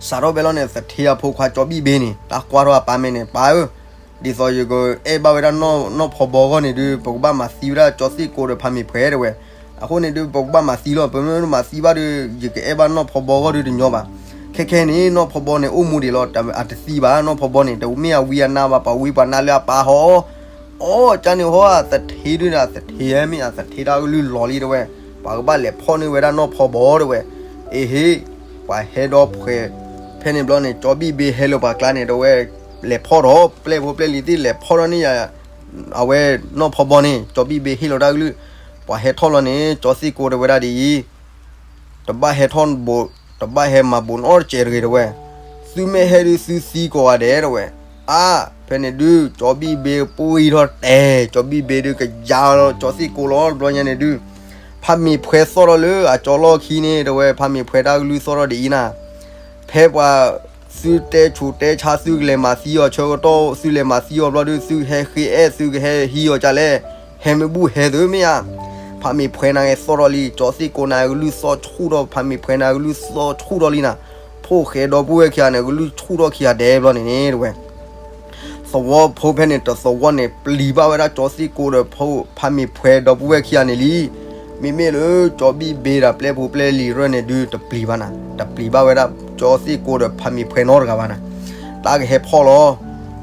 စးထီၣ်ဖဲလီၤန့ၣ် သထ့အဖိခွါကၠီဘံၣ်ဘ့န့ၣ် တၢ်ကွၢ်ထီၣ်အပၢ်မ့ၢ်န့ၣ် ပၢ်ဧၢ ဒ်သိးယကအဲၣ်ဘၣ်ဝဲဒၣ်နီၢ်ဖီဘီအဂီၢ်န့ၣ်ဒုး ပကဘၣ်မၤသံဝဲဒၣ်ကၠီသ့ၣ်ကိဒီးဖါမံၤဖှဲတဝဲ အဃိန့ၣ်ဒုး ပကဘၣ်မၤသံလီၤ ပမ့ၢ်မၤသံဘၣ်ဒုး ယကအဲၣ်ဘၣ်နီၢ်ဖီဘီအဂီၢ်ဒုးတညီဘၣ် ခဲခဲန့ၣ် နီၢ်ဖီဘီန့ၣ် အိၣ်မူဒံးလီၤ အတသံဘၣ် နီၢ်ဖီဘီန့ၣ် တမ့ၢ်အဝံအနါဘၣ် ပှၤဝံပှၤနါလၢအပၢ်ဟီ အီၣ်ကန့ၣ်ဟီဧါ သထ့ဒုဒၣ် သထ့ဟဲမ့ၢ်ဧါ သထ့တၢ်ကလုၢ်လီၤလံတဲဝဲ, ပှၤကဘၣ်လဲၤဖီၣ်န့ၢ်ဝဲဒၣ်နီၢ်ဖီဘီတဲဝဲ, အ့ဟ့, ပှၤဟဲဒီးဖှဲး, ဖဲန့ၣ်ဘျီန့ၣ် ကၠီဘံၣ်ဘ့ဟဲလၢပှၤကျါန့ၣ်တဲဝဲ, လဲၤဖီၣ်ဒီး ပျဲၢ်ဖိပျဲၢ်လံၤသ့ၣ်လဲၤဖီၣ်ထီၣ်န့ၢ်ယၤ, အဝဲနီၢ်ဖီဘီန့ၣ် ကၠီဘံၣ်ဘ့ဟ့ၣ်လီၤတၢ်ကလုၢ်, ပှၤဟဲထီၣ်လီၤန့ၣ် ကၠီသ့ၣ်ကိတဲဝဲဒၣ်ဒ်အံၤ တဘၣ်ဟဲထီၣ်ဘိး, တဘၣ်ဟဲမၤဘိးနီတစဲးတဂ့ၤတဲဝဲ, သုမ့ၢ်ဟဲဒုးသုသံကိးဂၤဒဲးတဲဝဲ, အါ, ဖဲန့ၣ်ဒုး ကၠီဘံၣ်ဘ့ပှံၢ်ထီၣ်တဲ, ကၠီဘံၣ်ဘ့ဒုးကယါလီၤ ကၠီသ့ၣ်ကိလီၤ တဘျီညါန့ၣ်ဒုး, ဖးမ့ၢ်ဖှဲးသီၣ်ထီၣ်လၢအကၠီလီၢ်ခံန့ၣ်တဲဝဲ, ဖးမ့ၢ်ဖှဲးတၢ်ကလုၢ်သီၣ်ထီၣ်ဒ်အံၤနၤ, ဖဲပှၤ သုတဲဆူးတဲဆါ သုကလဲၤမၤသံအီၤဆၢကတီၢ် သုလဲၤမၤသံအီၤဘျီဒုး သုဟဲဃ့အဲၣ် သုကဟဲဟံးအီၤကလဲၣ်, ဟဲမ့ၢ်ဘူၣ်ဟဲသုမ့ၢ်ဧါ, ဖးမ့ၢ်ဖှဲးနၤဂ့ၤသီၣ်ထီၣ်လံ ကၠီသ့ၣ်ကိနၤကလုၢ်သီၣ်ဆူၣ်ထီၣ် ဖးမ့ၢ်ဖှဲးနၤကလုၢ်သီၣ်ဆူၣ်ထီၣ်လံနၤ, ဖိၣ်ဃဲဒီပုၢ်ဝဲၢ်ခံဂၤန့ၣ် ကလုၢ်ဆူၣ်ထီၣ်ခံဂၤဒဲးဘျီန့ၣ်န့ၣ်တဲဝဲ သဝီဖိဖဲန့ၣ်တသဝီန့ၣ် ပျံၤဘၣ်ဝဲဒၣ်ကၠီသ့ၣ်ကိဒီး ဖးမ့ၢ်ဖှဲးဒီပုၢ်ဝဲၢ်ခံဂၤန့ၣ်လံ, မ့မ့ၢ်လၢကၠီဘံၣ်ဘ့ဒီးပျဲၢ်ဖိပျဲၢ်လံၤရၢၢ်န့ၣ်ဒုးတပျံၤဘၣ်နၤ, တပျံၤဘၣ်ဝဲဒၣ်ကၠီသ့ၣ်ကိဒီးဖးမ့ၢ်ဖှဲးနီတဂၤဘၣ်နၤ, တၢ်ကဟဲဖီၣ်လီၤ,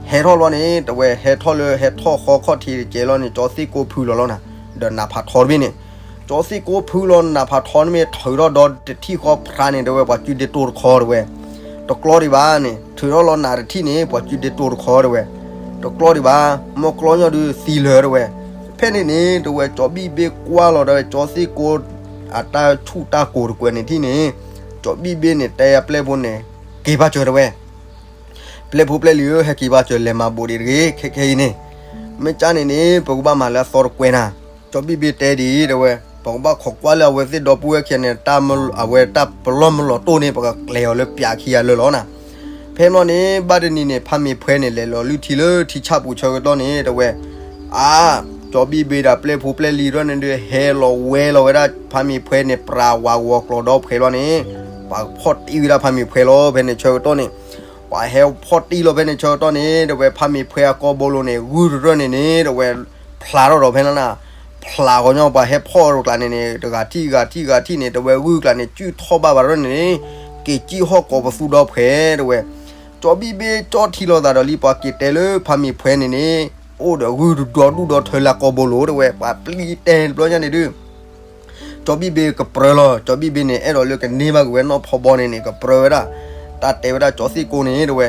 ဟဲထီၣ်လီၤန့ၣ် တဝဲဟဲထီၣ်လၢဟဲထီၣ်ဃီခီၣ်ထံးတကဲးလီၤန့ၣ် ကၠီသ့ၣ်ကိဖုလီၤလီၤနၤ, ဒီးနးဖးထီတဘ့ၣ်န့ၣ်, ကၠီသ့ၣ်ကိဖုလီၤနးဖးထီန့ၣ်မ့ၢ်ထုးထီၣ်ဒီတထံၣ်ဃီဖျါန့ၣ် တဝဲပှၤစုဒ့တိၢ်တခီတဝဲ တကျီဒံးဘၣ်န့ၣ် ထုးထီၣ်လီၤနးတထံၣ်န့ၣ် ပှၤစုဒ့တိၢ်တခီတဝဲ, တကျီဒံးဘၣ်, မ့ၢ်ကျီညီဒုးသံလၢာ်တဝဲ, ဖဲန့ၣ်န့ၣ် တဝဲကၠီဘံၣ်ဘ့ကွၢ်လီၤဒီးကၠီသ့ၣ်ကိ အတၢ်ဆူၣ်တၢ်ကိၤတကွဲးန့ၣ်ထံၣ်န့ၣ်, ကၠီဘံၣ်ဘ့န့ၣ် တဲအပျဲၢ်ဖိန့ၣ် က့ၤဘၣ်စၢၤတဝဲ ပျဲၢ်ဖိပျဲၢ်လံၤဧၢ ဟဲက့ၤဘၣ်စၢၤ လဲၤမၤဘိးဒံးတဂ့ၤ ခဲခဲအံၤန့ၣ်, မ့ၢ်ကၠၢန့ၣ်န့ၣ် ပကဘၣ်မၤလၢအသီတကွဲးနၤ, ကၠီဘံၣ်ဘ့တဲဒ်အံၤတဝဲ, ပကဘၣ်ခိးကွၢ်လၢအဝဲသ့ၣ်ဒီပုၢ်ဝဲၢ်ခံဂၤန့ၣ် အဝဲတၢ်ပလီၢ်မုၢ်လီၤတိၢ်န့ၣ် ပကကျဲၤအီၤလၢပျးခံဂၤလၢာ်လီၤနၤ, ဖဲမ့ၢ်န့ၣ် ဘၣ်တနံၤန့ၣ် ဖးမ့ၢ်ဖှဲးန့ၣ် လဲၤလီၤလုၢ်ထံလၢထံဆၣ်ပူၤဆၢကတီၢ်န့ၣ်တဝဲ, အါ, ကၠီဘံၣ်ဘ့ဒီးပျဲၢ်ဖိပျဲၢ်လံၤရၢၢ်န့ၣ်ဒုး ဟဲလီၤဝဲလီၤဝဲဒၣ်ဖးမ့ၢ်ဖှဲးန့ၣ် ပြးဝးဂီၤကျိၤဒီဖှဲးလီၤန့ၣ်, ပှၤဖီၣ်တံၢ်ဝဲဒၣ်ဖးမ့ၢ်ဖှဲးလီၤ ဖဲန့ၣ်ဆၢကတီၢ်န့ၣ် ပှၤဟဲဖီၣ်တံၢ်လီၤဖဲန့ၣ်ဆၢကတီၢ်န့ၣ် တဝဲဖးမ့ၢ်ဖှဲးအကီၢ်ဘိလိၤန့ၣ် ဂုၢ်တရၢၢ်န့ၣ်န့ၣ် တဝဲဖျးထီၣ်ဒီးဖဲန့ၣ်နၤ, ဖျးဂီၤညီပှၤဟဲဖီၣ်ကျးန့ၣ်န့ၣ် တဂၤထံၣ်ဂၤထံၣ်ဂၤထံၣ်န့ၣ် တဝဲဂုၢ်ကျးန့ၣ် စုၣ်ထီၣ်ဘၣ်ဘၣ်ရၢၢ်န့ၣ်န့ၣ် က့ၤစံၣ်ဟီၣ်ကိးပသူဒီဖှဲးတဝဲ, ကၠီဘံၣ်ဘ့ကၠီထံလီၤသးဒီးလံ ပှၤက့ၤတဲလၢဖးမ့ၢ်ဖှဲးန့ၣ်န့ၣ် အိၣ်ဒီးဂုၢ်ဒီဒူၣ်ဒီထၢလၢကီၢ်ဘိလိၤတဝဲ ပှၤပျံၤတဲတဘျီညါန့ၣ်ဒုး ကၠီဘံၣ်ဘ့ကပြၢလီၤ, ကၠီဘံၣ်ဘ့န့ၣ် အဲၣ်ဒိးလၢကန့ၢ်ဘၣ်က့ၤဝဲနီၢ်ဖီဘီန့ၣ်န့ၣ် ကပြၢဝဲဒၣ်, တၢ်တဲဝဲဒၣ်ကၠီသ့ၣ်ကိန့ၣ်တဝဲ,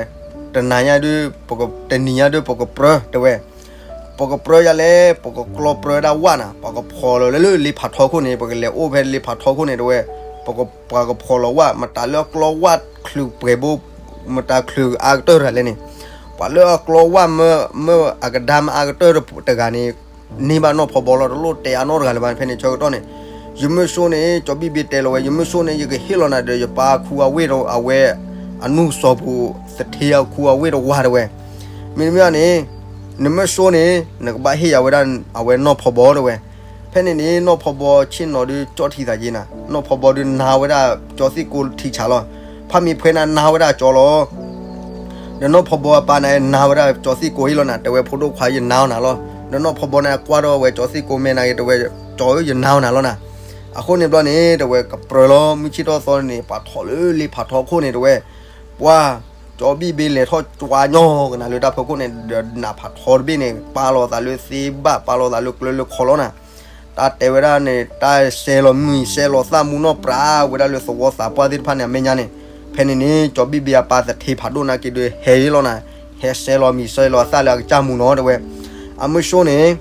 တနၤညါဒုး, တနံၤညါဒုး ပကတနံၤညါဒုး ပကပြၢတဝဲ, ပကပြၢယၤလဲၣ်, ပကကျီပြၢဒၣ်ဝၣ်နၤ, ပှၤကဖီၣ်လီၤလၢလၢလ့ဖးထီခိၣ်န့ၣ် ပကလဲၤအိၣ်ဖဲလ့ဖးထီခိၣ်န့ၣ်တဝဲ, ပှၤကဖီၣ်လီၤဝၣ် မတၤလၢအကျီဝၣ်ချုးပှဲၤဘိ, မတၤချုးအါကတၢၢ်တဂၤလဲၣ်န့ၣ်, ပှၤလၢအကျီဝၣ်မၢ, မၢအကဒါမၢအါကတၢၢ်တဂၤန့ၣ် န့ၢ်ဘၣ်နီၢ်ဖီဘီလီၤ တလိၣ်တဲအါနီတဂၤလၢၤဘၣ် ဖဲန့ၣ်ဆၢကတီၢ်န့ၣ်, ယမ့ၢ်ဆိန့ၣ် ကၠီဘံၣ်ဘ့တဲလီၤဝဲ ယမ့ၢ်ဆိန့ၣ် ယကဟ့ၣ်လီၤနၤဒီးယပၢ်ခူအဝ့ၢ်ဒီးအဝဲ, အနူၢ်စီၤပူၤ, သထ့အခူအဝ့ၢ်တဝၤတဝဲ, မ့တမ့ၢ်န့ၣ်, နမ့ၢ်ဆိန့ၣ် နကဘၣ်ဟ့ၣ်ယၤဝဲဒၣ်အဝဲနီၢ်ဖီဘီတဝဲ, ဖဲန့ၣ်န့ၣ် နီၢ်ဖီဘီဆ့ၣ်နီၤဒုးကၠီထံသးက့နၤ, နီၢ်ဖီဘီဒုးနၤဝဲဒၣ်ကၠီသ့ၣ်ကိထံဆးလီၤ, ဖးမ့ၢ်ဖှဲးနၤနၤဝဲဒၣ်ကၠီလီၤ ဒီးနီၢ်ဖီဘီအပၢ်န့ၣ် နၤဝဲဒၣ်ကၠီသ့ၣ်ကိဟ့ၣ်လီၤနၤ တဲဝဲဖိဒိၣ်ခွါယနၤအီၤနၤလီၤ, ဒီးနီၢ်ဖီဘီန့ၣ် အကွၢ်ထီၣ်ဝဲကၠီသ့ၣ်ကိမဲာ်နၤဂ့ၤ တဲဝဲ, ကၠီဧၢ ယနၤအီၤနၤလီၤနၤ, အဃိန့ၣ်ဘျီန့ၣ် တဲဝဲကပြၢလီၤ မုၢ်ဆ့ၣ်ထီၣ်သီန့ၣ် ပှၤထီၣ်လၢလ့ဖးထီခိၣ်န့ၣ် တဲဝဲ, ပှၤ, ကၠီဘံၣ်ဘ့လဲၤထီၣ်ကွၢ်ညီကနၤလၢတၢ်ဖီခိၣ်န့ၣ် ဒီးနးဖးထီတဘ့ၣ်န့ၣ် ပာ်လီၤသးလၢသ့ဘၣ် ပာ်လီၤသးလၢကျၢၤလၢခီလီၤနၤ တၢ်တဲဝဲဒၣ်န့ၣ် တၢ်ဆဲးလီၤမံၤဆဲးလီၤသၣ်မူနီၢ်ပြးဝဲဒၣ်လၢသဝီသးပှၢ်သ့ၣ်တဖၣ်န့ၣ် အမဲာ်ညါန့ၣ်, ဖဲန့ၣ်န့ၣ် ကၠီဘံၣ်ဘ့အပၢ်သထ့ဖးဒိၣ်နာ်က့ၤဒီးဟဲလီၤနၤ, ဟဲဆဲးလီၤမံၤဆဲးလီၤသၣ်လၢအကစၢ်မူနီၤ တဲဝဲ, အမုၢ်စိန့ၣ်,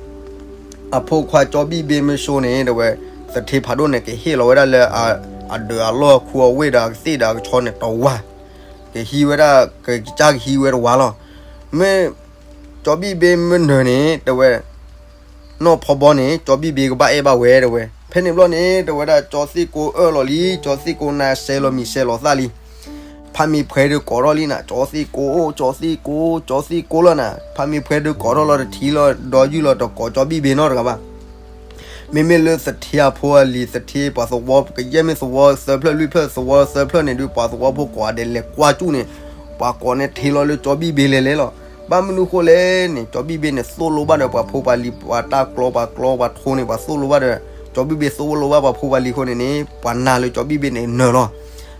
အဖိခွါကၠီဘံၣ်ဘ့မုၢ်စိန့ၣ် တဲဝဲ, သထ့ဖးဒိၣ်န့ၣ် ကဟ့ၣ်လီၤဝဲဒၣ်လၢ အဒုးအလီၢ်ခူအဝ့ၢ်ဒီးအကသ့ၣ်ဒီးအကဆီန့ၣ်တဝၤ ကဟံးဝဲဒၣ် ကစၢ်ကဟံးဝဲတဝၤလီၤ, မ့ၢ်, ကၠီဘံၣ်ဘ့မုၢ်နၢၤန့ၣ် တဲဝဲ, နီၢ်ဖီဘီန့ၣ် ကၠီဘံၣ်ဘ့ကဘၣ်အဲၣ်ဘၣ်ဝဲ တဲဝဲ, ဖဲန့ၣ်ဘျီန့ၣ် တဲဝဲဒၣ်ကၠီသ့ၣ်ကိအၢၣ်လီၤလံ ကၠီသ့ၣ်ကိန့ၣ်ဆဲးလီၤမံၤဆဲးလီၤသၣ်လံ, ဖးမ့ၢ်ဖှဲးဒီးကိးထီၣ်လံနၤ ကၠီသ့ၣ်ကိ, ကၠီသ့ၣ်ကိ, ကၠီသ့ၣ်ကိလီၤနၤ ဖးမ့ၢ်ဖှဲးဒီးကိးထီၣ်လီၤတထံၣ်လီၤဒီးယုၢ်လီၤတကိးကၠီဘံၣ်ဘ့နီတဂၤဘၣ် မ့မ့ၢ်လၢသထ့အဖိအလံၤ သထ့ပှၤသဝီ ကယဲၢ်မ့ၢ်သဝီသၢဖျၢၣ်လွံၢ်ဖျၢၣ် သဝီသၢဖျၢၣ်န့ၣ်ဒုး ပှၤသဝီဖိကိးဂၤဒဲးလဲၤကွၢ်ကၠူၣ်န့ၣ်, ပှၤကိးန့ၣ်ထံလီၤလၢကၠီဘံၣ်ဘ့လဲၤလဲၤလီၤ. ဘၣ်မနုၤဃိလဲၣ်န့ၣ် ကၠီဘံၣ်ဘ့န့ၣ် သိၣ်လိဘၣ်ဒီးပှၤဖိပှၤလံၤ ပှၤတၢ်ကျီပှၤကျီပှၤထိန့ၣ် ပှၤသိၣ်လိဘၣ်ဒီး ကၠီဘံၣ်ဘ့သိၣ်လိဘၣ်ပှၤဖိပှၤလံၤအဃိန့ၣ်န့ၣ် ပှၤနာ်လၢကၠီဘံၣ်ဘ့န့ၣ်နၢၤလီၤ.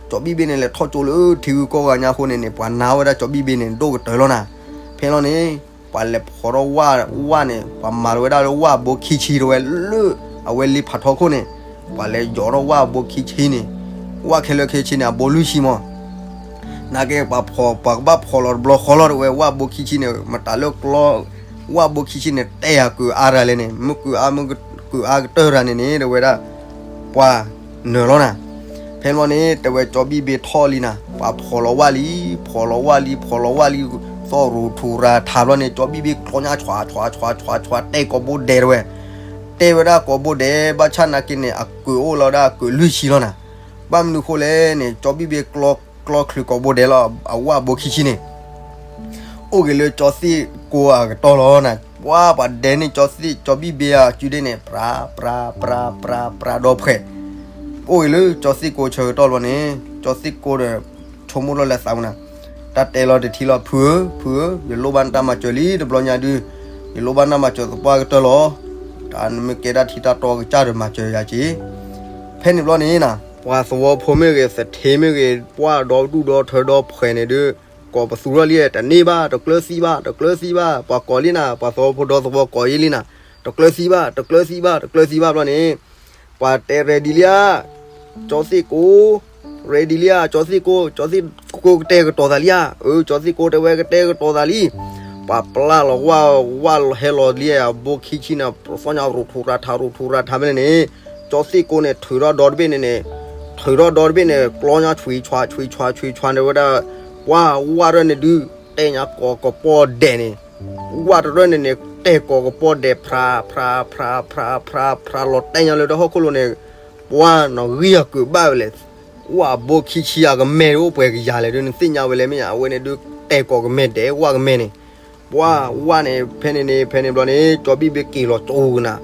ကၠီဘံၣ်ဘ့န့ၣ် လဲၤထီၣ်ကၠိလၢထံဂုၤကီၢ်ဂၤညါအဃိန့ၣ်န့ၣ် ပှၤနာ်ဝဲဒၣ်ကၠီဘံၣ်ဘ့န့ၣ် ဒိၣ်ကတၢၢ်လီၤနၤ. ဖဲလီၤန့ၣ် ပှၤလဲၤဖီၣ်ထီၣ်ဝၣ်ဝၣ်န့ၣ် ပှၤမၤလီၤဝဲဒၣ်လၢဝၣ်အဘိခံဆံတဝဲလၢ အဝဲလ့ဖးထီခိၣ်န့ၣ်, ပှၤလဲၤယီၤထီၣ်ဝၣ်အဘိခံဆံန့ၣ်, ဝၣ်ခဲလၢာ်ခဲဆ့န့ၣ် အဘိလွံၢ်ဆံမး, နာ်က့ပှၤဖီၣ် ပှၤကဘၣ်ဖီၣ်လီၤတဘျီဃီလီၤတဝဲ ဝၣ်အဘိခံဆံန့ၣ် မတၤလၢကျီ ဝၣ်အဘိခံဆံန့ၣ် တဲယၤကုးအါတဂၤလဲၣ်န့ၣ် မ့ၢ်ကုးအါ မ့ၢ်ကုးအါကတၢၢ်တဂၤန့ၣ်န့ၣ် တဝဲဒၣ် ပှၤနၢၤလီၤနၤ. ဖဲန့ၣ်ဘျီန့ၣ် တဝဲကၠီဘံၣ်ဘ့ထီၣ်လံနၤ, ပှၤဖီၣ်လီၤဝၣ်လံ, ဖီၣ်လီၤဝၣ်လံ, ဖီၣ်လီၤဝၣ်လံ, သီၣ်ရူၤထူၤရၤထးဘျီန့ၣ် ကၠီဘံၣ်ဘ့ကျီညါ ဆွးဆွးဆွးဆွးဆွး တဲကိာ်ဘိဒဲးတဝဲ, တဲဝဲဒၣ်ကိာ်ဘိဒဲး ဘၣ်ဆၣ်နာ်က့န့ၣ် အကုးအိၣ်လီၤဒၣ်ကုးလွံၢ်ဆံလီၤနၤ. ဘၣ်မနုၤဃိလဲၣ်န့ၣ် ကၠီဘံၣ်ဘ့ကျီ ကျီချုးကိာ်ဘိဒဲးလီၤ အဝၣ်အဘိခံဆံန့ၣ် အိၣ်ဂ့ၤလၢကၠီသ့ၣ်ကိအကတီၢ်လီၤနၤ. ပှၤပှၤဒဲးန့ၣ်ကၠီသ့ၣ် ကၠီဘံၣ်ဘ့အစုဒ့ၣ်န့ၣ် ပြၤ ပြၤ ပြၤ ပြၤ ပြၤဒီဖှဲး, အိၣ်ဂ့ၤလၢကၠီသ့ၣ်ကိဆၢကတီၢ်လီၤန့ၣ် ကၠီသ့ၣ်ကိဒီး ဆိကမိၣ်ထီၣ်လၢသးပူၤနၤ, တၢ်တဲလီၤတထံၣ်လီၤ ဖုဧၢ ဖုဧၢ ယလိၣ်ဘၣ်နတၢ်မၤစၢၤလံ တဘျီညါဒုး ယလိၣ်ဘၣ်နတၢ်မၤစၢၤသပှၢ်ကတၢၢ်လီၤ. တၢ်နမ့ၢ်ကဲတၢ်ထံတၢ်တီကစၢ်ဒီးမၤစၢၤယၤက့ၤ. ဖဲန့ၣ်ဘျီန့ၣ်နၤ ပှၤသဝီဖိမ့ၢ်ဂ့ၤ သထ့မ့ၢ်ဂ့ၤ ပှၤဒီဒူၣ်ဒီထၢဒီဖှဲးန့ၣ်ဒုး ကိးပသူထီၣ်လံ တန့ၢ်ဘၣ် တကျၢၤသံဘၣ် တကျၢၤသံဘၣ် ပှၤကိးလံနၤ ပှၤသဝီဖိဒီသဝီကိးယံာ်လံနၤ, တကျၢၤသံဘၣ် တကျၢၤသံဘၣ် တကျၢၤသံဘၣ်ဘျီန့ၣ် ပှၤတဲ ready လံဧါ, ကၠီသ့ၣ်ကိ ready လံဧါ ကၠီသ့ၣ်ကိ ကၠီသ့ၣ်ကိကတဲာ်ကတီၤသးလံဧါ, အၢ ကၠီသ့ၣ်ကိတဲဝဲကတဲာ်ကတီၤသးလံ. ပှၤပျၢ်လီၤဝၣ် ဝၣ်ဟဲလီၤလံဧါ အဘိခံဆံန့ၣ် သီၣ်ညါရူၤထူၤရၤထး ရူၤထူၤရၤထးဖဲန့ၣ်န့ၣ် ကၠီသ့ၣ်ကိန့ၣ် ထုးထီၣ်ဒီတဘ့ၣ်န့ၣ်န့ၣ် ထုးထီၣ်ဒီတဘ့ၣ်န့ၣ် ကျီညါဆွံးဆွါ ဆွံးဆွါ ဆွံးဆွါန့ၣ်ဝဲဒၣ် ပှၤဝၣ်တရၢၣ်န့ၣ်ဒုး တဲညါကိးကပီၢ်ဒဲးန့ၣ် ဝၣ်တရၢၣ်န့ၣ်န့ၣ် တဲကိးကပီၢ်ဒဲး ဖြး ဖြး ဖြး ဖြး ဖြး ဖြး လီၤတဲညါလၢတၢ်ဟီၣ်ခိၣ်လိၤန့ၣ် ပှၤနီၢ်ဂံၢ်အကုးဘၣ်ဝဲလဲၣ်, ဝၣ်အဘိခံဆံအကမဲာ်ဒုးအိၣ်ပှဲၤကယၤလဲၣ်ဒုး နသ့ၣ်ညါဝဲလဲၣ်မ့ၢ်ဧါ, အဝဲန့ၣ်ဒုးတဲကိးကမဲာ်ဒဲး ဝၣ်ကမဲာ်န့ၣ် ပှၤဝၣ်န့ၣ် ဖဲန့ၣ်န့ၣ် ဖဲန့ၣ်ဘျီန့ၣ် ကၠီဘံၣ်ဘ့က့ၤလီၤကၠိကနၤ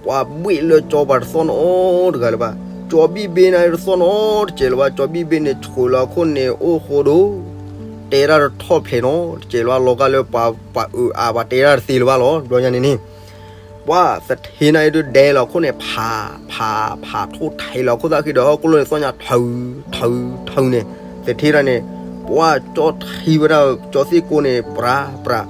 ပှၤဘှ့ၣ်လၢကၠီပှၤတသီၣ်နီတဂၤလၢၤဘၣ်, ကၠီဘံၣ်ဘ့န့ၣ်တသီၣ်နီတစဲးလၢၤဘၣ်, ကၠီဘံၣ်ဘ့န့ၣ် ဆှၢလီၤအခိၣ်န့ၣ် အိၣ်ဃိဒိၣ် တဲတၢ်တထီၣ်ဖျဲးနီတစဲးလၢၤဘၣ်, လီၤဂာ်လၢပှၤ ပှၤအုးအး ပှၤတဲတၢ်တသ့လၢၤဘၣ်လီၤ. တဘျီညါန့ၣ်န့ၣ် ပှၤသထ့နၤအံၤဒုးဒဲးလီၤအခိၣ်န့ၣ် ဖး ဖး ဖး ထိၣ်ထံးလီၤအခိၣ်သၣ်ဃံဒီး ဟီၣ်ခိၣ်လိၤန့ၣ်သီၣ်ညါ ထုး ထုး ထုးန့ၣ် သထ့တၢ်န့ၣ် ပှၤကၠီထံဝဲဒၣ်ကၠီသ့ၣ်ကိန့ၣ် ပြး ပြး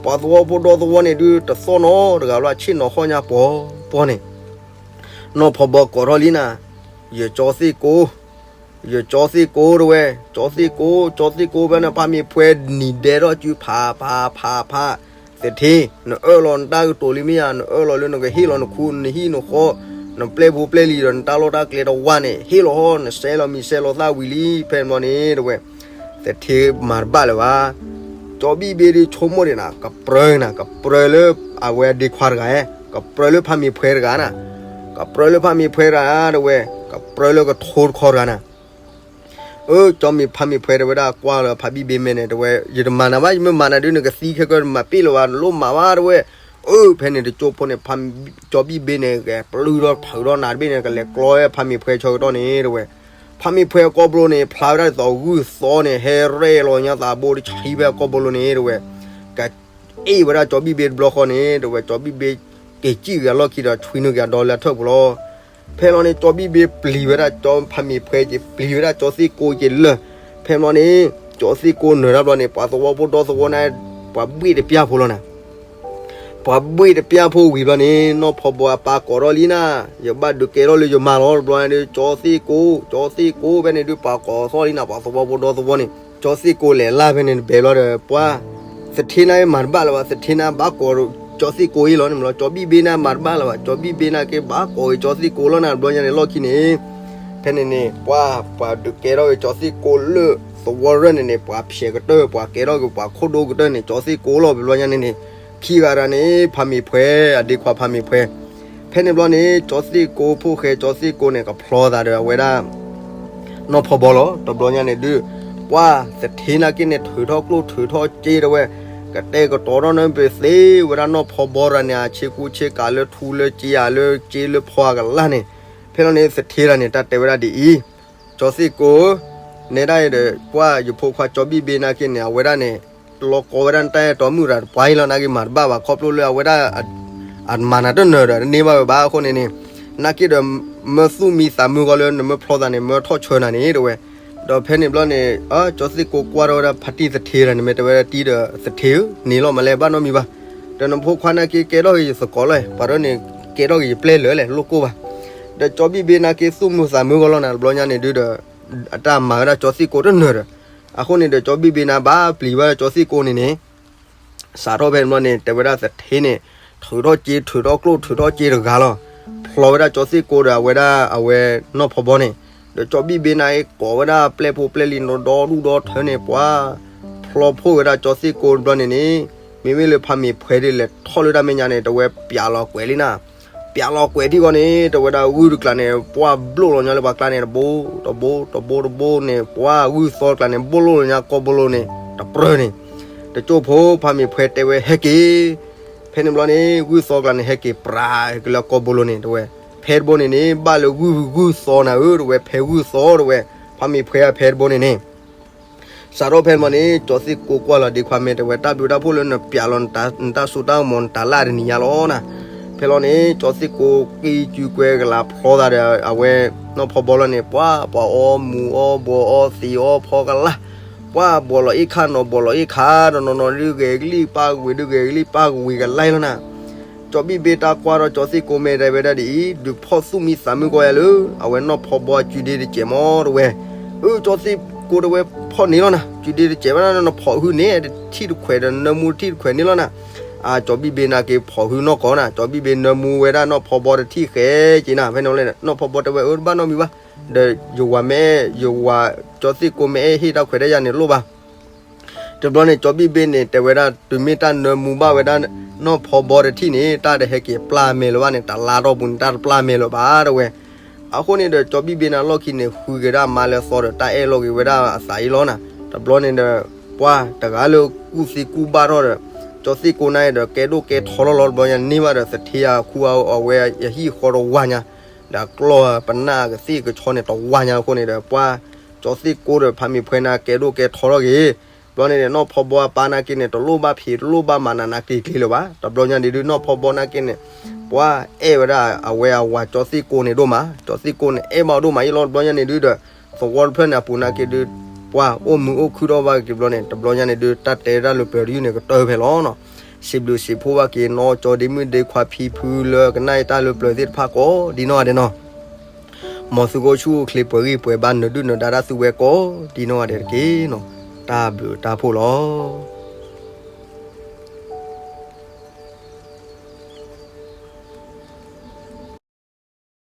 ပှၤသဝီဖိဒီသဝီန့ၣ်ဒုး တသီၣ်နီတဂၤလၢၤ ဆ့ၣ်နီၤဃီၣ်ညါပှီၤပှီၤန့ၣ် နီၢ်ဖီဘီကိးထီၣ်လံနၤ, ယကၠီသ့ၣ်ကိ ယကၠီသ့ၣ်ကိတဝဲ, ကၠီသ့ၣ်ကိ ကၠီသ့ၣ်ကိဖဲန့ၣ် ဖးမ့ၢ်ဖှဲနံၤဒဲးထီၣ်စု ဖး ဖး ဖး ဖး, သထ့ နအၢၣ်လီၤနတၢ်ကတိၤလံမ့ၢ်ဧါ, နအၢၣ်လီၤလၢနကဟ့ၣ်လီၤနခူ နဟံၣ်နဃီ, နပျဲၢ်ဖိပျဲၢ်လံၤဒီး နတၢ်လီၢ်တၢ်ကျဲတဝါန့ၣ် ဟ့ၣ်လီၤဟီ, နစဲးလီၤမံၤစဲးလီၤသၣ်ဝံၤလံ ဖဲန့ၣ်ဘျီန့ၣ်တဝဲ သထ့မၤတဘၣ်လၢၤဘၣ်. ကၠီဘံၣ်ဘ့ဒုးဆိကမိၣ်ဒံးနၤ ကပြၢနၤ ကပြၢလၢအဝဲအဒ့ခွါတဂၤ, ကပြၢလၢဖးမ့ၢ်ဖှဲတဂၤနၤ, ကပြၢလၢဖးမ့ၢ်ဖှဲတဂၤတဝဲ, ကပြၢလၢကထိတခီတဂၤနၤ. အၢ ကၠီမ့ၢ်ဖးမ့ၢ်ဖှဲတဝဲဒၣ်ကွၢ်လၢဖးဘံၣ်ဘ့မဲာ်န့ၣ် တဝဲ ယတမၤနၤဘၣ် ယမ့ၢ်မၤနၤဒုး နကသံခဲကၢ နမၤပ့ၣ်လၢၤဘၣ် နလိၣ်မၤဘၣ်တဝဲ. အၢ ဖဲန့ၣ်တကၠိဖိန့ၣ် ဖး ကၠီဘံၣ်ဘ့န့ၣ် ကဲပျုၢ်ထီၣ်ထုးထီၣ်နၤတဘ့ၣ်န့ၣ် ကလဲၤကျီဝဲဖးမ့ၢ်ဖှဲဆၢကတီၢ်န့ၣ်တဝဲ. ဖးမ့ၢ်ဖှဲအကီၢ်ပလိန့ၣ် ဖျါဝဲဒၣ်ဒ်သိးဂုၢ်သီန့ၣ် ဟဲရဲၣ်လီၤညါသးဘိတဆံဖဲအကီၢ်ပလိန့ၣ်တဝဲ. ကအ့ၣ်ဝဲဒၣ်ကၠီဘံၣ်ဘ့တဘျီဃီန့ၣ် တဝဲ ကၠီဘံၣ်ဘ့က့ၤစံၣ်ဂ့ၤအလီၢ်ခံဒီး ဆွံနုာ်က့ၤအဒီလၢအထၢၣ်ပူၤလီၤ. ဖဲလီၤန့ၣ် ကၠီဘံၣ်ဘ့ပျံၤဝဲဒၣ်ကၠီဖးမ့ၢ်ဖှဲက့ၤ ပျံၤဝဲဒၣ်ကၠီသ့ၣ်ကိက့ၤလၢာ်. ဖဲလီၤန့ၣ် ကၠီသ့ၣ်ကိနၢၤတၢ်ဘျီန့ၣ် ပှၤသဝီဖိဒီသဝီန့ၣ် ပှၤဘှ့ၣ်တပျၢ်ဖိလီၤနၤ. ပှၤဘှ့ၣ်တပျၢ်ဖိဝံၤဘျီန့ၣ် နီၢ်ဖီဘီအပၢ်ကိးထီၣ်လံနၤ, ယဘၣ်ဒုးကဲထီၣ်လၢယမါလီၤ. တဘျီန့ၣ်ဒုး ကၠီသ့ၣ်ကိ ကၠီသ့ၣ်ကိဖဲန့ၣ်ဒုး ပှၤကိးထီၣ်လံနၤ ပှၤသဝီဖိဒီသဝီန့ၣ် ကၠီသ့ၣ်ကိလဲၤလၢ်ဖဲန့ၣ်တဘဲဘျီဒီး ပှၤ သထ့နၤမၤတဘၣ်လၢၤဘၣ် သထ့နၤဘၣ်ကိးကၠီသ့ၣ်ကိအံၤလီၤန့ၣ်မးလီၤ. ကၠီဘံၣ်ဘ့နၤမၤတဘၣ်လၢၤဘၣ် ကၠီဘံၣ်ဘ့နၤက့ၤဘၣ်ကိးက့ၤကၠီသ့ၣ်ကိလီၤနၤ တဘျီညါန့ၣ်လီၢ်ခံန့ၣ် ဖဲန့ၣ်န့ၣ် ပှၤ ပှၤဒုးကဲထီၣ်က့ၤကၠီသ့ၣ်ကိလၢသဝီရၢၢ်န့ၣ်န့ၣ် ပှၤဖျဲးကတၢၢ် ပှၤကဲထီၣ်က့ၤပှၤခိၣ်ဒိကတၢၢ်န့ၣ် ကၠီသ့ၣ်ကိလီၤ တဘျီညါန့ၣ်န့ၣ် ခံဂၤတဂၤန့ၣ် ဖးမ့ၢ်ဖှဲ အဒ့ခွါဖးမ့ၢ်ဖှဲ ဖဲန့ၣ်ဘျီန့ၣ် ကၠီသ့ၣ်ကိဖိၣ်ဃဲ ကၠီသ့ၣ်ကိန့ၣ် ကဖျီသးဒီးအဝဲဒၣ် နီၢ်ဖီဘီလီၤ. တဘျီညါန့ၣ်ဒုး ပှၤသထ့နၤက့န့ၣ် ထုးထီၣ်ကျိၣ်ထုးထီၣ်စ့တဝဲ ကတဲာ်ကတီၤထီၣ်န့ၣ် ပသ့ဝဲဒၣ်နီၢ်ဖီဘီရၤန့ၣ် အဆ့ကူဆ့ကၤလၢထူလၢစ့ဧါ လၢစ့လၢဖီအကလၢ်န့ၣ် ဖဲလီၤန့ၣ် သထ့တၢ်န့ၣ် တၢ်တဲဝဲဒၣ်ဒ်အံၤ, ကၠီသ့ၣ်ကိ နဲဒၣ်အံၤဒီး ပှၤယဖိခွါကၠီဘံၣ်ဘ့နၤက့န့ၣ် အဝဲဒၣ်န့ၣ် လီၤကီဝဲဒၣ်နတၢ်အဲၣ်တီမုၢ်ရၤတပှၤအံၤလီၤ နာ်က့မၤတဘၣ်ဘၣ် ခီဖျိလၢအဝဲဒၣ် အမၤနၤတနၢၤဒီး တန့ၢ်ဘၣ်ဝဲဘၣ်အဃိန့ၣ်န့ၣ် နာ်က့ဒီး မၢသူၣ်မံသးမုာ်ဂီၤလၢနမၢဖျီသးန့ၣ် မၢထီၣ်ဆၢနၤန့ၣ် တဝဲ ဒီးဖဲန့ၣ်ဘျီန့ၣ် ကၠီသ့ၣ်ကိကွၢ်ထီၣ်ဝဲဒၣ်ဖါတံၢ်သထ့ဒီးန့ၣ် မ့ၢ်တဲဝဲဒၣ်တံၢ်ဒီးသထ့ဧၢ, န့ၣ်လီၤမးလဲၣ် ဘၣ်နီတမံၤဘၣ်. ဒီးနဖိခွါနာ်က့ကဲထီၣ်က့ၤယသကိးလီၤ, ပှၤဒီးန့ၣ် ကဲထီၣ်က့ၤယပျဲၢ်လၢာ်လဲၣ် လိၣ်ကိၢ်ဘၣ်. ဒီးကၠီဘံၣ်ဘ့နာ်က့သူၣ်မုာ်သးမုာ်ဂီၢ်လီၤနၤ တဘျီညါန့ၣ်ဒုဒီး အတၢ်မၤဝဲဒၣ်ကၠီသ့ၣ်ကိတနၢၤဒီး အဃိန့ၣ်ဒီးကၠီဘံၣ်ဘ့နၤဘၣ်ပျံၤဝဲဒၣ်ကၠီသ့ၣ်ကိန့ၣ်န့ၣ် စးထီၣ်ဖဲန့ၣ်ဘျီန့ၣ် တဲဝဲဒၣ်သထ့န့ၣ် ထုးထီၣ်စ့ ထုးထီၣ်ကျိၣ် ထုးထီၣ်စ့တဂၤလီၤ. ဖျီဝဲဒၣ်ကၠီသ့ၣ်ကိဒီးအဝဲဒၣ်အဝဲနီၢ်ဖီဘီန့ၣ်, ဒီးကၠီဘံၣ်ဘ့နၤအံၤကိးဝဲဒၣ်ပျဲၢ်ဖိပျဲၢ်လံၤဒီဒူၣ်ဒီထၢန့ၣ် ပှၤဖျီဖှိၣ်ဝဲဒၣ်ကၠီသ့ၣ်ကိတဘျီန့ၣ်န့ၣ်, မ့မ့ၢ်လၢဖးမ့ၤဖှဲးဒ်လဲၣ်ထီၣ်လၢတၢ်မဲာ်ညါန့ၣ် တဝဲပျးလီၤကွဲးလံနၤ ပျးလီၤကွဲးထံဂီၢ်န့ၣ် တဝဲဒၣ်ဂုၢ်တကျးန့ၣ် ပှၤဘျိၣ်လီၤညါလၢပှၤကျါန့ၣ် တဘိ တဘိ တဘိ တဘိန့ၣ် ပှၤဂုၢ်သီတကျးန့ၣ် ဘိၣ်လိၣ်လီၤညါကီၢ်ဘိၣ်လိၣ်န့ၣ် တပြၢန့ၣ်, တကၠိၢ်ဖိ ဖးမ့ၤဖှဲးတဲဝဲဟဲက့ၤ, ဖဲန့ၣ်ဘျီန့ၣ် ဂုၢ်သီတကျးန့ၣ် ဟဲက့ၤပြးက့ၤလၢကီၢ်ဘိၣ်လိၣ်န့ၣ် တဝဲ ဖဲတဘိန့ၣ်န့ၣ် ဘၣ်လၢဂုၢ်ဂုၢ်သီနၤဧၢ တဝဲ ဖဲဂုၢ်သီတဝဲ ဖးမ့ၤဖှဲးအဖဲတဘိန့ၣ်န့ၣ် စးထီၣ်ဖဲန့ၣ်ဘျီန့ၣ် ကၠီသ့ၣ်ကိကွၢ်လီၤဒ့ခွါမဲာ် တဲဝဲ တၢ်ဘျုးတၢ်ဖှိၣ်လၢနပျးလီၤနတၢ်စိတၢ်ကမီၤ နတၢ်လၢ်တနံၤညါလီၤနၤ. ဖဲလီၤန့ၣ် ကၠီသ့ၣ်ကိက့ၤစုကွဲကလၤဖျီသးဒီး အဝဲနီၢ်ဖီဘီလီၤန့ၣ် ပှၤပှၤအီမူၤအီဘှီးအီသံးအီဖီကလါ, ပှၤဘှီးလီၤအ့ၣ်ခါနီၤ ဘှီးလီၤအ့ၣ်ခါ တနီၤနီၤဒုးဂဲၤကလံၣ်ပၢ်ကဝံၤ ဒုးဂဲၤကလံၣ်ပၢ်ကဝံၤကလါလီၤနၤ. ကၠီဘံၣ်ဘ့တၢ်ကွၢ်ဒီးကၠီသ့ၣ်ကိမဲာ် တဲဝဲဒၣ်ဒ်အံၤ ဒုးဖီၣ်သူၣ်မံသးမုာ်ကီယၤလၢ အဝဲနီၢ်ဖီဘီအစုဒ့တစဲးမီၤ တဝဲ အၢ ကၠီသ့ၣ်ကိတဲဝဲ ဖီၣ်န့ၢ်လီၤနၤ စုဒ့တစဲးဘၣ်နၤ နဖီၣ်ဟုန့ၢ် တထံၣ်တခွဲးဒီးနၢမူတထံၣ်တခွဲးန့ၢ်လီၤနၤ. အၢ ကၠီဘံၣ်ဘ့နာ်က့ဖီၣ်ဟုနီၢ်ကီၢ်နၤ ကၠီဘံၣ်ဘ့နၢမူဝဲဒၣ်နီၢ်ဖီဘီတထံၣ်ဃဲက့နၤ ဖဲန့ၣ်လီၤန့ၣ် နီၢ်ဖီဘီတဲဝဲ အၢ တဘၣ်နီတမံၤဘၣ်, ဒီးယဝၤမ့ၢ် ယဝၤ ကၠီသ့ၣ်ကိမဲာ်အဲၣ်ဟ့ၣ်တၢ်ခွဲးတၢ်ယာ်န့ၣ်လိၣ်ဘၣ် တဘျီန့ၣ် ကၠီဘံၣ်ဘ့န့ၣ် တဲဝဲဒၣ် တုၤမ့ၢ်တၢ်နၢမူဘၣ်ဝဲဒၣ် နီၢ်ဖီဘီတထံၣ်န့ၣ် တၢ်တဟဲက့ၤပျၢ်မဲာ်လၢၤဘၣ်န့ၣ် တလါထီၣ်ပူၤန့ၣ် တၢ်တပျၢ်မဲာ်လၢၤဘၣ် တဝဲ. အဃိန့ၣ်ဒီး ကၠီဘံၣ်ဘ့နၤလီၢ်ခံန့ၣ် ဃုက့ၤဒၣ်မါလၢအသီဒီး တၢ်အဲၣ်လီၤက့ၤဝဲဒၣ်အသးအံၤလီၤနၤ. တဘျီန့ၣ်ဒီး ပှၤတဂၤလၢကူၣ်သံကူၣ်ဘၣ်ထီၣ်ဒီး ကၠီသ့ၣ်ကိနၤအံၤဒီး ကဲဒိၣ်ကဲထီလီၤလီၤ တဘျီညါန့ၢ်ဘၣ်ဒီး သထ့အဃူအဝဲယဟံၣ်ဃီတဝါညါ ဒီးကျီၢ်ပနၢ်ကသ့ၣ်ကဆီန့ၣ် တဝါညါအဃိန့ၣ်ဒီး ပှၤကၠီသ့ၣ်ကိဒီး ဖးမ့ၤဖှဲနၤ ကဲဒိၣ်ကဲထီထီၣ်က့ၤ ဘျီန့ၣ်န့ၣ် နီၢ်ဖီဘီအပၢ်နာ်က့န့ၣ် တလိၣ်ဘၣ်ဖံး တလိၣ်ဘၣ်မၤနးနးကျံၤကျံၤလၢၤဘၣ်. တဘျီညါန့ၣ်ဒုး နီၢ်ဖီဘီနာ်က့န့ၣ် ပှၤအဲၣ်ဝဲဒၣ်အဝဲအဝၤကၠီသ့ၣ်ကိန့ၣ်ဒိၣ်မး, ကၠီသ့ၣ်ကိန့ၣ် အဲၣ်ဘၣ်အီၤဒိၣ်မးအံၤလီၤ. တဘျီညါန့ၣ်ဒုးဒီး သဝီတဖျၢၣ်န့ၣ်အပူၤနာ်က့ဒုး ပှၤအိၣ်မုာ်အိၣ်ခုၣ်ထီၣ်ဘၣ်က့ၤဘျီန့ၣ် တဘျီညါန့ၣ်ဒုး တၢ်တဲတၢ်လၢပျၢၤတယုၢ်န့ၣ် ကတၢၢ်ဖဲလီၤနီၤ. စံးဘျုးစံးဖှိၣ်ဘၣ်က့ၤ နီၢ်ကၠီဒ့မုၣ်ဒ့ခွါဖံဖုလၢ ကနၣ်ယတၢ်လၢပျၢၤသ့ၣ်တဖၣ်ကိးဒ်နီၢ်ဂၤဒဲးနီၤ. မ်သုကအိၣ်ဆူၣ်အိၣ်ချ့ ပှဲၤဂံၢ်ပှဲၤဘါ နၢၤဒုၣ်နၢၤဒါတၢ်သုဝဲကိးဒ်နီၢ်ဂၤဒဲးတက့ၢ်နီၤ. တၢ်ဘျုးတၢ်ဖှိၣ်လီၤ.